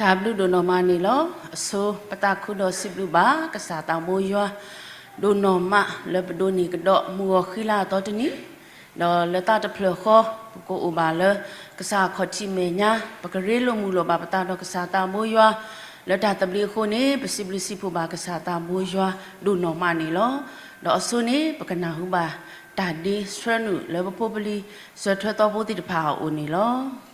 တၢ်ဘျုးဒိၣ်နီၢ်မးန့ၣ်လီၤ. အဆိ ပသးခုဒီးစံးဘျုးဘၣ်ကစၢ်သးဘိယွၤ ဒိၣ်နီၢ်မးလၢပဒိးန့ၢ်ကဒီးမုၢ်ဂီၤဃံလၤအသီတနံၤ, ဒီးလၢသးတဖျၢၣ်ဃီ ပကအိၣ်ဘၣ်လၢကစၢ်ခီၣ်ထံးမဲာ်ညါ, ပကရ့လိာ်မုာ်လိာ်ဘၣ်ပသးဒီးကစၢ်သးဘိယွၤ လၢတၢ်သဘျ့အဃိန့ၣ် ပစံးဘျုးစံးဖှိၣ်ဘၣ်ကစၢ်သးဘိယွၤဒိၣ်နီၢ်မးန့ၣ်လီၤ. ဒီးအဆိန့ၣ် ပကနၢ်ဟူဘၣ်တၢ်ဒ့ဆှၢနုာ်လၢပဖိပလံၤ စၢၤထွဲသီဖိသ့ၣ်တဖၣ်အအိၣ်န့ၣ်လီၤ.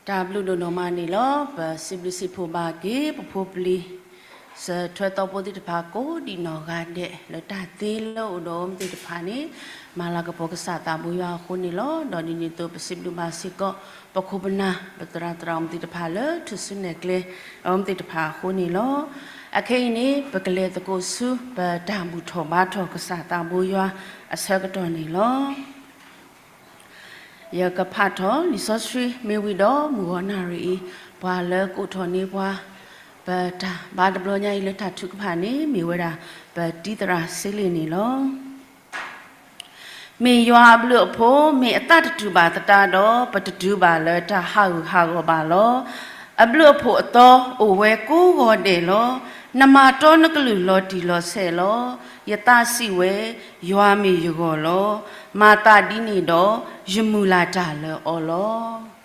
တၢ်ဘျုးဒိၣ်နီၢ်မးန့ၣ်လီၤ. ပစံးဘျုးစံးဖှိၣ်ဘၣ်က့ၤ ပဖိပလံၤ စၢၤထွဲသီဖိသ့ၣ်တဖၣ် ကိးဒံးနီၢ်ဂၤဒဲး လၢတၢ်သ့လၢအိၣ်ဒီးအီၤသ့ၣ်တဖၣ်န့ၣ် မၤလၤကပီၤကစၢ်သးဘိယွၤအဃိန့ၣ်လီၤ. ဒီးဒ်န့ၣ်အသိး ပစံးဘျုးဘၣ်စ့ၢ်ကီး ပခိၣ်ပနၢ် ပသရၣ်သရၣ်မုၣ်သ့ၣ်တဖၣ်လၢ ထုးစုနဲၣ်ကျဲ အီၤသ့ၣ်တဖၣ်အဃိန့ၣ်လီၤ. အခဲအံၤန့ၣ် ပကလဲၤသကိးဆူ ပတၢ်ဘူၣ်ထီၣ်ဘါထီၣ်ကစၢ်သးဘိယွၤအဆၢကတီၢ်န့ၣ်လီၤ. ယကဖးထီၣ်လံာ်စီဆှံ မ့ၢ်ဝံၤဒီးမုၢ်ဂီၤနၣ်ရံၣ်အံၤ ပှၤလၢကိးထီၣ်န့ၢ်ပှၤ ပတၢ်ဘါတဘျီညါအံၤလၢတၢ်ထုကဖၣ်န့ၣ် မ့ၢ်ဝဲဒၣ် ပတံၤသရၣ်စ့လ့ၣ်န့ၣ်လီၤ. မ့ၢ်ယွၤအဘျုးအဖှိၣ် မ့ၢ်အသးတတုၤဘၣ်သတးဒီး ပတတုၤဘၣ်လၢတၢ်ဟးဂူာ်ဟးဂီၤဘၣ်လီၤ. အဘျုးအဖှိၣ်အသီ အိၣ်ဝဲကိးဂီၤဒဲးလီၤ. နမၤတီနကလုၢ်လီၤတံၢ်လီၤဆဲးလီၤ. ယသးစံးဝဲ, ယွၤမ့ၢ်ယဂီၢ်လီၤ. မၤသးဒ်န့ၣ်ဒီး ယမုၢ်လၢ်တၢ်လၢအီၤလီၤ.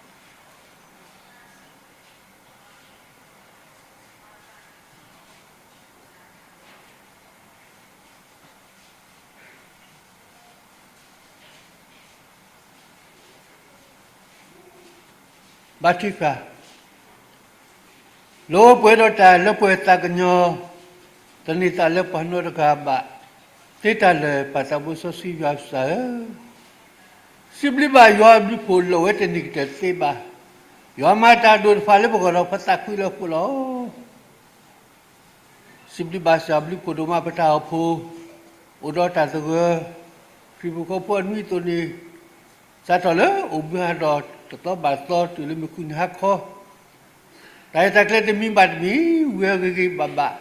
ဘါထုကဖၣ်, လၢပှဲၤဒီးတၢ်လၢပှဲၤသးကညီၤ, သန့ၤသးလၢပှၤနီတဂၤဘၣ်, သ့တၢ်လၢာ်ပၢ်သးဘိစီဆှံယွၤပၢ်ဧၢ, စံးဘျုးဘၣ်ယွၤအဘျုးအဖှိၣ်လၢာ်ဝဲတန့ၢ်ကတၢၢ်တသ့ဘၣ်, ယွၤမၤတၢ်ဒိၣ်တဖၣ်လၢပဂီၢ်ဒီးပသးကွံလၢအဃိလီၤ. စံးဘျုးဘၣ်စၢ်ဘျုးဖှိၣ်ဒိၣ်မးပတၢ်အိၣ်ဖှိၣ်, အိၣ်ဒီးတၢ်သဂၢၢ်, ခရံာ်ဖိဃီဖိအနွံအသိးန့ၣ်, စးထီၣ်လၢအိၣ်ဘှံးဟးဒီးတသီဘၣ်တသီတုၤလၢမုၢ်ဃုနံၤဟါခီ, တၢ်ရဲၣ်တၢ်ကျဲၤတမံၤဘၣ်တမံၤ, ဝံၤအဂ့ၤဂ့ၤဘၣ်ဘၣ်,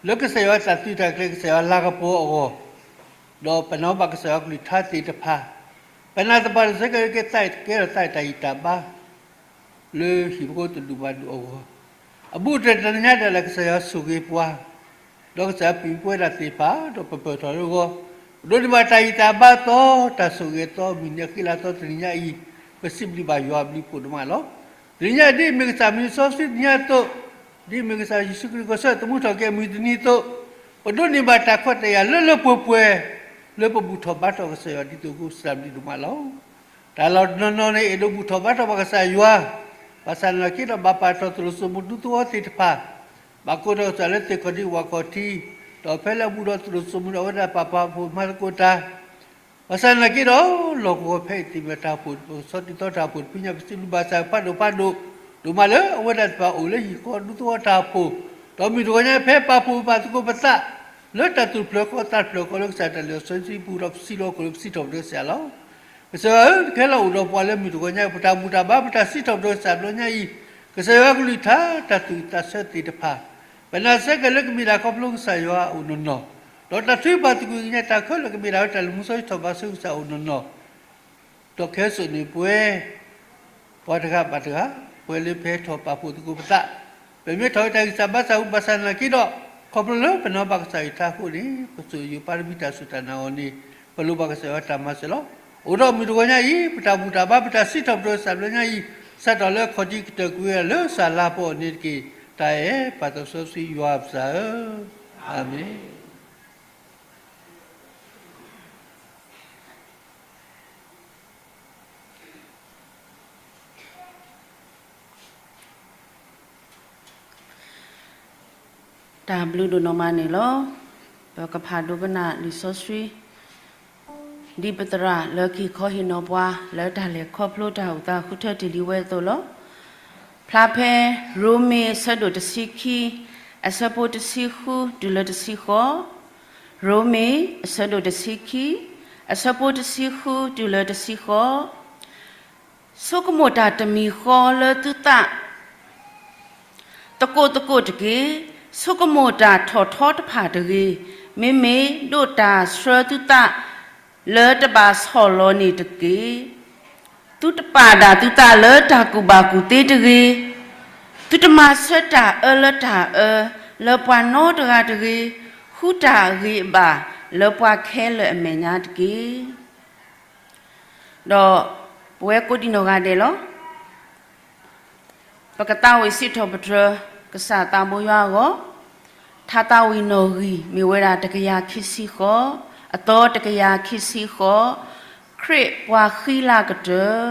လၢကစၢ်ယွၤအတၢ်သုးတၢ်ကျဲၤ ကစၢ်ယွၤလၤကပီၤအဂီၢ်, ဒီးပနာ်ဘၣ်ကစၢ်ယွၤကလုၢ်ကထါသ့ၣ်တဖၣ်, ပနာ်သပှၢ်တၢၢ်ဆၢက့ၤကဲသးကဲထီၣ်သးတၢ်ဂံၢ်တၢ်ဘါ လၢဟံၣ်ဖိဃီဖိတဒူၣ်ဘၣ်ဒူၣ်အဂီၢ်, အဘူးအတံၢ်တနံၤညါဒၣ်လဲာ် ကစၢ်ယွၤဆိၣ်ဂ့ၤပှၤ, ဒီးကစၢ်ယွၤပျံၤပဝဲဒၣ်သ့ၣ်တဖၣ် ဒီးပပၢၢ်ထီၣ်လၢအဂီၢ်, ပဒိးန့ၢ်ဘၣ်တၢ်ဂံၢ်တၢ်ဘါသီ, တၢ်ဆိၣ်ဂ့ၤအသီ, မုၢ်နံၤအဃံလၤအသီတနံၤညါအံၤ, ပစံးဘျုးဘၣ်ယွၤအဘျုးအဖှိၣ်ဒိၣ်မးလီၤ. တနံၤညါအံၤဒ်အမ့ၢ်ကစၢ်မုၢ်နံၤစီဆှံတနံၤညါအသိး, ဒ်အမ့ၢ်ကစၢ်ယ့ၣ်ၡူးခရံာ်ကီၢ်ဆၢသမူထီၣ်က့ၤအမုၢ်တနံၤအသိး, ပဒိးန့ၢ်ဘၣ်တၢ်ခွဲးတၢ်ယာ်လၢလၢပှဲၤပှဲၤ, လၢပဘူၣ်ထီၣ်ဘါထီၣ်ကစၢ်ယွၤဒ်သိးအဃိ ကစၢ်ဘျုးဒိၣ်မးလီၤ. တၢ်လီၢ်တနီၤနီၤန့ၣ် အဲၣ်ဒိးဘူၣ်ထီၣ်ဘါထီၣ်ပှၤကစၢ်ယွၤ, ဘၣ်ဆၣ်နာ်က့ဒီးဘၣ်ပာ်ထီၣ်သရိာ်စိမိၤဒူသဝီသ့ၣ်တဖၣ်, ဘၣ်ကိးထီၣ်ကစၢ်လၢသ့ၣ်ခီၣ်ထံးဝၣ်ခီၣ်ထံး, ဒီးဖဲလၢအဘူးဒီးသရိာ်စိမိၤဒီးအဝဲဒၣ်ပာ်ဖှိၣ်မၤသကိးတၢ်, ဘၣ်ဆၣ်နာ်က့ဒီး လီၢ်ကဝီၤဖဲအံၤသ့ၣ်မ့ၢ်တၢ်အိၣ်ဖှိၣ် ပကဆီတံၢ်သီတၢ်အိၣ်ဖှိၣ်တဖုညါ ပစံးဘျုးဘၣ်ကစၢ်ဖးဒိၣ်ဖးဒိၣ်, ဒိၣ်မးလၢအဝဲဒၣ်တဖၣ်အိၣ်လၢဟံၣ်ဃီဒူသဝီတၢ်အိၣ်ဖှိၣ်, ဒီးမုၢ်တဂီၤညါဖဲပာ်ဖှိၣ်ပာ်သကိးပသး, လၢတၢ်သူၣ်တဖျၢၣ်ဃီသးတဖျၢၣ်ဃီလၢကစၢ်တၢ်လုၢ်အီၣ်စီဆှံပူၤဒီးပစံးလီၤခိၣ်လၢပစံးထီၣ်ပတြၢၤကစၢ်လီၤ. ကစၢ်ယွၤဧၢ, နကဟဲလီၤအိၣ်ဒီးပှၤလၢမုၢ်တဂီၤညါ ပတၢ်ဘူၣ်တၢ်ဘါ ပတၢ်စံးထီၣ်ပတြၢၤကစၢ်တဘျီညါအံၤ, ကစၢ်ယွၤကလုၢ်ကထါ တၢ်သူၣ်ဝံၣ်သးဆၢသ့ၣ်တဖၣ်, ပနာ်စ့ၢ်ကီးလၢကမ့ၢ်ဒၣ်ခီဖျိကစၢ်ယွၤအအိၣ်နီၢ်နီၢ်, ဒီးတၢ်ထုကဖၣ်သကွံၢ်ကညးတၢ်ခဲလၢာ်ကမ့ၢ်ဒၣ်ဝဲတၢ်လုၢ်မူစီဆှံထီၣ်ဘးဆၢကစၢ်အအိၣ်နီၢ်နီၢ်, ဒီးကဟဲစိာ်န့ၢ်ပှၤ ပှၤတဂၤဘၣ်တဂၤ, ပှၤလၢပဟဲထီၣ်ပာ်ဖှိၣ်သကိးပသး, ပမ့ၢ်ထီၣ်ဝဲတၢ်ဂံၢ်စၢ်ဘါစၢ်အူ ဘၣ်ဆၣ်နာ်က့ဒီး, ခီဖျိလၢပနာ်ဘၣ်ကစၢ်ယွၤအကလုၢ်ကထါအဃိန့ၣ်, ပစိာ်ယိာ်ပၢ်တမံၤတၢ်စူၢ်တၢ်နာ်အဂီၢ်န့ၣ်, ပလိၣ်ဘၣ်ကစၢ်ယွၤတၢ်မၤစၢၤလီၤ. အိၣ်ဒီးမုၢ်တဂီၤညါအံၤ ပတၢ်ဘူၣ်တၢ်ဘါ ပတၢ်စံးထီၣ်ပတြၢၤကစၢ်တဘျီညါအံၤ, စးထီၣ်လၢခီၣ်ထံးကတၢၢ်ကွံာ်ဝဲဒၣ်လၢကစၢ်လၤပီၤအအိၣ်န့ၣ်တက့ၢ်. တၢ်အဲၣ်ပၢ်သးစီဆှံယွၤပၢ်ဧၢ, အၤမ့ၣ်. တၢ်ဘျုးဒိၣ်နီၢ်မးန့ၣ်လီၤ. ပကဖးဒိကနၣ်လံာ်စီဆှံ ဒ်ပသရၣ်လၢကဟ့ၣ်ခီဟ့ၣ်နီၤပှၤ လၢတၢ်လဲၤခီဖျိတၢ်အိၣ်သးဃုထၢတ့ၢ်လံဝဲအသိးလီၤ. ဖျါဖဲ ရိမ့ၤ အဆၢဒိၣ်တဆံခံ, အဆၢဖိတဆံဃုတုၤလၢတဆံဃိး, ရိမ့ၤ အဆၢဒိၣ်တဆံခံ, အဆၢဖိတဆံဃုတုၤလၢတဆံဃိး, ဆိကမိၣ်တၢ်တမံၤဃီလၢသုသး သကိးသကိးတက့ၢ်. ဆိကမိၣ်တၢ်ထီၣ်ထီတဖၣ်တဂ့ၤ. မ့မ့ၢ်ဒိးတၢ်ဆှၢသုသးလၢတဘၣ်ဆီၣ်လီၤန့ၣ်တက့ၢ်. သုတပာ်ဒၣ်သုသးလၢတၢ်ကူၣ်ဘၣ်ကူၣ်သ့တဂ့ၤ. သုတမၤဆၢတၢ်အၢလၢတၢ်အၢလၢပှၤနီတဂၤတဂ့ၤ. ဃုတၢ်အဂ့ၤအဘၣ်လၢပှၤခဲလၢာ်အမဲာ်ညါတက့ၢ်. ဒီးပဝဲကိးဒံနီၢ်ဂၤဒဲးလီၤ. ပကသးဝံၣ်စံးထီၣ်ပတြၢၤ ကစၢ်သးဘိယွၤအဂီၢ်, ထါသးဝံၣ်နီၣ်ဂံၢ် မ့ၢ်ဝဲဒၣ်တကယၤခံဆံဃိး, အသီတကယၤခံဆံဃိး, ခရံာ်ပှၤဃံလၤကတၢၢ်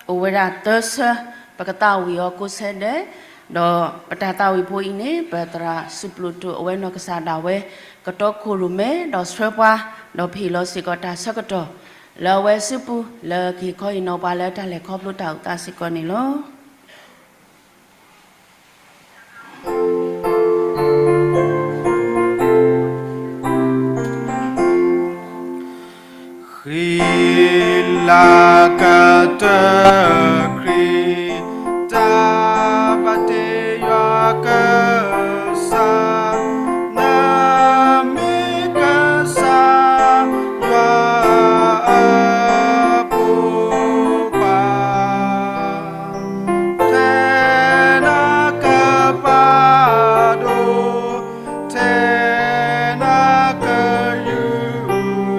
အိၣ်ဝဲဒၣ်သၢဆၢ ပကသးဝံၣ်အီၤကိးဆၢဒဲး, ဒီးပတၢ်သးဝံၣ်ဖိအံၤန့ၣ် ပသရၣ်စူၣ်ပျိၣ်တိၣ်အဝဲနီၢ်ကစၢ်ဒၣ်ဝဲ ကတီခိၣ်ရိၣ်မဲ ဒီးဆှၢပှၤ, ဒီးပဟ့ၣ်လီၤစ့ၢ်ကီးတၢ်ဆၢကတီၢ် လၢအဝဲစုပူၤ လၢကဟ့ၣ်ခီဟ့ၣ်နီၤပှၤလၢတၢ်လဲၤခီဖျိတၢ်အိၣ်သးစ့ၢ်ကီးန့ၣ်လီၤ. ဃံလၤကတၢၢ်ခရံာ်တၢ်ဘၣ်တ့ယွၤကစၢ်, နမ့ၢ်ကစၢ်ယွၤအဖိခွါ ထဲနကပၤဒိၣ်, ထဲနကယူး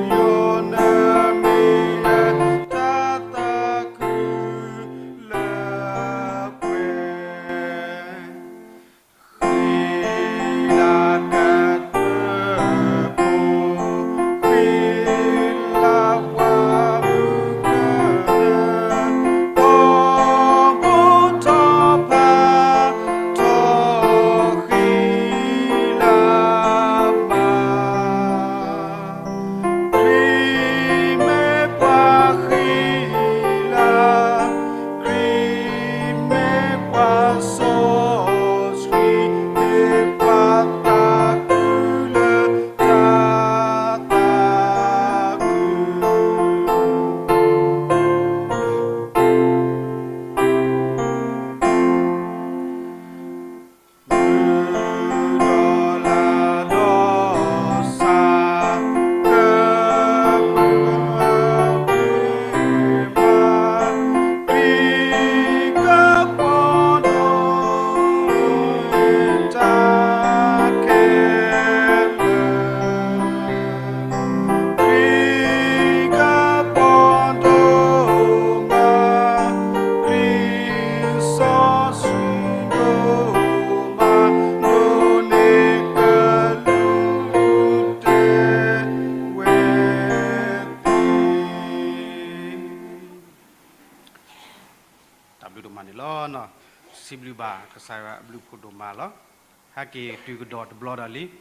ယီၣ်, နမ့ၢ်ယတၢ်သးခုလၢပှဲၤ ဃံလၤကတၢၢ်ဖိ, ဃံလၤပှၤမုၢ်ကနၢ, ထီဘိထီဖး, ထီဃံလၤမး, ခရံာ်မ့ၢ်ပှၤဃံလၤ, ခရံာ်မ့ၢ်ပှၤစီဆှံ, မ့ၢ်ပှၤသးခုလၢတၢ်သးခု ခရံာ်စီဆှံဒိၣ်မး ဒိၣ်န့ၢ်ကလူးတဲဝဲသ့ၣ်. တၢ်ဘျုးဒိၣ်မးန့ၣ်လီၤ. စံးဘျုးဘၣ်ကစၢ်ယွၤအဘျုးဖးဒိၣ်မးလီၤ. ဟဲက့ၤတုၤကဒီးတဘျီဒီးလ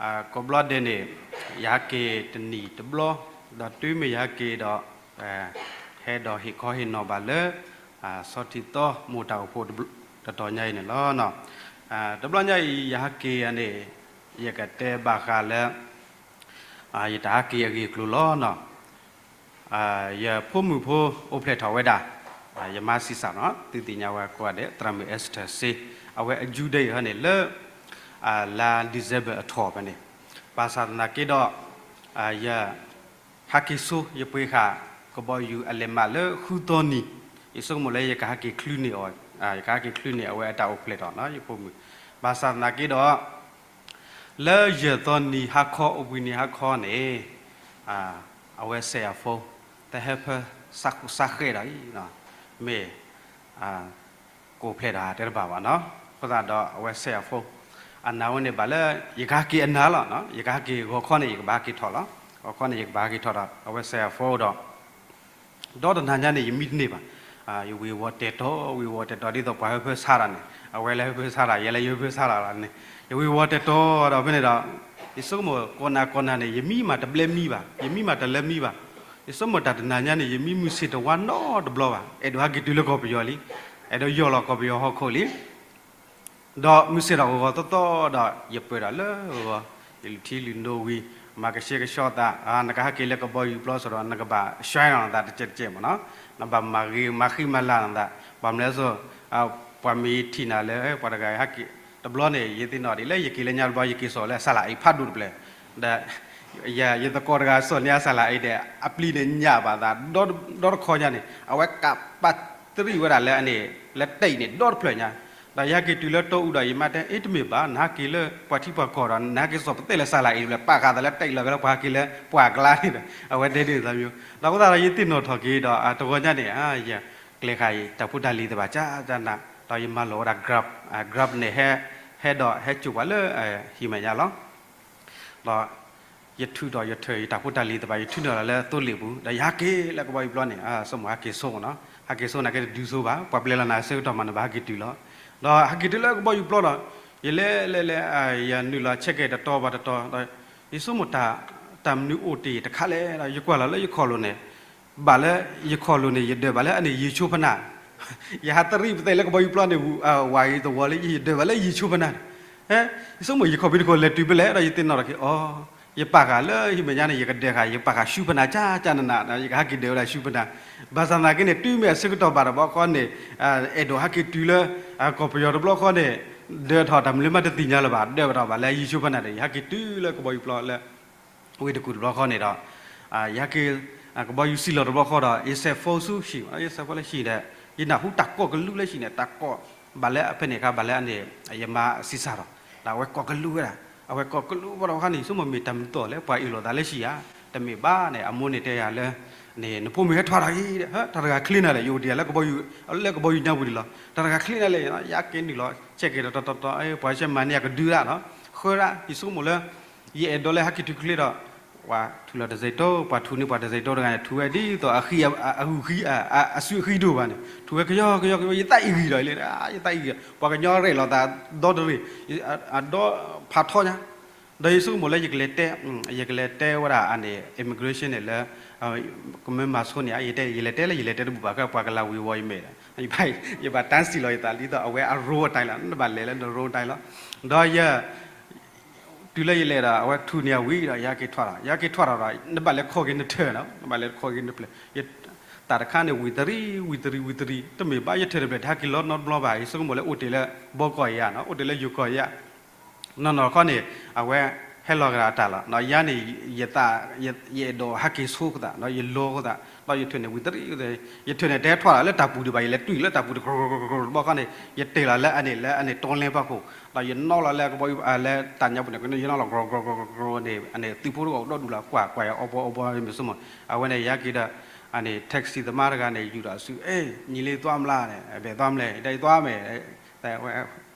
ံ. ကိးဘျီဒဲးန့ၣ် ယဟဲက့ၤတနံၤတဘျီ, ဒီးတုၤမ့ၢ်ယဟဲက့ၤဒီး ဟဲဒီးဟ့ၣ်ခီဟ့ၣ်နီၤဘၣ်လၢ ဆီထံသီမိၢ်တၢ်အိၣ်ဖှိၣ်တတီၤညါအံၤန့ၣ်လီၤ. တဘျီညါအံၤ ယဟဲက့ၤန့ၣ် ယကတဲဘၣ်ဃးလၢ ယတၢ်ဟဲက့ၤအဂ့ၢ်အကျိၤလီၤ. ယဖိမုၣ်ဖိအိၣ်ဖျဲၣ်ထီၣ်ဝဲဒၣ်, ယမါဆံးစၢ်နီၤ သုသ့ၣ်ညါဝဲကိးဂၤဒဲး သရၣ်မုၣ် Esther စ့, အဝဲအ due date ဟဲန့ၣ်လၢ လါ December အထီၣ်ဖဲန့ၣ်, ဘၣ်ဆၣ်သနာ်က့ဒီး ယ ဟဲက့ၤဆိ ယပှ့ၤဃာ်ကဘီယူၤအလဲၤမးလၢဃုသီနံၤ, ယဆိကမိၣ်လၢယကဟဲက့ၤချုးန့ၢ်အီၤ, ယကဟဲက့ၤချုးန့ၢ်အဝဲအတၢ်အိၣ်ဖျဲၣ်ထီၣ်နီၤ ယဖိမုၣ်, ဘၣ်ဆၣ်သနာ်က့ဒီး လၢယဲၢ်သီနံၤဟါခီ အိၣ်ဘှံးနံၤဟါခီန့ၣ် အဝဲစဲးယၤ phone တဟဲဖၢ စးဃူစးဃဲးဒီးအံၤ မ့ၢ် ကအိၣ်ဖျဲၣ်ဒီးတဲတဘၣ်ဘၣ်နီၤ, အဃိသတးဒီးအဝဲစဲးယၤ phone အနၢ်ဝဲန့ၣ်ဘၣ်လၢ ယကဟဲက့ၤအနၢ်လီၤ, ယကဟဲက့ၤဂီၤခီန့ၣ် ယကဘၣ်ဟဲက့ၤထီၣ်လီၤ, ဂီၤခီန့ၣ် ယကဘၣ်ဟဲက့ၤထီၣ်ဒီး အဝဲစဲးယၤ phone ဒီး ဒီတနၤညါန့ၣ် ယမံတန့ၢ်ဘၣ်, ယဝ့ၤဝီၤတဲာ်တီၤ ဝ့ၤဝီၤတဲာ်တီၤ ဒ်သိးပှၤဟၢဖၢဆါတၢ်န့ၣ် အဝဲလၢဟၢဖၢဆါတၢ် ယဲလၢယဟၢဖၢဆါတၢ်လီၤန့ၣ်, ယဝ့ၤဝီၤတဲာ်တီၤဒီးဖဲန့ၣ်ဒီး ယဆိကမိၣ်ကိးနၤကိးနၤန့ၣ် ယမံမးတဘျဲမံဘၣ်, ယမံမးတလၢမံဘၣ်, ယဆိကမိၣ်တၢ်တနၤညါန့ၣ် ယမံမုၢ်ဆ့ၣ်တဝါနီတဘျီဘၣ်, အဲၣ်ဒိးဟဲက့ၤတုၤလၢကီၢ်ပယီၤလံ, အဲၣ်ဒိးယီၢ်လီၤကီၢ်ပယီၤဟီၣ်ခိၣ်လံ ဒီးမုၢ်ဆ့ၣ်ထီၣ်ဂီၤဂီၤသီသီဒီး ယပၢၢ်ဒီးလၢဂီၤ, ယလုၢ်ထံလုၢ်နိဝံၤ, မၤကဆှဲကဆှီသး, နကဟဲက့ၤလၢကဘီယူၤပျီစ့ၢ်ဒီး နကဘၣ်ဆှဲနီၤနသးတကဲးတကဲးမ့ၢ်နီၤ, နဘၣ်မၤဂ့ၤမၤဃံမၤလၤနသး, ဘၣ်မနုၤလဲၣ်စိ, ပှၤမ့ၢ်ထံၣ်နၤလၢ ပှၤတဂၤဟဲက့ၤ, တဘျီန့ၣ် ယသ့ၣ်နီၣ်ဒ်လၢယက့ၤလၢညါတဘျီ ယက့ၤစိာ်လၢအစၢ်လၤအ့ဖးဒိၣ်တဖျၢၣ်, ဒီး ယသကိးတဂၤစိာ်န့ၢ်အစၢ်လၤအ့ဒီး အပျံၤန့ၣ်ညၣ်ဘၣ်သး, ဒီတခီညါန့ၣ် အဝဲကးပာ်တရံးဝဲဒၣ်လၢအန့ၣ် လၢတၢ်အံၤန့ၣ် ဒီတဖျၢၣ်ညါ, ဒီးယဟဲက့ၤတုၤလၢတီအူဒီး ယမါတဲ အ့ တမ့ၢ်ဘၣ် နဟဲက့ၤလၢပှၤထံပှၤကီၢ်ဒီး နဟဲက့ၤစိာ်ပသဲလၢစၢ်လၤအ့တဖျၢၣ် ပာ်ဃာ်သးလၢတၢ်အံၤလီၤ ကလၢပှၤဟဲက့ၤလၢပှၤကျါန့ၣ်ဒီး အဝဲတဲဒ်န့ၣ်သးမံၤ, ဒီးအဃိသတးဒီး ယသ့ၣ်နီၣ်ထီၣ်က့ၤဒီး တဂီၤညါန့ၣ် ယကျဲၤဃာ်ယတၢ်ဖိတၢ်လံၤသ့ၣ်တဖၣ် ကနၣ်, ဒီးယမၤလီၤဝဲဒၣ် Grab, Grab န့ၣ် ဟဲ, ဟဲဒီးဟဲစိာ်ပှၤလၢ ဟံၣ်မဲာ်ညါလီၤ, ဒီး ယထုးထီၣ်ယထၢၣ် ယတၢ်ဖိတၢ်လံၤသ့ၣ်တဖၣ် ယထုးထီၣ်လီၤလၢသိလ့ၣ်ပူၤ ဒီးယဟဲက့ၤလၢကဘီယူၤပျီန့ၣ် ဆိကမိၣ်ဟဲက့ၤဆိမ့ၢ်နီၤ, ဟဲက့ၤဆိနာ်က့တဒုးဆိဘၣ်, ပှၤပျဲလီၤနၤအဆၢကတီၢ်မး နဘၣ်ဟဲက့ၤတုၤလီၤ. ဒီးဟဲက့ၤတုၤလၢကဘီယူၤပျီဒီး ယလဲၤလဲၤလဲၤ ယနုာ်လီၤဆဲးကဲတတီၤဘၣ်တတီၤဒီး ယဆိကမိၣ်တၢ် တၢ်မနုၤအိၣ်တ့ၢ်တခါလဲၣ်ဒီး ယကွၢ်လီၤလၢယခီၣ်လိၤန့ၣ် ဘၣ်လၢယခီၣ်လိၤန့ၣ် ယဒၢးဘၣ်လၢအန့ၣ်ယံာ်ဆိဖနၢ်, ယဟးတရံးပသဲးလၢကဘီယူၤပျီန့ၣ် ဝၤဂ့ၤသဝီလၢယဒၢးဘၣ်လၢယံာ်ဆိဖနၢ်န့ၣ်, ယဆိကမိၣ်ယခီၣ်ဖံးတခီၣ်လဲၤတုၤဖဲလဲၣ်ဒီး ယသ့ၣ်နီၣ်ထီၣ်က့ၤအီၤ, ယပာ်ဃာ်လၢဟံၣ်မဲာ်ညါန့ၣ် ယကဒၢးဃာ် ယပာ်ဃာ်ဆူဖနၢ်ကၠၢ်ကၠၢ်နးနး ယကဟဲက့ၤဒၢးဝဲဒၣ်ဆူဖနၢ်, ဘၣ်ဆၣ်သနာ်က့န့ၣ် တုၤမ့ၢ်အဆၢကတီၢ်ဘၣ်တဘျီဃီန့ၣ် အဲၣ်ဒိးဟဲက့ၤတုၤလၢ ကီၢ်ပယီၤတဘျီဃီန့ၣ် ဒၢးထီၣ်တၢ်မနုၤမးတသ့ၣ်ညါလၢၤဘၣ်, ဒၢးထီၣ်ဘၣ်လၢယံာ်ဆိဖနၢ်ဒီး ယဟဲက့ၤတုၤလၢကဘီယူၤပျီလၢ ဝ့ၢ်တကူၣ်တဘျီဃီန့ၣ်ဒီး ယဟဲက့ၤ ကဘီယူၤစံၣ်လီၤတဘျီဃီဒီး ယဆဲး phone ဆူဟံၣ်, ယဆဲး phone လၢဟံၣ်ဒီး ယနၢ်ဟူတၢ်ကိးကလူးလၢဟံၣ်န့ၣ် တၢ်ကိး ဘၣ်လၢအဖဲန့ၣ်အခါ ဘၣ်လၢအန့ၣ် ယမါဆံးစၢ်ဒီး ဒီးအဝဲကိးကလူးဝဲဒၣ်, အဝဲကိးကလူးဘၣ်ဒီးအခါန့ၣ် ယဆိကမိၣ်မ့ၢ်တၢ်မနုၤအသိးလဲၣ်, ပှၤအ့ၣ်လိာ်သးလၢဟံၣ်ဧါ, တမ့ၢ်ဘၣ်န့ၣ် အမိၢ်န့ၣ်တဲယၤလၢ န့ၣ် နဖိမုၣ်ဟဲထွါထီၣ်အံၤ, တၢ်တဂၤချ့နၤလဲၣ်, ယအိၣ်တ့ၢ်လၢကဘီယူၤ, လၢကဘီယူၤညါပူၤဒံးလီၤ, တၢ်တဂၤချ့နၤလဲၣ်, ယဟဲက့ၤနုာ်လီၤ ဆဲးကဲၤတီတီတီတီ ပှၤဆဲးမၤန့ၢ်အကဒုဒၣ်နီၤ, ဃၢဒၣ် ယဆိကမိၣ်လၢ ယအဲၣ်ဒိးလၢဟဲက့ၤထုးချ့ဒီး ပှၤထုးလီၤတစဲးတိ, ပှၤထုးန့ၢ်ပှၤတစဲးတိတဂၤန့ၣ် ထုးဝဲဒ်သိးအဃံ အဂုၤဃံ အစုအဃံဒိၣ်ဘၣ်န့ၣ် ထုးဝဲကယီကယီကယီ, ယသးအံၤဂံၢ်ဒီး ယသးအံၤဂံၢ်, ပှၤကညီရဲၣ်လီၤသးဒီတရံး, အဒီဖးထီညါ, ဒီးယဆိကမိၣ်လၢယကလဲၤတဲ ယကလဲၤတဲဝဲဒၣ်အန့ၣ် immigration န့ၣ်လၢ ကမၢမၤဆိန့ၣ် ယတဲ ယလဲၤတဲလၢ ယလဲၤတဲတဘူၣ်ဘၣ် ခဲပှၤကလၤဝံၤဝီၤယမဲာ်ဒီး ယဘၣ်တၢ်စံၣ်လီၤယသးဒ်သိးအဝဲအရိအတၢ်လီၤ, နဘၣ်လဲၤလၢနရိတၢ်လီၤ, ဒီးယ တုၤလၢယလဲၤဒီး အဝဲထုးန့ၢ်အဝံၤဒီး ယဟဲက့ၤထွါထီၣ်, ယဟဲက့ၤထွါထီၣ်ဒီး နဘၣ်လဲၤခီက့ၤနထၢၣ်နီၤ, နဘၣ်လဲၤခီက့ၤနဖျၢၣ်, တၢ်တခါန့ၣ် ဝံၤတရံး ဝံၤတရံး ဝံၤတရံး တမ့ၢ်ဘၣ် ယထၢၣ်တဖျၢၣ် တဟဲက့ၤလီၤနီတဘျီဘၣ်, ယဆိကမိၣ်လၢအိၣ်တ့ၢ်လၢဘီကီၢ်ယၤနီၤ, အိၣ်တ့ၢ်လၢယိၤကီၢ်ယၤ နီၢ်နီၢ်ခီန့ၣ် အဝဲဟဲလီၤကဒီးအတၢ်လီၤ, ယၤန့ၣ် ယသး ယအဲၣ်ဒိးဟဲက့ၤဆိအဃိသတး ဒီးယလီၤအဃိသတး ဒီးယထၢၣ်န့ၣ် ဝံၤတရံး ယထၢၣ်န့ၣ် တဟဲထွါလီၤလၢတၢ်ပူၤဒံးဘၣ်, ယလဲၤတွံၢ်လၢတၢ်ပူၤတကြိၤကြိၤတဘျီခီန့ၣ် ယတဲာ်လီၤလၢအန့ၣ် လၢအန့ၣ် တီလဲဖီခိၣ်, ဒီးယနီၣ်လီၤလၢကဘီ လၢတၢ်ညါပူၤန့ၣ် ယနီၣ်လီၤကြိၤကြိၤကြိၤန့ၣ် အန့ၣ် သုးဖိတဂၤအိၣ်ဒီဒူၣ်လီၤ ကွၢ်ကွၢ်ယၤအီဘီအီဘီမ့ၢ်ဆိကမိၣ်, အဝဲန့ၣ် ယဟဲက့ၤဒီး အန့ၣ် taxi သမားတဂၤန့ၣ် ယူၤဒီးအစု အဲ ညီလေးသွားမလားန့ၣ် ဘယ်သွားမလဲ ဒီးယသွားမယ်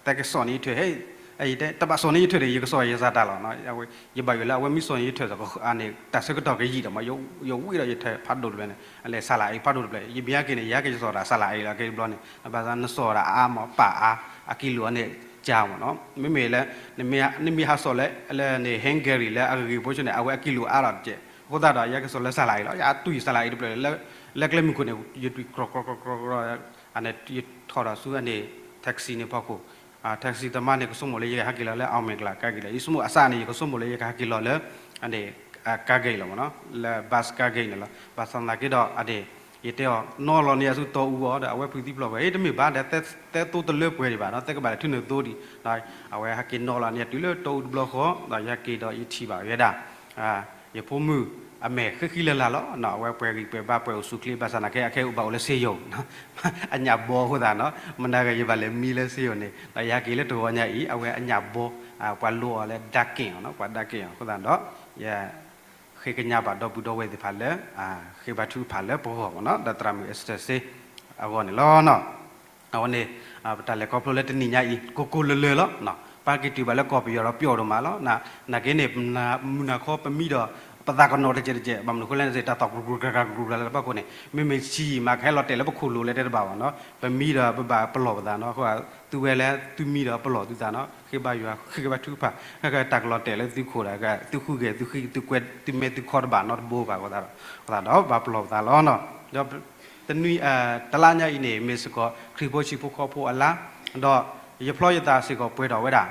တဲကစီၣ်န့ၣ်ယထၢၣ် ဟဲ တဘၣ်စီၣ်န့ၢ်ယထၢၣ်န့ၣ် ယကစီၣ်ယသးတၢ်လီၤ, ယဘၣ်ယိၣ်လၢအဝဲမ့ၢ်စီၣ်န့ၢ်ယထၢၣ် အန့ၣ် တၢ်ဆၢကတီၢ်ကယံာ်ဒီးမး ယဝံၣ်ဒီးယထၢၣ်ဖးဒိၣ်တဖျၢၣ်န့ၣ် အလဲၤဆါလၢအံၤဖးဒိၣ်တဖျၢၣ် ယမ့ၢ်ဟဲက့ၤန့ၣ် ယဟဲက့ၤယစီၣ်တၢ်ဆါလၢအံၤလီၤ ကဲတဘျီန့ၣ် ဘၣ်ဆၣ်နစီၣ်တၢ်အါမး ပာ်အါ အကံလိာ်အန့ၣ် ကၢမ့ၢ်နီၤ, မ့မ့ၢ်လၢ နမ့ၢ်ဟးစီၣ်လၢ လၢန့ၣ် Hungary လၢအဂ့ၤဂ့ၤဖိဆိန့ၣ် အဝဲအကံလိာ်အါလီၤတက့ၢ်, အဃိသတးဒီး ယဟဲက့ၤစီၣ်လၢဆါလၢအံၤလီၤ, ယတွံၢ်ဆါလၢအံၤတဖျၢၣ် လၢကျဲမုၢ်ခိၣ်န့ၣ် ယတွံၢ်ကြိၤကြိၤကြိၤကြိၤ အန့ၣ် ယထီၣ်ဒီးဆူအန့ၣ် taxi န့ၣ်ဖီခိၣ်, taxi သမားန့ၣ် ကဆိကမိၣ်လၢယကဟဲက့ၤလီၤလၢ အောင်မင်္ဂလာ ကါဂ့ၢ်လီၤ, ယဆိကမိၣ်အစးန့ၣ် ယကဆိကမိၣ်လၢယကဟဲက့ၤလီၤလၢ အန့ၣ် ကါဂ့ၢ်လီၤမ့ၢ်နီၤ, လၢ bus ကါဂ့ၢ်န့ၣ်လီၤ, ဘၣ်ဆၣ်သနာ်က့ဒီး အန့ၣ် ယတဲအီၤ နီၣ်လီၤန့ၢ်အဆူတီအူအီၤဒီး အဝဲဖုးသံပျီၢ်ပှဲၤ အ့ တမ့ၢ်ဘၣ်ဒီး သဲသိတလၢပှဲၤဒံးဘၣ်နီၤ, သဲကဘၣ်လဲၤထုးန့ၢ်သိဒံး, ဒီးအဝဲဟဲက့ၤနီၣ်လီၤန့ၢ်တုၤလၢတီအူတဘျီဃီ, ဒီးယဟဲက့ၤဒီးယထံၣ်ဘၣ်ဝဲဒၣ် ယဖိမုၣ်အမဲာ်ဃံဃံလၢ်လၢ်လီၤ, အဝဲပှဲၤဂံၢ်ပှဲၤဘါပှဲၤအိၣ်ဆူၣ်ချ့ ဘၣ်ဆၣ်သနာ်က့ အခဲအံၤဘၣ်အိၣ်လၢဆေးရုံ အညၣ်ဘီအဃိသတးနီၤ, မနၤဂၤယဘၣ်လဲၤမံလၢဆေးရုံန့ၣ် ဒီးယဟဲက့ၤလၢတဂီၤညါအံၤ အဝဲအညၣ်ဘီ ပှၤလိအီၤလၢ ဓာတ်ကင် အီၤနီၤ, ပှၤ ဓာတ်ကင် အီၤအဃိသတးဒီး ယ ဃ့ကညးဘၣ်ဒီပုၢ်ဒီဝဲၢ်သ့ၣ်တဖၣ်လၢ ဃ့ဘါထုကဖၣ်လၢပဂီၢ်မ့ၢ်နီၤ, ဒီးသရၣ်မုၣ် Esther စ့ အဂီၢ်န့ၣ်လီၤ. အဝဲန့ၣ် ပတၢ်လဲၤခီဖျိလၢတနံၤညါအံၤ ကိၢ်ကိၢ်လၢၤလၢၤလီၤ. ပက့ၤတုၤဘၣ်လၢကီၢ်ပယီၤဒီးပျီဒိၣ်မးလီၤ. နာ်က့န့ၣ် မုၢ်နၤခီပမံဒီး ပသးကနီၤတကဲးတကဲး ဘၣ်မနုၤဃိလဲၣ်န့ၣ် တၢ်သီၣ်ကြူကြူကြူကြူကြူလၢတဖၣ်ခိၣ်န့ၣ် မ့မ့ၢ်ဆံးမး ကဟဲလီၤတဲာ်လၢပခိၣ်လိၤလဲၣ်တဲတဘၣ်ဘၣ်နီၤ, ပမံဒီးပဘၣ်ပလီၢ်ပသးနီၤ, အဃိ သုဝဲလၢသုမံဒီးပလီၢ်သုသးနီၤ, ဃ့ဘါယွၤ ဃ့ဘါထုကဖၣ် တၢ်ကလီၤတဲာ်လၢသုခိၣ်ဒီး သုဃုဂဲၤ သုဃံ သုကွဲ သုမဲ သုခီတဘၣ်နီတဘိဘၣ်အဃိသတးဒီး အဃိသတးဒီး ဘၣ်ပလီၢ်ပသးလီၤနီၤ. ဒီးတနွံ တလါညါအံၤန့ၣ် မ့ၢ်စ့ၢ်ကီး ခရံာ်ဖိဆံးဖိခီဖိအလါ, ဒီးယဖျီယသးစ့ၢ်ကီးပှဲၤထီၣ်ဝဲဒၣ်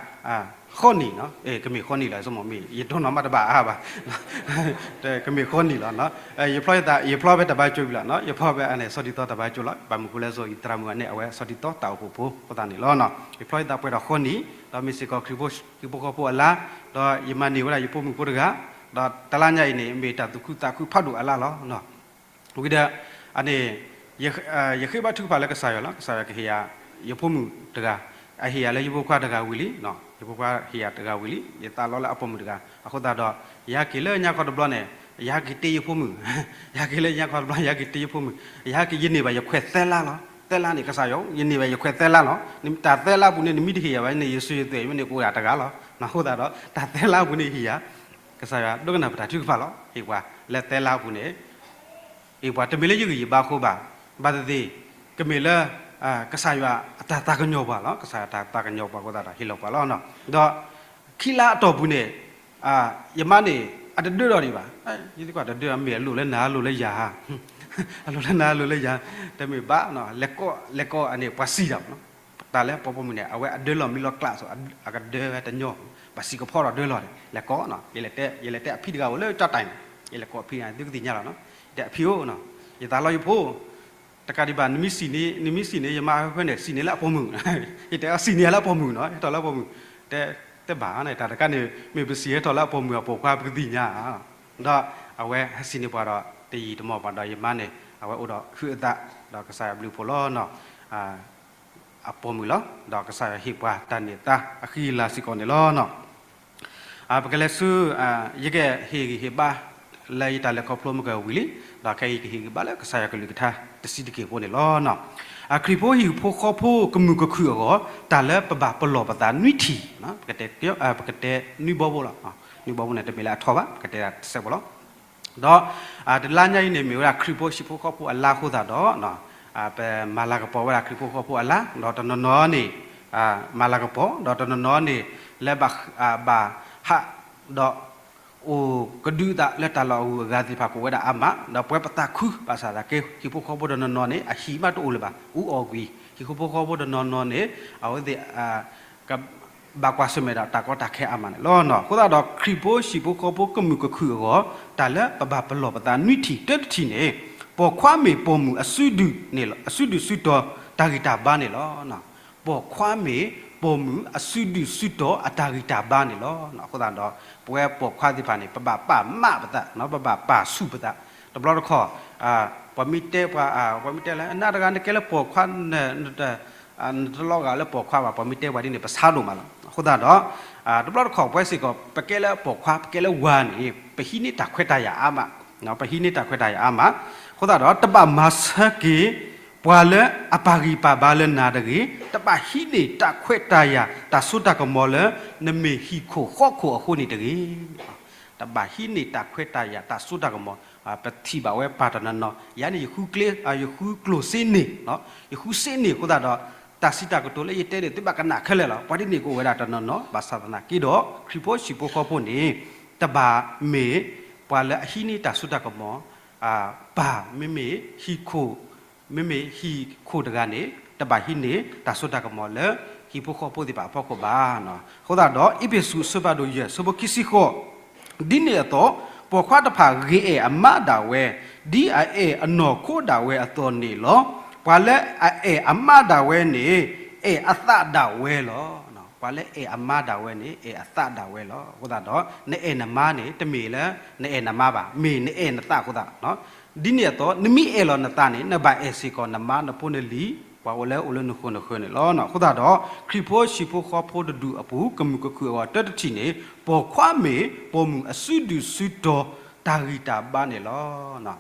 ဃိးနံၣ်နီၤ, ကမ့ၢ်ဃိးနံၣ်လီၤ ဆိကမိၣ်မ့ၢ် ယဒိၣ်နီၢ်မးတဘၣ်အါဘၣ်, ကမ့ၢ်ဃိးနံၣ်လီၤ. ယဖျီယသး ယဖျီဖဲတၢ်ဘါကၠိဝံၤလီၤနီၤ, ယဖျီဖဲအန့ၣ် ဆီဒံသီတၢ်ဘါကၠိလီၤ, ဘၣ်မနုၤဃိလဲၣ်ဆိ ယသရၣ်မုၣ်အန့ၣ် အဝဲဆီဒံသီတၢ်အိၣ်ဖှိၣ်ဖိအဃိသတးန့ၣ်လီၤ. ယဖျီယသးပှဲၤထီၣ်ဃိးနံၣ်, ဒီးမ့ၢ်စ့ၢ်ကီး ခရံာ်ဖိဆံးဖိခီဖိအလါ, ဒီးယမၤန့ၢ်ဝဲဒၣ်ယဖိမုၣ်ဖိတဂၤ, ဒီးတလါညါအံၤန့ၣ် မ့ၢ်တၢ်သူၣ်ခုသးခုဖးဒိၣ်အလါလီၤ. ဝံၤဒီး အန့ၣ် ယဃ့ဘါထုကဖၣ်လၢကစၢ်ယွၤလီၤ. ကစၢ်ယွၤကဟ့ၣ်ယၤ ယဖိမုၣ်တဂၤ, အဟ့ၣ်ယၤလၢယဖိခွါတဂၤဝံၤလံ, ယဖိခွါဟ့ၣ်ယၤတဂၤဝံၤလံ, ယသးလီလၢအပိာ်မုၣ်တဂၤ, အဃိသတးဒီး ယဟဲက့ၤလၢညါခီတဘျီန့ၣ် ယဟဲက့ၤတ့ယဖိမုၣ်, ယဟဲက့ၤလၢညါခီတဘျီ ယဟဲက့ၤတ့ယဖိမုၣ်, ယဟဲက့ၤ ယန့ၢ်ဘၣ်ယခွဲးသၢလါလီၤ. သၢလါန့ၣ် ကစၢ်ယွၤ ယန့ၢ်ဘၣ်ယခွဲးသၢလါလီၤ. တၢ်သၢလါပူၤန့ၣ် နမ့ၢ်တဟ့ၣ်ယၤဘၣ်န့ၣ် ယစံးယသွဲၣ်မ့ၢ်န့ၣ် ကအိၣ်ဒၣ်တဂၤလီၤ. အဃိသတးဒီး တၢ်သၢလါပူၤန့ၣ်ဟ့ၣ်ယၤ ကစၢ်ယွၤဒိကနၣ်ပတၢ်ထုကဖၣ်လီၤ. ဟ့ၣ်ပှၤလၢသၢလါအပူၤန့ၣ် ဟ့ၣ်ပှၤတမ့ၢ်လၢယဂံၢ်ယဘါအဃိဘၣ်, ဘၣ်သ့ၣ်သ့ၣ် ကမ့ၢ်လၢ ကစၢ်ယွၤအတၢ်သးကညီၤပှၤလီၤ. ကစၢ်ယွၤအတၢ်သးကညီၤပှၤအဃိသတးဒီး ဟ့ၣ်လီၤပှၤလီၤ. ဒီးခံလါအတီၢ်ပူၤန့ၣ် ယမါန့ၣ် အတဒၢထီၣ်ဒံးဘၣ်. ယသ့ၣ်ကွၢ်တဒၢ မ့ၢ်အလိၣ်လၢနၤ အလိၣ်လၢယၤဧါ, အလိၣ်လၢနၤ အလိၣ်လၢယၤ, တမ့ၢ်ဘၣ်, လဲၤကိး လဲၤကိးန့ၣ် ပှၤစံးတၢ်မး, တၢ်လၢပိာ်မုၣ်န့ၣ် အဝဲအဒၢလီၢ်မံလီၢ်ကျါစိၤ အကဒၢဝဲတညီ, ပှၤစံးကဖီဒီးဒၢလီၢ်န့ၣ် လဲၤကိး, ယလဲၤတဲအဖံတဂၤအိၣ်လၢကၠီၣ်တဲာ်န့ၣ်, ယလဲၤကိးအဖံန့ၣ် သုကသ့ၣ်ညါလီၤ, ယတဲအဖံဧၢ, ယသးလီယဖိ တကးဒံးဘၣ် နမ့ၢ်စံးန့ၣ် နမ့ၢ်စံးန့ၣ် ယမါဖဲန့ၣ် စံးန့ၣ်လၢအပိာ်မုၣ်, ယတဲအီၤ စံးန့ၢ်ယၤလၢအပိာ်မုၣ်နီၤ, ဟဲထီၣ်လၢအပိာ်မုၣ်, တဲတဘၣ်န့ၣ် တၢ်တခါန့ၣ် မ့ၢ်ပစံးဟဲထီၣ်လၢအပိာ်မုၣ်အပိာ်ခွါ ပကသ့ၣ်ညါဧါ, ဒီးအဝဲဟဲစံးန့ၢ်ပှၤဒီး တယံာ်တမီၢ်ဘၣ်ဒီး ယမါန့ၣ် အဝဲအိၣ်ဒီးဟုးအသး ဒီးကစၢ်ယွၤဘျုးဖှိၣ်လီၤနီၤ, အပိာ်မုၣ်လီၤ. ဒီးကစၢ်ယွၤဟ့ၣ်ပှၤတၢ်န့ၢ်သါအဃံအလၤစ့ၢ်ကီးန့ၣ်လီၤ. ပကလဲၤဆူ ယကဟ့ၣ်ဂံၢ်ဟ့ၣ်ဘါ လၢယတၢ်လဲၤခီဖျိမ့ၢ်ကဝံၤလံ, ဒီးခဲအံၤယကဟ့ၣ်ဂံၢ်ဘါလၢကစၢ်ယွၤကလုၢ်ကထါတဆံးတက့ၢ်ဖိန့ၣ်လီၤ. ခရံာ်ဖိဟံၣ်ဖိဃီဖိကမုာ်ကခုၣ်အဂီၢ် တၢ်လၢပဘၣ်ပလီၢ်ပသးနွံထံၣ်, ပကတဲနွံဘီဖိလီၤ. နွံဘီဖိန့ၣ် တမ့ၢ်လၢအထီဘၣ်, ပကတဲဒၣ်တစဲးဖိလီၤ. ဒီး တလါညါအံၤန့ၣ် မ့ၢ်ဝဲဒၣ်ခရံာ်ဖိဟံၣ်ဖိဃီဖိအလါအဃိသတးဒီး ပမၤလၤကပီၤဝဲဒၣ်ခရံာ်ဖိဃီဖိအလါ, ဒီးတနီၤနီၤန့ၣ် မၤလၤကပီၤ, ဒီးတနီၤနီၤန့ၣ် လၢဘၣ် ဘၣ်ဟး ဒီး အိၣ်ကဒုအသးလၢတၢ်လီၢ်အဂုၤအဂၤသ့ၣ်တဖၣ်ကအိၣ်ဝဲဒၣ်အါမး, ဒီးပဝဲပသးခု ဘၣ်ဆၣ်သနာ်က့ ဟံၣ်ဖိဃီဖိတနီၤနီၤန့ၣ် အဟံၣ်မးတအိၣ်လၢၤဘၣ်, အူအီၣ်ကွံာ်, ဟံၣ်ဖိဃီဖိတနီၤနီၤန့ၣ် အဝဲသ့ၣ် ကဘၣ်ကွၢ်ဆၢၣ်မဲာ်ဒီးတၢ်ကီတၢ်ခဲအါမးန့ၣ်လီၤ. အဃိသတးဒီး ခရံာ်ဖိဟံၣ်ဖိဃီဖိကမုာ်ကခုၣ်အဂီၢ် တၢ်လၢပဘၣ်ပလီၢ်ပသးနွံထံၣ်တၢတထံၣ်န့ၣ်, ပိာ်ခွါမ့ၢ်ပိာ်မုၣ်အစုဒုၣ်န့ၣ်လီၤ, အစုဒုၣ်စုတီၤတၢ်ဂံၢ်တၢ်ဘါန့ၣ်လီၤ. ပိာ်ခွါမ့ၢ်ပိာ်မုၣ်အစုဒုၣ်စုတီၤအတၢ်ဂံၢ်တၢ်ဘါန့ၣ်လီၤ. အဃိသတးဒီး ပဝဲပိာ်ခွါသ့ၣ်တဖၣ်န့ၣ် ပဘၣ်ပာ်မးပသး, ပဘၣ်ပာ်ဆူၣ်ပသး, တဘျီတခီၣ် ပှၤမ့ၢ်တဲပှၤ ပှၤမ့ၢ်တဲလၢ နၤတဂၤနကဲလၢပိာ်ခွါ နတလီၤဂာ်လၢပိာ်ခွါဘၣ်, ပှၤမ့ၢ်တဲပှၤဒ်န့ၣ် ပဆါဒိၣ်မးလီၤ. အဃိသတးဒီး တဘျီတခီၣ်ပဝဲစ့ၢ်ကီး ပကဲလၢပိာ်ခွါ ပကဲလၢဝၤန့ၣ် ပဟံးန့ၢ်တၢ်ခွဲးတၢ်ယာ်အါမး, ပဟံးန့ၢ်တၢ်ခွဲးတၢ်ယာ်အါမး, အဃိသတးဒီး တဘၣ်မၤဆၢက့ၤ ပှၤလၢအပာ်ဂံၢ်ပာ်ဘါလၢနၤတဂ့ၤ, တဘၣ်ဟံးန့ၢ်တၢ်ခွဲးတၢ်ယာ် တၢ်စိတၢ်ကမီၤလၢ နမ့ၢ်ဟံၣ်ခိၣ်ဃီခိၣ်အဃိန့ၣ်တဂ့ၤ. တဘၣ်ဟံးန့ၢ်တၢ်ခွဲးတၢ်ယာ် တၢ်စိတၢ်ကမီၤ, ပထံၣ်ဘၣ်ဝဲပၢ်တနီၤနီၤ, ယၤန့ၣ် ယဃုကျိၣ်စ့န့ၢ်, ယဃုစ့န့ၢ်အဃိသတးဒီး တၢ်စံးတၢ်ကတိၤလၢယတဲန့ၣ် သုဘၣ်ကနၣ်ခဲလၢာ်လီၤ. ပှၤဒ်န့ၣ်ကအိၣ်ဝဲဒၣ်တနီၤနီၤ, ဘၣ်ဆၣ်သနာ်က့ဒီး ခရံာ်ဖိဟံၣ်ဖိဃီဖိန့ၣ် တဘၣ်မ့ၢ်ပှၤလၢအဟံးန့ၢ်တၢ်စိတၢ်ကမီၤ, ပၢ်မ့မ့ၢ်ဟံၣ်ခိၣ် မ့မ့ၢ်ဟံၣ်ခိၣ်တဂၤန့ၣ် တဘၣ်ဟံးန့ၢ်တၢ်စိတၢ်ကမီၤလၢ ဟံၣ်ဖိဃီဖိသ့ၣ်တဖၣ်အဖီခိၣ်ဘၣ်. အဃိသတးဒီး အ့းဖ့းစူး အဆၢဖးဒိၣ်ယဲၢ် အဆၢဖိခံဆံဃိး, ဒ်န့ၣ်အသိး ပိာ်ခွါတဖၣ်ဂ့ၤအဲၣ်အမါဒၣ်ဝဲ, ဒ်အအဲၣ်အနီၢ်ခိဒၣ်ဝဲအသိးန့ၣ်လီၤ. ပှၤလၢအအဲၣ်အမါဒၣ်ဝဲန့ၣ် အဲၣ်အသးဒၣ်ဝဲလီၤ. ပှၤလၢအဲၣ်အမါဒၣ်ဝဲန့ၣ် အဲၣ်အသးဒၣ်ဝဲလီၤ. အဃိသတးဒီး နအဲၣ်နမါန့ၣ် တမ့ၢ်လၢနအဲၣ်နမါဘၣ်, မ့ၢ်နအဲၣ်နသးအဃိသတး ဒ်န့ၣ်အသိး နမ့ၢ်အဲၣ်လီၤနသးန့ၣ် နဘၣ်အဲၣ်စ့ၢ်ကီးနမါနဖိနလံၤ ပှၤအိၣ်လၢအိၣ်လၢနဃၢၤနဃၢၤန့ၣ်လီၤ. အဃိသတးဒီး ခရံာ်ဖိဟံၣ်ဖိဃီဖိတဒူၣ်အပူၤ ကမုာ်ကခုၣ်အဂီၢ်တၢတထံၣ်န့ၣ် ပိာ်ခွါမ့ၢ်ပိာ်မုၣ်အစုဒုၣ်စုတီၤတၢ်ဂံၢ်တၢ်ဘါန့ၣ်လီၤ.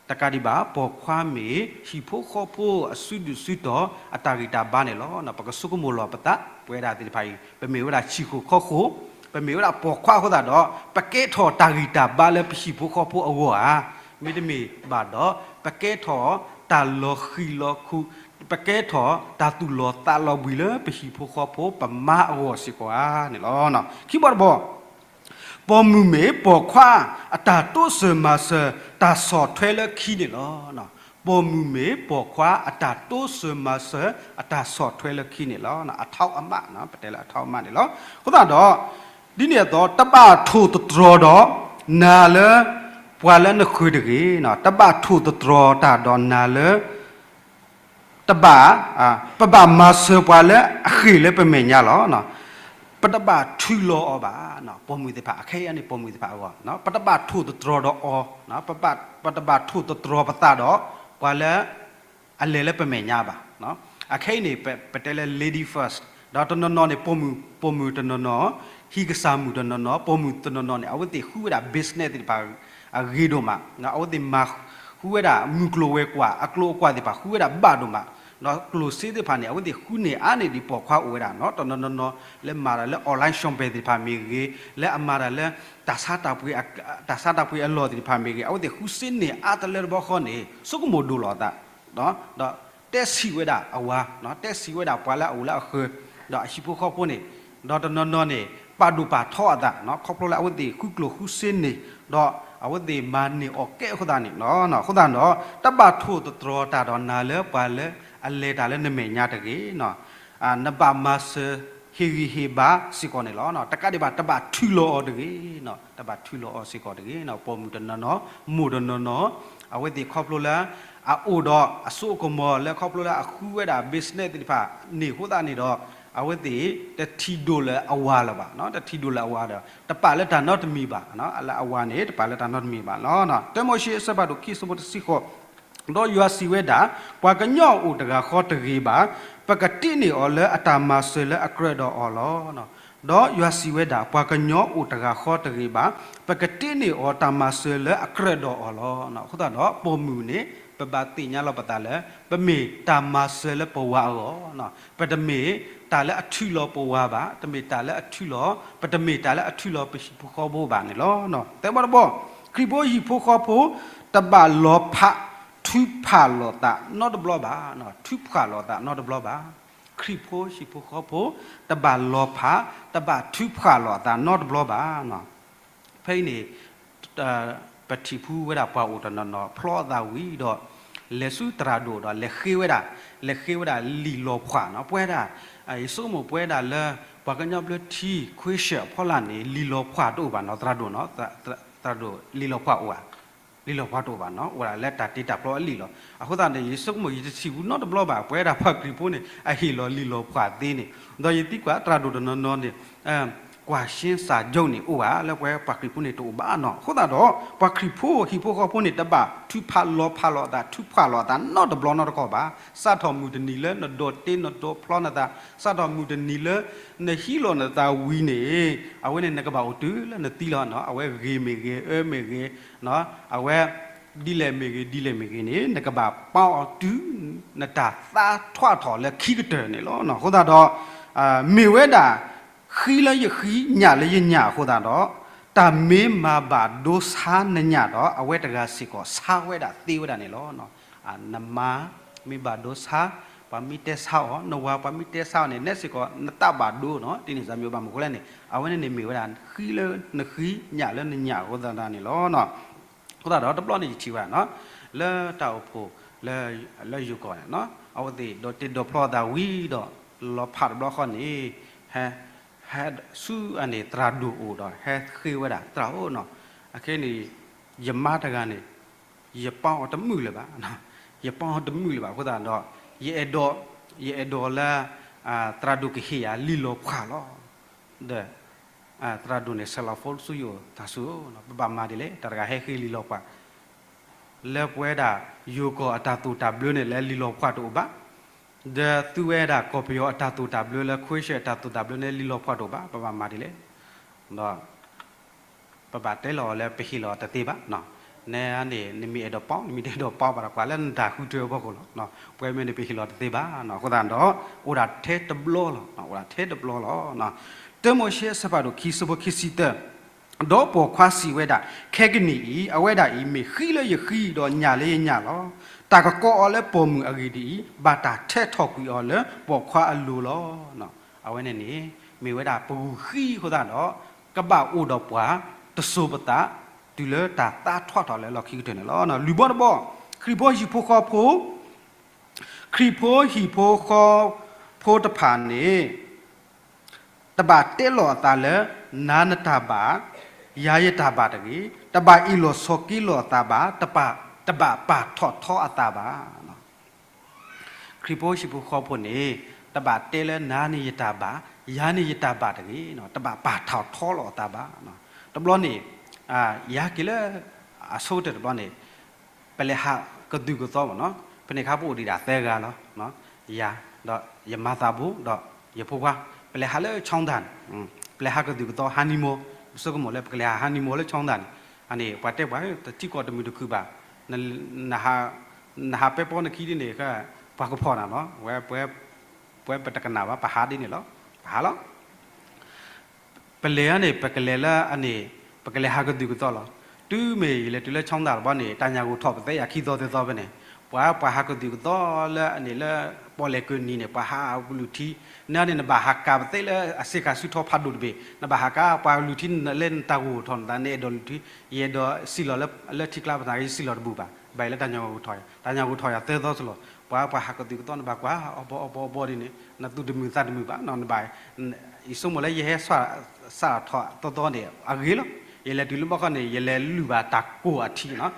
တကးဒံးဘၣ် ပိာ်ခွါမ့ၢ်ဟံၣ်ဖိဃီဖိအစုဒုၣ်စုတီၤအတၢ်ဂံၢ်တၢ်ဘါန့ၣ်လီၤ. ပကဆိကမိၣ်လီၤပသး ပဝဲဒၣ်သ့ၣ်တဖၣ်အံၤ ပမ့ၢ်ဝဲဒၣ်ဆံၣ်ခိၣ်ခီခိၣ်, ပမ့ၢ်ဝဲဒၣ်ပိာ်ခွါအဃိသတးဒီး ပကဲထီၣ်တၢ်ဂံၢ်တၢ်ဘါလၢပဟံၣ်ဖိဃီဖိအဂီၢ်ဧါ, မ့တမ့ၢ်ဘၣ်ဒီး ပကဲထီၣ်တၢ်လီၤဃံၤလီၤခူ, ပကဲထီၣ်တၢ်သူၣ်လီၤသးလီၤဘှံးလၢပဟံၣ်ဖိဃီဖိပမါအဂီၢ်စ့ၢ်ကီးဧါန့ၣ်လီၤ. ခံဘီတဘီ ပိာ်မုၣ်မ့ၢ်ပိာ်ခွါအတၢ်တိစၢၤမၤစၢၤတၢ်ဆီၣ်ထွဲလၢခံန့ၣ်လီၤ. ပိာ်မုၣ်မ့ၢ်ပိာ်ခွါအတၢ်တိစၢၤမၤစၢၤအတၢ်ဆီၣ်ထွဲလၢခံန့ၣ်လီၤ. အထီအမး ပတဲလၢအထီအမးန့ၣ်လီၤ. အဃိသတးဒီး ဒ်န့ၣ်အသိး တဘၣ်ထိၣ်သတြီၤဒီးနၤလၢ ပှၤလၢနဃၢၤတဂ့ၤ, တဘၣ်ထိၣ်သတြီၤတၢ်ဒီးနၤလၢ တဘၣ်, ပဘၣ်မၤစၢၤပှၤလၢအဃ့ၢ်လၢပမဲာ်ညါလီၤ. ပတဘၣ်ထုးလီၤအီၤဘၣ်. ပိာ်မုၣ်သ့ၣ်တဖၣ် အခဲအံၤန့ၣ် ပိာ်မုၣ်သ့ၣ်တဖၣ်အဂီၢ် ပတဘၣ်ထိၣ်သတြီၤဒီးအီၤ, ပတဘၣ်ထိၣ်သတြီၤပသးဒီး ပှၤလၢ အလဲၤလၢပမဲာ်ညါဘၣ်. အခဲအံၤန့ၣ် ပတဲလၢ lady first ဒီးတနီၤနီၤန့ၣ် ပိာ်မုၣ် ပိာ်မုၣ်တနီၤနီၤ, ဟံၣ်ကစၢ်မုၣ်တနီၤနီၤ, ပိာ်မုၣ်တနီၤနီၤန့ၣ် အဝဲသ့ၣ်ဃုဝဲဒၣ် business သ့ၣ်တဖၣ် အဂ့ၤဒိၣ်မး, အဝဲသ့ၣ်မၤဃုဝဲဒၣ်မုၢ်ကျိၤဝဲၤကွာ် အကျိၤအကွာ်သ့ၣ်တဖၣ် ဃုဝဲဒၣ်ဘၣ်ဒိၣ်မး, ဒီးကျိၣ်စ့သ့ၣ်တဖၣ်န့ၣ် အဝဲသ့ၣ်ဃုန့ၢ်အါန့ၢ်ဒံးပိာ်ခွါအိၣ်ဝဲဒၣ်နီၤ, တနီၤနီၤနီၤ လၢမၤတၢ်လၢ online shopping သ့ၣ်တဖၣ်မ့ၢ်ဂ့ၤ, လၢအမၤတၢ်လၢ တၢ်ဆါတၢ်ပှ့ၤအ တၢ်ဆါတၢ်ပှ့ၤအလီၢ်သ့ၣ်တဖၣ်မ့ၢ်ဂ့ၤ, အဝဲသ့ၣ်ဃုစ့န့ၢ်အါတလၢတဘျီဃီန့ၣ် ဆိကမိၣ်ဒိၣ်လီၤအသး ဒီးတဲဆံးဝဲဒၣ်အဝၤ, တဲဆံးဝဲဒၣ်ပှၤလၢအအိၣ်လၢအဃၢၤ, ဒီးအဟံၣ်ဖိဃီဖိန့ၣ်, ဒီးတနီၤနီၤန့ၣ် ပာ်ဒိၣ်ပာ်ထီအသး, ခီဖျိလၢအဝဲသ့ၣ်ဃုကျိၣ်ဃုစ့န့ၢ်, ဒီးအဝဲသ့ၣ်မၤန့ၢ်အီၣ်ကဲအဃိသတးန့ၣ်လီၤ. အဃိသတးဒီး တဘၣ်ထိၣ်သတြီၤတၢ်ဒီးနၤလၢပှၤလၢအလဲၤတၢ်လၢနမဲာ်ညါတဂ့ၤ, နဘၣ်မၤစၢၤဟ့ၣ်ဂံၢ်ဟ့ၣ်ဘါစ့ၢ်ကီးန့ၣ်လီၤ. တကးဒံးဘၣ် တဘၣ်ထုးလီၤအီၤတဂ့ၤ, တဘၣ်ထုးလီၤအီၤစ့ၢ်ကီးတဂ့ၤ, ပိာ်မုၣ်တနီၤနီၤ မိၢ်တနီၤနီၤ အဝဲသ့ၣ်ခီဖျိလၢ အအိၣ်ဒီးအစိအကမီၤလၢခီဖျိလၢအဃုဝဲဒၣ် business သ့ၣ်တဖၣ်န့ၣ်အဃိသတးန့ၣ်ဒီး အဝဲသ့ၣ်တထံၣ်ဒိၣ်လၢအဝၤလၢၤဘၣ်, တထံၣ်ဒိၣ်လၢအဝၤဒီး တပာ်လၢတၢ်နီတမံၤဘၣ်, လၢအဝၤန့ၣ် တပာ်လၢတၢ်နီတမံၤဘၣ်လီၤ. တၢမိၤၡ့အဆၢဖးဒိၣ်ခံ ဆၢဖိတဆံဃိး, ဒီးယွၤစံးဝဲဒၣ်, ပှၤကညီအိၣ်တဂၤဃီတဂ့ၤဘၣ်, ပကတ့န့ၢ်အီၤလၢအတၢ်မၤစၢၤလၢအကြၢးဒီးအီၤလီၤ. ဒီးယွၤစံးဝဲဒၣ်, ပှၤကညီအိၣ်တဂၤဃီတဂ့ၤဘၣ်, ပကတ့န့ၢ်အီၤတၢ်မၤစၢၤလၢအကြၢးဒီးအီၤလီၤ. အဃိသတးဒီး ပိာ်မုၣ်န့ၣ် ပဘၣ်သ့ၣ်ညါလီၤပသးလၢ ပမ့ၢ်တၢ်မၤစၢၤလၢပဝၤအဂီၢ်, ပတမ့ၢ်တၢ်လၢအထုးလီၤပဝၤဘၣ်, တမ့ၢ်တၢ်လၢအထုးလီၤ, ပတမ့ၢ်တၢ်လၢအထုးလီၤပဟံၣ်ဖိဃီဖိဘၣ်န့ၣ်လီၤ. သၢဘီတဘီ, ခရံာ်ဖိဟံၣ်ဖိဃီဖိ တဘၣ်လီၤဖးထုးဖးလိာ်သးနီတဘျီဘၣ်, ထုးဖးလိာ်သးနီတဘျီဘၣ်. ခရံာ်ဖိဟံၣ်ဖိဃီဖိ တဘၣ်လီၤဖး, တဘၣ်ထုးဖးလိာ်အသးနီတဘျီဘၣ်. ဖဲအံၤန့ၣ် ပထံၣ်ဖူဝဲဒၣ်ပှၤအိၣ်တနီၤနီၤ ဖျီအသးဝံၤဒီး လဲၤဆူသရၣ်ဒိၣ်ဒီး လဲၤဃ့ဝဲဒၣ်, လဲၤဃ့ဝဲဒၣ်လံာ်လီၤဖှၣ်နီၤ, ပဝဲဒၣ် ယဆိကမိၣ်ပဝဲဒၣ်လၢ ပှၤကညီဘျၢထံ ခွ့ရှၢၣ်အဖီလာ်န့ၣ် လံာ်လီၤဖှၣ်တအိၣ်ဘၣ်နီၤ, သရၣ်ဒိၣ်နီၤ, သရၣ်ဒိၣ် လံာ်လီၤဖှၣ်အိၣ်ဧါ, လံာ်လီၤဖှၣ်တအိၣ်ဘၣ်နီၤ, အိၣ်ဒၣ်လၢတၢ်တ့တၢ်ဖျီအလံာ်လီၤ. အဃိသတးန့ၣ် ယဆိကမိၣ်ယတထံၣ်ဘူးနီတဘျီဘၣ် ပဝဲဒၣ်ပှၤခရံာ်ဖိန့ၣ် အဟ့ၣ်လီၤလံာ်လီၤဖှၣ်သ့န့ၣ်, ဒီးယသံကွၢ်သရၣ်ဒိၣ်တနီၤနီၤန့ၣ် ကွၢ်ရှင်းစာချုပ်န့ၣ် အိၣ်ဧါ, လၢပဝဲပှၤခရံာ်ဖိန့ၣ်တအိၣ်ဘၣ်နီၤ. အဃိသတးဒီး ပှၤခရံာ်ဖိဟံၣ်ဖိဃီဖိန့ၣ် တဘၣ်ထုးဖးလီၤဖးလိာ်အသး ထုးဖးလိာ်အသးနီတဘျီနီတခီဘၣ်. စးထီၣ်မုၢ်တနံၤလၢနဒိးတ့နဒိးဖျီနသး, စးထီၣ်မုၢ်တနံၤလၢ နဟံးလီၤနသးဝံၤန့ၣ် အဝဲန့ၣ်နကဘၣ်အိၣ်တုၤလၢနသံလီၤနီၤ. အဝဲဂ့ၤမ့ၢ်ဂ့ၤ အၢမ့ၢ်ဂ့ၤ, အဝဲ ဒ်လဲၣ်မ့ၢ်ဂ့ၤ ဒ်လဲၣ်မ့ၢ်ဂ့ၤန့ၣ် နကဘၣ်ပာ်အီၤတုၤ နတၢ်သါထွးထီၣ်လၢခံကတၢၢ်န့ၣ်လီၤ. အဃိသတးဒီး မ့ၢ်ဝဲဒၣ် ဃံလၢယဃံ ညၣ်လၢယညၣ်အဃိသတးဒီး တၢ်မ့ၢ်မၤဘၣ်ဒိဆါနညၣ်ဒီး အဝဲတဂၤစ့ၢ်ကီးဆါဝဲဒၣ်သ့ဝဲဒၣ်န့ၣ်လီၤ. နမါမ့ၢ်ဘၣ်ဒိဆါ ပှၤမ့ၢ်တဲဆါအီၤ, နဝၤပှၤမ့ၢ်တဲဆါအီၤန့ၣ် နဲစ့ၢ်ကီးနသးဘၣ်ဒိနီၤ. ဒ်န့ၣ်စၢ်မ့ၢ်ဘၣ်မုၢ်ဃိလဲၣ်န့ၣ် အဝဲန့ၣ်န့ၣ်မ့ၢ်ဝဲဒၣ် ဃံလၢနဃံ ညၣ်လၢနညၣ်အဃိသတးန့ၣ်လီၤ. အဃိသတးဒီးတဘျီန့ၣ်ယထံၣ်ဝဲဒၣ်နီၤ လၢတၢ်အိၣ်ဖှိၣ် လၢယိၤကီၢ်န့ၣ် အဝဲသ့ၣ်ဒိးတ့ဒိးဖျီအသးဝံၤဒီး လီၤဖးတဘျီဃီန့ၣ် ဟဲ ဟဲဆူအန့ၣ်သရၣ်ဒိၣ်အိၣ်ဒီး ဟဲဃ့ဝဲဒၣ်သရၣ်ဧၢနီၤ, အခဲအံၤန့ၣ် ယမါတဂၤန့ၣ် ယပာ်အီၤတမုာ်လၢၤဘၣ်, ယပာ်အီၤတမုာ်လၢၤဘၣ်အဃိသတးဒီး ယအဲၣ်ဒိး ယအဲၣ်ဒိးလၢ သရၣ်ဒိၣ်ကဟ့ၣ်ယၤလံာ်လီၤဖှၣ်လီၤ. ဒီး သရၣ်ဒိၣ်န့ၣ် ဆဲးလီၤ phone ဆူယအိၣ် သးစူၤဧၢ, ပဘၣ်မၤဒ်လဲၣ် တၢ်တဂၤဟဲဃ့လံာ်လီၤဖှၣ် လၢပဝဲဒၣ်ယိၤကီၢ်အတၢ်သိၣ်တၢ်ဘျၢန့ၣ် လၢလံာ်လီၤဖှၣ်တအိၣ်ဘၣ်, ဒီးသုဝဲဒၣ်ကီၢ်ပယီၤအတၢ်သိၣ်တၢ်ဘျၢ လၢခွ့ရှၢၣ်အတၢ်သိၣ်တၢ်ဘျၢန့ၣ် လံာ်လီၤဖှၣ်တအိၣ်ဘၣ်, ပဘၣ်မၤဒ်လဲၣ်. ဒီး ပဘၣ်တဲလီၤအီၤလၢပဟ့ၣ်လီၤတသ့ဘၣ်, နဲန့ၣ် နမ့ၢ်အဲၣ်ဒိးပာ် နမ့ၢ်တအဲၣ်ဒိးပာ်ဘၣ်ဒီး ကွၢ်လၢနတၢ်ဃုထၢအဖီခိၣ်လီၤ. ပဝဲမ့ၢ်န့ၣ် ပဟ့ၣ်လီၤတသ့ဘၣ်, အဃိသတးဒီး အိၣ်ဒၣ်ထဲတဘျီလီၤ, အိၣ်ဒၣ်ထဲတဘျီလီၤ. တၢမိၤၡ့အဆၢဖးဒိၣ်ခံ ဆၢဖိခံဆံသၢ, ဒီးပိာ်ခွါစံးဝဲဒၣ်, ခဲကနံၣ်အံၤ အဝဲဒၣ်အံၤမ့ၢ်ဃံလၢယဃံဒီးညၣ်လၢယညၣ်လီၤ. တၢ်ကကိးအီၤလၢပိာ်မုၣ်အဂ့ၢ်ဒ်အံၤ, ဘၣ်တၢ်ထဲးထီၣ်ကွံာ်အီၤလၢပိာ်ခွါအလိၤလီၤ. အဝဲန့ၣ်န့ၣ် မ့ၢ်ဝဲဒၣ်ပဂုာ်ဃံအဃိသတးဒီး ကဘၣ်အိၣ်ဒီးပှၤတစိၤပသး တုၤလၢတၢ်သါထွးထီၣ်လၢလီၢ်ခံကတၢၢ်န့ၣ်လီၤ. လွံၢ်ဘီတဘီ, ခရံာ်ဖိဟံၣ်ဖိဃီဖိ ခရံာ်ဖိဟံၣ်ဖိဃီဖိတဖၣ်န့ၣ် တဘၣ်တဲလီၤအသးလၢ နၤနတၢ်ဘၣ်, ယၤယတၢ်ဘၣ်တဂ့ၤ, တဘၣ်အ့ၣ်လိာ်ဆိးက့လိာ်အသးဘၣ်, တဘၣ်ပာ်ထီၣ်ထီအသးဘၣ်. ခရံာ်ဖိဟံၣ်ဖိဃီဖိန့ၣ် တဘၣ်တဲလၢနၤန့ၣ်ယတၢ်ဘၣ်, ယၤန့ၣ်ယတၢ်ဘၣ်တဂ့ၤ, တဘၣ်ပာ်ထီၣ်ထီလိာ်အသးဘၣ်. တဘျီန့ၣ် ယဟဲက့ၤလၢ အဆိကတၢၢ်တဘျီန့ၣ် ပလဲၤဟးကသုၣ်ကသီမ့ၢ်နီၤ, ဖဲန့ၣ်အခါပအိၣ်ဒံးဒၣ်သၢဂၤလီၤ, ယၤ ဒီးယမၤသးဘိ ဒီးယဖိခွါ, ပလဲၤဟးလၢ Cheongtan, ပလဲၤဟးကသုၣ်ကသီ honeymoon, ပဆိကမိၣ်လၢပကလဲၤဟး honeymoon လၢ Cheongtan န့ၣ်, အန့ၣ် ပှၤတဲပှၤ တထံကီၢ်တမုာ်တခုၣ်ဘၣ်, နဟးပဲပီနခံဒ်န့ၣ် ပှၤကဖီၣ်နၤလီၤ. ဝဲ ပဝဲ ပဝဲပတကနၣ်ဘၣ် ပဟးဒ်န့ၣ်လီၤ. ပဟးလီၤ. ပလဲၤန့ၣ် ပကလဲၤလၢအန့ၣ် ပကလဲၤဟးကသုၣ်ကသီလီၤ. တုၤမ့ၢ်ယလဲၤတုၤလၢ ချီသၣ် တဘျီန့ၣ် တၢ်ညၣ်ဂိၢ်ထီၣ်ပသဲယၤခံသီသၢသီဖဲန့ၣ်, ပှၤ ပှၤဟးကသုၣ်ကသီလၢအန့ၣ်လၢ ပီၣ်လဲၣ်ကၢၢ်နံၤန့ၣ် ပှၤဟးအကလုၢ်ထံ, နန့ၣ်နဘၣ်ဟးကၤပသဲလၢအစ့ၢ်ကီးစုထီဖးဒိၣ်တဘ့ၣ်, နဘၣ်ဟးကၤပှၤကလုၢ်ထံလၢနတၢ်ဂိၢ်ထီၣ်နသး နအဲၣ်ဒိးလုၢ်ထံ, ယအဲၣ်ဒိးစံၣ်လီၤလၢထံကျါပသး ယစံၣ်လီၤတဘူၣ်ဘၣ်, ဘၣ်ယၤလၢတၢ်ညၣ်ဂိၢ်ထီၣ်ယၤ, တၢ်ညၣ်ဂိၢ်ထီၣ်ယၤသၢသီစလီၤ, ပှၤ ပှၤဟးကသုၣ်ကသီနဘၣ်ကွၢ် အီၣ်ဘီအီၣ်ဘီအီၣ်ဘီဒ်န့ၣ် နသူၣ်တမုာ်သးတမုာ်ဘၣ်, နဘၣ် ယဆိကမိၣ်လၢယဟဲ စးထီၣ်သီသီန့ၣ် အဂ့ၤလီၤ. ယလဲၤတုၤလၢဘီခီန့ၣ် ယလဲၤလုၢ်ဘၣ်တၢ်ကိၢ်အထံနီၤ,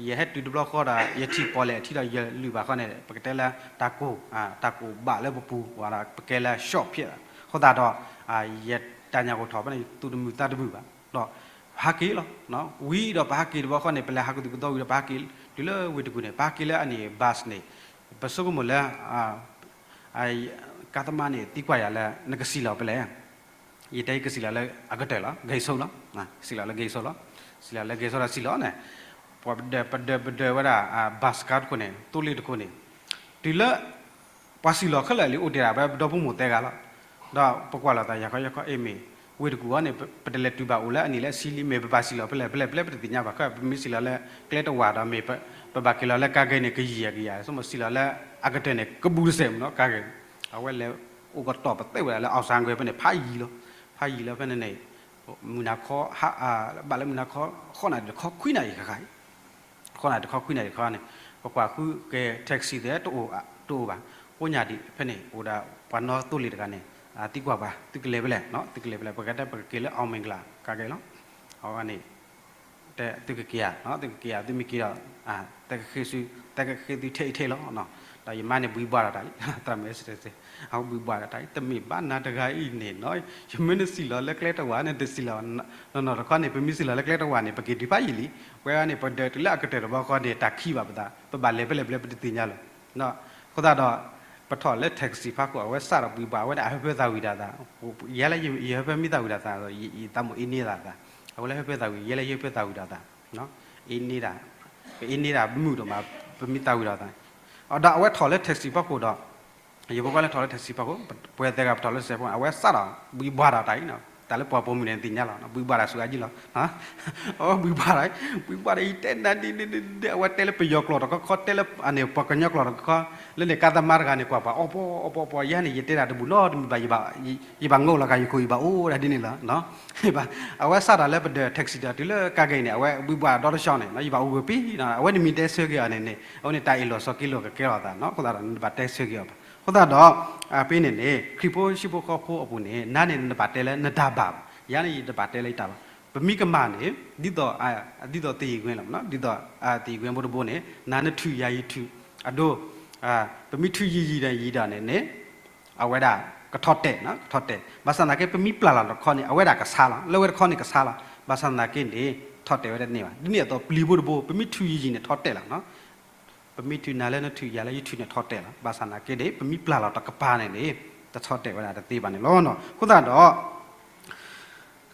ယဟဲတုၤတဘျီဃီဒီး ယထံၣ်ပီၣ်လဲၣ်အထံဒီး ယလုၢ်ဘၣ်ဃီန့ၣ် ပကတဲလၢတၢ်ကိၢ်, တၢ်ကိၢ်ဘၣ်လၢပပူၤ, ပကဲလၢ short ဖျဲး, အဃိသတးဒီး ယတၢ်ညၣ်ဂိၢ်ထီၣ်ဖဲန့ၣ် သူၣ်တမုာ်သးတမုာ်ဘၣ်, ဒီးဟးက့ၤလီၤ. ဝံၤဒီးပဟးက့ၤတဘျီဃီန့ၣ် ပလဲၤဟးကသုၣ်ကသီဝံၤဒီး ပဟးက့ၤတုၤလၢဝ့ၢ်တကူၣ်န့ၣ် ပဟးက့ၤလၢအန့ၣ် bus န့ၣ်, ပဆိကမိၣ်လၢ ကါသမါန့ၣ် သံကွၢ်ယၤလၢ နကစံၣ်လီၤဖဲလဲၣ်, ယတဲယကစံၣ်လီၤလၢအကတၢၢ်လီၤ ဂဲၤဆိလီၤ, စံၣ်လီၤလၢဂဲၤဆိလီၤ, စံၣ်လီၤလၢဂဲၤဆိလီၤစံၣ်လီၤန့ၣ်, ပဒၢး ပဒၢး ပဒၢးဝဲဒၣ် bus ကါတခိၣ်န့ၣ် သိလ့ၣ်တခိၣ်န့ၣ်, တုၤလၢ ပှၤစံၣ်လီၤခဲလၢာ်လံ အိၣ်တ့ၢ်ဒၣ်ဝဲပဒီဖိမိၢ်သၢဂၤလီၤ. ဒီးပကွၢ်လိာ်သး ယၤခီယၤခီ အ့ၣ်မ့ၢ် ဝ့ၢ်တကူၣ်အံၤန့ၣ် ပတလဲၤတုၤဘၣ်အိၣ်လၢအနံၣ်လၢအဆံလံ, မ့ၢ်ပဘၣ်စံၣ်လီၤဖဲလဲၣ်ဖဲလဲၣ်ဖဲလဲၣ် ပတသ့ၣ်ညါဘၣ်, ခဲပမ့ၢ်စံၣ်လီၤလၢကျဲတဝာ်ဒီး မ့ၢ်ပဘၣ်က့ၤလီၤလၢကါဂ့ၤန့ၣ် ကယံာ်ယံာ်ကယံာ်, ဆိကမိၣ်စံၣ်လီၤလၢအကတၢၢ်န့ၣ် ကဘူးတစဲးမးနီၤ ကါဂ့ၤ, အဝဲလဲၤအိၣ်ကတီၢ်ပသဲဝဲဒၣ်လၢ အောင်ဆန်းကွဲ ဖဲန့ၣ် ဖးယံၤလီၤ, ဖးယံၤလီၤဖဲန့ၣ်န့ၣ် မုၢ်နၤခီ ဘၣ်လၢမုၢ်နၤခီ ဃိးနၣ်ရံၣ်တခီ ခွံနၣ်ရံၣ်ဃၣ်ဃၣ်အံၤ ဃိးနၣ်ရံၣ်တခီ ခွံနၣ်ရံၣ်တခီန့ၣ် ပကွၢ်ဃုကဲ taxi သ့ၣ် တအိၣ်ဘၣ်, ကိးညါဒံးဖဲန့ၣ် အိၣ်ဒၣ်ပှၤနီၣ်သိလ့ၣ်တဂၤန့ၣ် သံကွၢ်ပှၤ သုကလဲၤဖဲလဲၣ်, သုကလဲၤဖဲလဲၣ်, ပကတဲပကက့ၤလၢ အောင်မင်္ဂလာ ကါဂ့ၤလီၤ, အဝဲန့ၣ် တဲသုကက့ၤဧါ, သုကက့ၤဧါ သုမ့ၢ်က့ၤဒီး သုကဃ့သု သုကဃ့သုထဲအံၤထဲလီၤ, ဒီးယမါန့ၣ်ဘှံးဘှါဒီးတၢ်လံ, သရၣ်မုၣ် အဝဲဘှံးဘှါဒီးတၢ်လံ, တမ့ၢ်ဘၣ်နၤတဂၤအံၤန့ၣ်နီၤ, ယမ့ၢ်နစံၣ်လီၤလၢကျဲတဝာ်န့ၣ် တစံၣ်လီၤ, နီၢ်နီၢ်တခီန့ၣ် ပမ့ၢ်စံၣ်လီၤလၢကျဲတဝာ်န့ၣ် ပက့ၤတုၤဖးယံာ်လံ, ပဝဲန့ၣ် ပဒၢးတုၤလၢအကတၢၢ်တဘျီဃီန့ၣ် တၢ်ခံးဘၣ်ပသး ပဘၣ်လဲၤဖဲလဲၣ်ဖဲလဲၣ် ပတသ့ၣ်ညါလီၤ, အဃိသတးဒီး ပထီၣ်လၢ taxi ဖးခိၣ် အဝဲစးထီၣ်ဘှံးဘှါ အဝဲဒၣ်အဟၢဖၢသးဝံၣ်ဒၣ်သး, ယဲလၢယဟၢဖၢမ့ၢ်သးဝံၣ်ဒၣ်သး ယသးမိၣ်အ့န့သးသး, အဝဲလၢဟၢဖၢသးဝံၣ် ယဲလၢယဟၢဖၢသးဝံၣ်ဒၣ်သး, အ့န့ဒၣ်, ပအ့န့ဒၣ်မုာ်ဒိၣ်မး ပမ့ၢ်သးဝံၣ်ဒီးသး, ဒီးအဝဲထီၣ်လၢ taxi ဖးခိၣ်ဒီး ယဖိခွါလၢထီၣ်လၢ taxi ဖးခိၣ်, ပဝဲသၢဂၤပထီၣ်လၢ taxi ဖးခိၣ် အဝဲစးထီၣ်ဘှံးဘှါဒီးတၢ်အံၤ, တၢ်လၢပှၤပိာ်မုၣ်န့ၣ်သ့ၣ်ညါလီၤ, ဘှံးဘှါတၢ်ဆူအါကံလီၤ, အဝဲဘှံးဘှါတၢ်, ဘှံးဘှါတၢ်အံၤ တဲနၤဒ်န့ၣ်ဒ် အဝဲတဲလၢပယီၤကျိာ်တခီခီ တဲလၢအန့ၣ် ပှၤကညီကျိာ်တခီခီ, လၢန့ၣ်ကါသမါတဂၤန့ၣ် ကွၢ်ပှၤအီၣ်ပီအီၣ်ပီအီၣ်ပီ, ယၤန့ၣ် ယတဲတၢ်တဘူၣ်နီတမံၤဘၣ်, ယဘၣ်ငိၢ်လီၤက့ၤ ယခိၣ်ယဘၣ်အိၣ်ဒၣ်ဒ်န့ၣ်လီၤ, အဝဲစးထီၣ်လၢပဒၢး taxi ဒီးတုၤလၢကါဂ့ၤန့ၣ် အဝဲဘှံးဘှါဒီတဆှီန့ၣ် ယဘၣ်အိၣ်ဂၢၢ်ပံၤ, အဝဲန့ၣ်မ့ၢ်တဲဆၢက့ၤအီၤန့ၣ်န့ၣ် အဝဲန့ၣ်တၢ်အ့ၣ်လိာ်ဆိးက့လိာ်ကကဲထီၣ်သးနီၤ, အဃိသတးဒီး နတဘၣ်တဲဆၢက့ၤအီၤဘၣ်, အဃိသတးဒီး ဖဲန့ၣ်န့ၣ် ခရံာ်ဖိဟံၣ်ဖိဃီဖိအပူၤန့ၣ် နၤန့ၣ် နတဘၣ်တဲလၢနတၢ်ဘၣ်ဘၣ်, ယၤန့ၣ် ယတဘၣ်တဲလၢယတၢ်ဘၣ်, ပမ့ၢ်ကမၣ်န့ၣ် ဒ်သိး ဒ်သိးသယုၢ်ကွ့လီၤ, ဒ်သိး သယုၢ်ကွ့ဖိတဘိန့ၣ် နၤနထုးယၤယထုး, အဒိ ပမ့ၢ်ထုးယံာ်ယံာ်ဒီးယံာ်ဒီးန့ၣ်န့ၣ် အဝဲဒၣ်ကထီၣ်တဲာ်, ကထီၣ်တဲာ်, ဘၣ်ဆၣ်သနာ်က့ ပမ့ၢ်ပျၢ်လီၤတခီန့ၣ် အဝဲဒၣ်ကဆါလီၤ, လၢဝဲတခီန့ၣ်ကဆါလီၤ, ဘၣ်ဆၣ်သနာ်က့န့ၣ် ထီၣ်တဲာ်ဝဲတန့ၢ်ဘၣ်, ဒ်န့ၣ်အသိးပျံၤဖိတဘိ ပမ့ၢ်ထုးယံာ်ယံာ်န့ၣ် ထီၣ်တဲာ်လီၤ, ပမ့ၢ်ထုးနၤလၢနထုး ယၤလၢယထုးန့ၣ် ထီၣ်တဲာ်လီၤ, ဘၣ်ဆၣ်သနာ်က့န့ၣ် ပမ့ၢ်ပျၢ်လီၤတကပၤန့ၣ်န့ၣ် တထီၣ်တဲာ်ဝဲဒၣ်တသ့ဘၣ်န့ၣ်လီၤ, အဃိသတးဒီး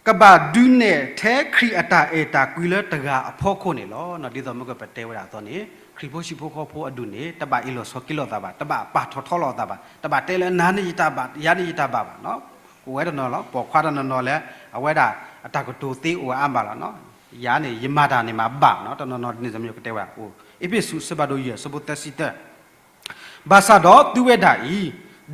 ကဘၣ်ဒုးနဲၣ်ထဲခရံာ်အတၢ်အဲၣ်တၢ်ကွံလၢတဂၤအဖီခိၣ်န့ၣ်လီၤ, ဒ်သိးမ့ၢ်ကပတဲဝဲဒၣ်အသိးန့ၣ် ခရံာ်ဖိဟံၣ်ဖိဃီဖိအဒူၣ်န့ၣ် တဘၣ်အ့ၣ်လိာ်ဆိးက့လိာ်သးဘၣ်, တဘၣ်ပာ်ထီၣ်ထီလိာ်သးဘၣ်, တဘၣ်တဲလၢနၤန့ၣ်ယတၢ်ဘၣ် ယၤန့ၣ်ယတၢ်ဘၣ်ဘၣ်နီၤ, အိၣ်ဝဲတနီၤလီၤ, ပိာ်ခွါတနီၤနီၤလၢ အဝဲဒၣ်အတၢ်ကတိၤသ့အိၣ်ဝဲအါမးလီၤ, ယၤန့ၣ် ယမၤတၢ်န့ၣ်မၤဘၣ်နီၤ, တနီၤနီၤဒ်န့ၣ် မ့ၢ်ကတဲဝဲဒၣ်အိၣ်, အ့းဖ့းစူး အဆၢဖးဒိၣ်ယဲၢ် အဆၢဖိသၢဆံတၢ ဘၣ်ဆၣ်ဒီးသုဝဲဒၣ်အံၤ,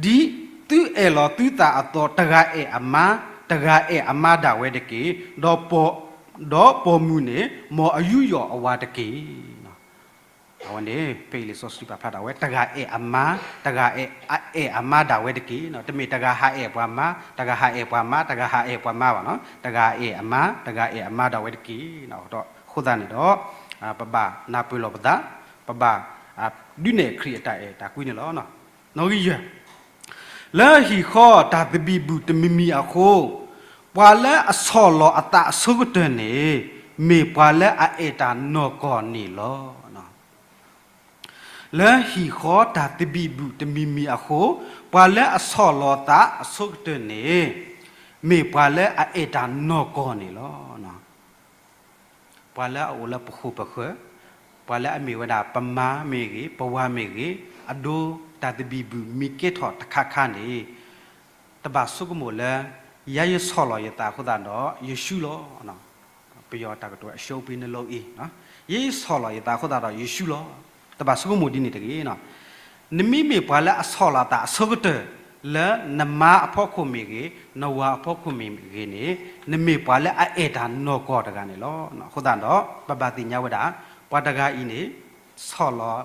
ဒ်သုအဲၣ်လီၤသုသးအသိး တဂၤအဲၣ်အမါ, တဂၤအဲၣ်အမါဒၣ်ဝဲတက့ၢ်, ဒီးပိာ်မုၣ်န့ၣ် မ်အယူးယီၣ်အဝၤတက့ၢ်. အဝဲန့ၣ် ဖဲအံၤလံာ်စီဆှံပာ်ဖျါထီၣ်ဝဲ တဂၤအဲၣ်အမါ, တဂၤအဲၣ်အမါဒၣ်ဝဲတက့ၢ်. တမ့ၢ်တဂၤဟးအဲၣ်ပှၤမါ, တဂၤဟးအဲၣ်ပှၤမါ, တဂၤဟးအဲၣ်ပှၤမါဘၣ်နီၤ, တဂၤအဲၣ်အမါ, တဂၤအဲၣ်အမါဒၣ်ဝဲတက့ၢ်. အဃိသတးန့ၣ်ဒီး ပဘၣ်နၢ်ပၢၢ်လိာ်ပသး, ပဘၣ်ဒုးနဲၣ်ခရံာ်အတၢ်အဲၣ်တၢ်ကွံန့ၣ်လီၤ. နီၣ်ဂံၢ်ယဲၢ်, လၢဟံၣ်ဃီတၢ်သဘံၣ်ဘုၣ်တမံၤမံၤအဃိ, ပှၤလၢအဆီၣ်လီၤအသးအဆိကတၢၢ်န့ၣ် မ့ၢ်ပှၤလၢအအဲၣ်တၢ်နီၢ်ကီၢ်န့ၣ်လီၤ. လၢဟံၣ်ဃီတၢ်သဘံၣ်ဘုၣ်တမံၤမံၤအဃိ, ပှၤလၢအဆီၣ်လီၤသးအဆိကတၢၢ်န့ၣ် မ့ၢ်ပှၤလၢအအဲၣ်တၢ်နီၢ်ကီၢ်န့ၣ်လီၤ. ပှၤလၢအအိၣ်လၢပဃိၣ်ပဃၢၤ, ပှၤလၢအမ့ၢ်ဝဲဒၣ်ပမါမ့ၢ်ဂ့ၤ, ပဝၤမ့ၢ်ဂ့ၤ, အဒိ တၢ်သဘံၣ်ဘုၣ်မ့ၢ်ကဲထီၣ်တခါခါန့ၣ် တဘၣ်ဆိကမိၣ်လၢ ယၤယဆီၣ်လီၤယသးအဃိသတးဒီး ယရှုလီၤ. ပယီၤတၢ်ကတိၤ အရှုံးပေး နလိအ့, ယဲယဆီၣ်လီၤယသးအဃိသတးဒီး ယရှုလီၤ. တဘၣ်ဆိကမိၣ်ဒ်န့ၣ်တဂ့ၤ. နမ့မ့ၢ်ပှၤလၢအဆီၣ်လီၤအသးအဆိကတၢၢ် လၢနမါအဖီခိၣ်မ့ၢ်ဂ့ၤ, နဝၤအဖီခိၣ်မ့ၢ်ဂ့ၤန့ၣ် နမ့ၢ်ပှၤလၢအအဲၣ်တၢ်နီၢ်ကီၢ်တဂၤန့ၣ်လီၤ. အဃိသတးဒီး ပဘၣ်သ့ၣ်ညါဝဲဒၣ် ပှၤတဂၤအံၤန့ၣ် ဆီၣ်လီၤ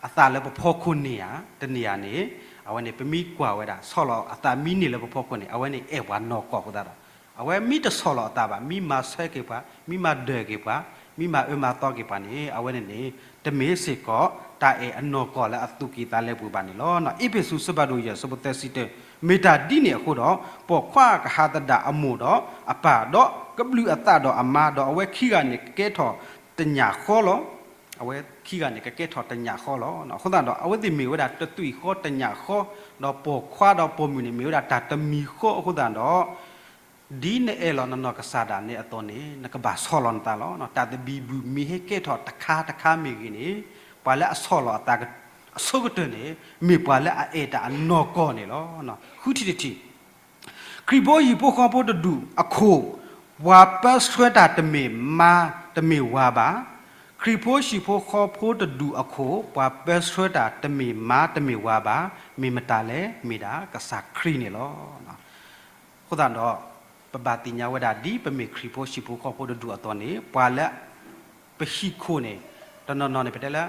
အသးလၢပဖီခိၣ်န့ၢ်ဧါ, တန့ၢ်ဧါန့ၣ် အဝဲန့ၣ် ပမ့ၢ်ကွၢ်ဝဲဒၣ် ဆီၣ်လီၤအသးမ့ၢ်န့ၢ်လၢပဖီခိၣ်န့ၣ် အဝဲန့ၣ်အဲၣ်ပှၤနီၢ်ကီၢ်အဃိသတးဒီး အဝဲမ့ၢ်တဆီၣ်လီၤအသးဘၣ်, မ့ၢ်မၤဆၢက့ၤပှၤ, မ့ၢ်မၤဒၢးက့ၤပှၤ, မ့ၢ်မၤအၢမၤသီက့ၤပှၤန့ၣ် အဝဲန့ၣ်န့ၣ် တမ့ၢ်စ့ၢ်ကီး တၢ်အဲၣ်အနီၢ်ကီၢ်လၢအသူၣ်ကံၢ်သးလဲပူၤဘၣ်န့ၣ်လီၤ. အ့းဖ့းစူး အဆၢဖးဒိၣ်ယဲၢ် အဆၢဖိသၢဆံတၢ, မ့ၢ်တၢ်ဒ်န့ၣ်အဃိဒီး ပိာ်ခွါကဟးသဒၣ်အမိၢ်ဒီးအပၢ်, ဒီးကဘျုးအသးဒီးအမါ, ဒီးအဝဲခံဂၤန့ၣ်ကကဲထီၣ်တညၣ်ဃီလီၤ. အဝဲခံဂၤန့ၣ်ကကဲထီၣ်တညၣ်ဃီလီၤ. အဃိသတးဒီး အဝဲသ့ၣ်မ့ၢ်ဝဲဒၣ်တသွံၣ်ဃီတညၣ်ဃီ, ဒီးပိာ်ခွါဒီးပိာ်မုၣ်န့ၣ် မ့ၢ်ဝဲဒၣ်တၢ်တမံၤဃီအဃိသတးဒီး ဒ်နအဲၣ်လီၤနနီၢ်ကစၢ်ဒၣ်နဲအသိးန့ၣ် နကဘၣ်ဆီၣ်လီၤနသးလီၤ. တၢ်သဘံၣ်ဘုၣ်မ့ၢ်ဟဲကဲထီၣ်တခါတခါမ့ၢ်ဂ့ၤန့ၣ် ပှၤလၢအဆီၣ်လီၤအသးအဆိကတၢၢ်န့ၣ် မ့ၢ်ပှၤလၢအအဲၣ်တၢ်အနီၢ်ကီၢ်န့ၣ်လီၤ. ဃုထံၣ်တထံၣ် ခရံာ်ဖိဟံၣ်ဖိဃီဖိတဒူၣ်အခိၣ် ပှၤပၢဆှၢတၢ်တမ့ၢ်မါတမ့ၢ်ဝၤဘၣ်. ခရံာ်ဖိဟံၣ်ဖိဃီဖိတဒူၣ်အခိၣ် ပှၤပၢဆှၢတၢ်တမ့ၢ်မါတမ့ၢ်ဝၤဘၣ်. မ့ၢ်မတၤလဲၣ်, မ့ၢ်ဒၣ်ကစၢ်ခရံာ်န့ၣ်လီၤ. အဃိသတးဒီး ပဘၣ်သ့ၣ်ညါဝဲဒၣ် ဒ်ပမ့ၢ်ခရံာ်ဖိဟံၣ်ဖိဃီဖိတဒူၣ်အသိးန့ၣ် ပှၤလၢ ပဟံၣ်ခိၣ်န့ၣ် တနီၤနီၤန့ၣ် ပတဲလၢ